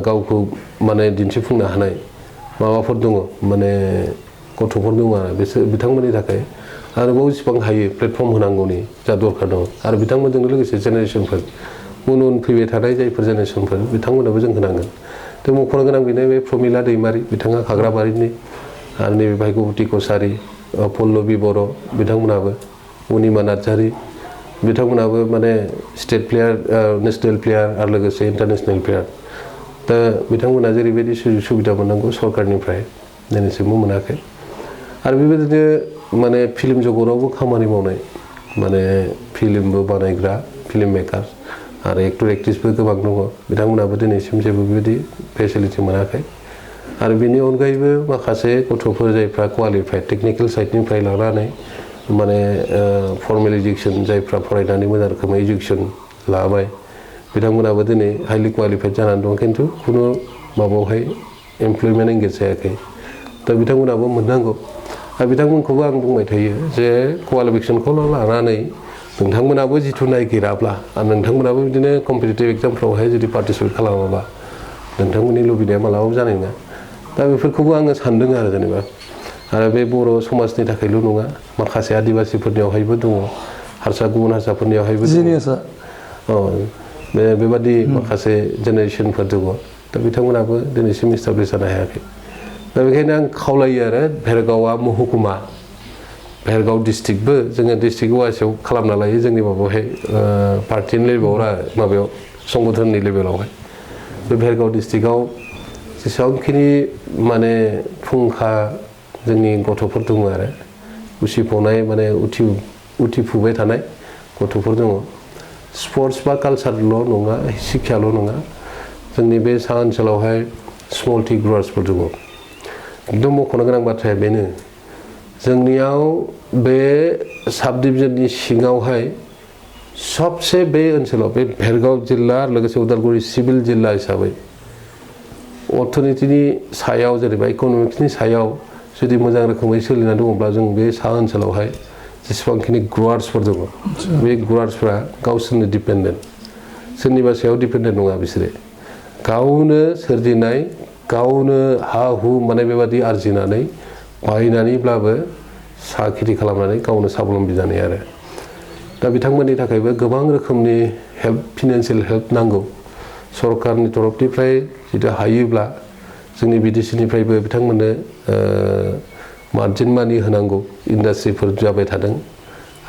गावखौ माने दिन्थिफुंनो हानाय माबाफोर दङ माने गथ'फोर दङ आरो बिथांमोननि थाखाय आरोबाव जेसेबां हायो प्लेटफर्म होनांगौनि जा दरखार दं आरो बिथांमोनजों लोगोसे जेनेरेसनफोर उन फैबाय थानाय जायफोर जेनेरेसनफोर बिथांमोननोबो जों होनांगोन थ' मख'नो गोनां बेनो बे प्रमिला दैमारि बिथाङा खाग्राबारिनि आरो नैबे भाग्यबती कसारी पल्लबी बर' बिथांमोनाबो अनिमा नार्जारी बिथांमोनाबो माने स्टेट प्लेयार नेसनेल प्लेयार आरो लोगोसे इन्टारनेसनेल प्लेयार दा बिथांमोना जेरैबायदि सुजुग सुबिदा मोननांगौ सरकारनिफ्राय दिनैसिमबो मोनाखै आरो बेबायदिनो माने फिल्म जगतावबो खामानि मावनाय माने फिल्मबो बानायग्रा फिल्म मेकार आरो एक्टर एक्ट्रिसबो गोबां दङ बिथांमोनाबो दिनैसिम जेबो बेबायदि फेसिलिटि मोनाखै आरो बेनि अनगायैबो माखासे गथ'फोर जायफ्रा क्वालिफाइड टेकनिकेल साइडनिफ्राय लानानै माने फर्मेल इडुकेसन जायफ्रा फरायनानै मोजां रोखोमै इडुकेसन लाबाय बिथांमोनाबो दिनै हाइलि क्वालिफाइड जानानै दं खिन्थु खुनु माबायावहाय एमप्लयमेन्ट एंगेज जायाखै दा बिथांमोनाबो मोननांगौ आरो बिथांमोनखौबो आं बुंबाय थायो जे क्वालिफिकेसनखौ लानानै नोंथांमोनाबो जिथु नायगिराब्ला आरो नोंथांमोनाबो बिदिनो कम्पिटिटिभ एग्जामफ्रावहाय जुदि पार्टिसिपेट खालामाबा नोंथांमोननि लुबैनाया मालाबाबो जानाय नङा दा बेफोरखौबो आङो सानदों आरो जेनेबा आरो बे बर' समाजनि थाखायल' नङा माखासे आदिबासिफोरनियावहायबो दङ हारसा गुबुन हारसाफोरनियावहायबो बेबादि माखासे जेनेरेसनफोर दङ दा बिथांमोनाबो दिनैसिम इस्टाब्लिश जानो हायाखै दा बेखायनो आं खावलायो आरो भेरगावआ महकुमा भेरगाव डिस्ट्रिक्टबो जोङो डिस्ट्रिक्ट वाइसआव खालामना लायो जोंनि माबायावहाय पार्टिनि लेभेलाव माबायाव संगठननि लेभेलावहाय बे भेरगाव डिस्ट्रिक्टआव जेसेबांखिनि माने फुंखा जोंनि गथ'फोर दङ आरो उसिफावनाय माने उथिफुबाय थानाय गथ'फोर दङ स्पर्ट्स बा कालसारल' नङा शिक्षाल' नङा जोंनि बे सा ओनसोलावहाय स्मल टि ग्रवार्सफोर दङ एकदम मख'नो गोनां बाथ्राया बेनो जोंनियाव बे साब डिभिजननि सिङावहाय सबसे बे ओनसोलाव बे भेरगाव जिल्ला आरो लोगोसे उदालगुरि सिभिल जिल्ला हिसाबै अर्थनीतिनि सायाव जेनेबा इक'नमिक्सनि सायाव जुदि मोजां रोखोमै सोलिना दङब्ला जों बे सा ओनसोलावहाय जेसेबांखिनि ग्रवार्सफोर दङ बे ग्रवार्सफ्रा गावसोरनो डिपेन्डेन्ट सोरनिबा सायाव डिपेन्डेन्ट नङा बिसोरो गावनो सोरजिनाय गावनो हा हु माने बेबादि आरजिनानै बायनानैब्लाबो साहा खेथि खालामनानै गावनो साबलम्बि जानाय आरो दा बिथांमोननि थाखायबो गोबां रोखोमनि हेल्प फिनान्सियेल हेल्प नांगौ सरकारनि तरफनिफ्राय जुदि हायोब्ला जोंनि बिडिसिनिफ्रायबो बिथांमोननो मार्जिन मानि होनांगौ इन्डास्ट्रिफोर जाबाय थादों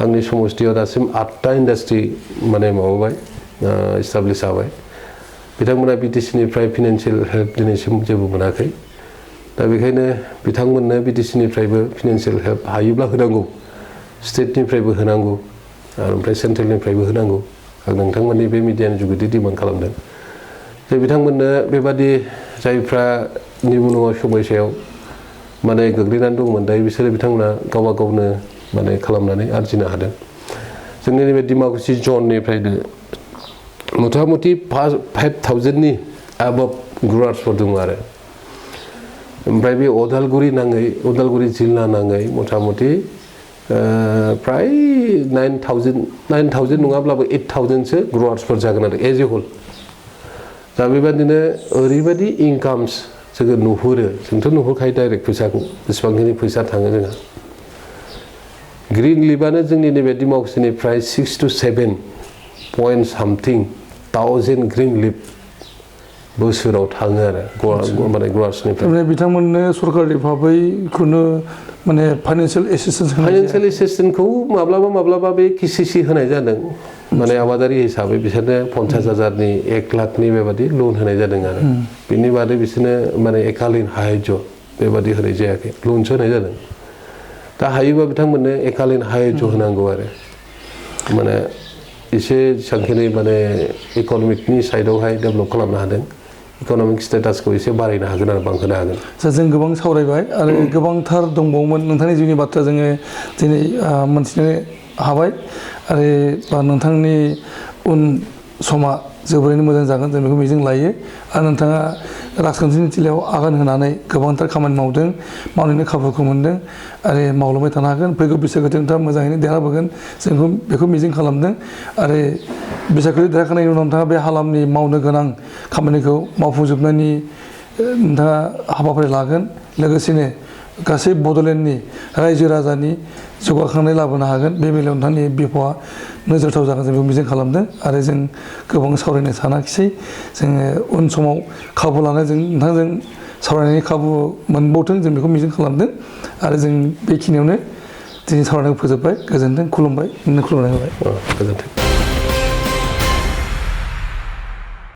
आंनि समस्थियाव दासिम 8टा इन्डास्ट्रि माने माबाबाय इस्टाब्लिश जाबाय बिथांमोना बिटिसिनिफ्राय फिनान्सियेल हेल्प दिनैसिम जेबो मोनाखै दा बेखायनो बिथांमोननो बिटिसिनिफ्रायबो फिनान्सियेल हेल्प हायोब्ला होनांगौ स्टेटनिफ्रायबो होनांगौ ओमफ्राय सेन्ट्रेलनिफ्रायबो होनांगौ आं नोंथांमोननि बे मिडियानि जुगेदि डिमान्ड खालामदों जे बिथांमोननो बेबादि जायफ्रा निबनुवा समस्यायाव माने गोग्लैनानै दंमोन दायो बिसोरो बिथांमोना गावबा गावनो माने खालामनानै आरजिनो हादों जोंनि नैबे डिमाकुसि जननिफ्रायनो मथा मथि 5,000नि एबाभ ग्रवार्सफोर दङ आरो ओमफ्राय बे उदालगुरि जिल्ला नाङै मथा मथि प्राय 9,000 नङाब्लाबो 8,000सो ग्रवार्सफोर जागोन आरो एज ए हल दा बेबादिनो ओरैबायदि इनकाम्स जोङो नुहुरो जोंथ' नुहुरखायो डाइरेक्ट फैसाखौ बेसेबांखिनि फैसा थाङो जोंहा ग्रिन लिफआनो जोंनि नैबे डिमाकुसिनिफ्राय 6 to 7 पइन्ट सामथिं थाउजेन्ड ग्रिन लिफ बोसोराव थाङो आरो माने ग्रवार्सनिफ्राय बिथांमोननो सरकारि भाबै खुनु माने फाइनान्सियेल एसिस्टेन्सखौ माब्लाबा बे किसिसि होनाय जादों माने आबादारि हिसाबै बिसोरनो 50,000नि 1 लाखनि बेबादि लन होनाय जादों आरो बिनि बादै बिसोरनो माने एकालिन साहाय्य बेबादि होनाय जायाखै लनसो होनाय जादों दा हायोबा बिथांमोननो एकालिन साहाय्य होनांगौ आरो माने एसे जेसेबांखिनि माने इक'नमिकनि साइडआवहाय डेभेलप खालामनो हादों इक'नमिक स्टेटासखौ एसे बारायनो हागोन आरो बांहोनो हागोन जों गोबां सावरायबाय आरो गोबांथार दंबावोमोन नोंथांनि जिउनि बाथ्रा जोङो दिनै मोनथिनो हाबाय आरो नोंथांनि उन समा जोबोरैनो मोजां जागोन जों बेखौ मिजिं लायो आरो नोंथाङा राजखान्थिनि थिलियाव आगान होनानै गोबांथार खामानि मावदों मावनायनि खाबुखौ मोनदों आरो मावलांबाय थानो हागोन फैगौ बिसायख'थियाव नोंथाङा मोजाङैनो देरहाबोगोन जों बेखौ मिजिं खालामदों आरो बिसायख'थि देरहाखांनायनि उनाव नोंथाङा बे हालामनि मावनो गोनां खामानिखौ मावफुंजोबनायनि नोंथाङा हाबाफारि लागोन लोगोसेनो गासै बड'लेण्डनि रायजो राजानि जौगाखांनाय लाबोनो हागोन बे बेलायाव नोंथांनि बिफावा नोजोरथाव जागोन जों बेखौ मिजिं खालामदों आरो जों गोबां सावरायनो सानाखिसै जोङो उन समाव खाबु लानानै जों नोंथांजों सावरायनायनि खाबु मोनबावथों जों बेखौ मिजिं खालामदों आरो जों बेखिनियावनो दिनै सावरायनायखौ फोजोबबाय गोजोनथों खुलुमबाय नोंनो खुलुमनाय होबाय गोजोन्थों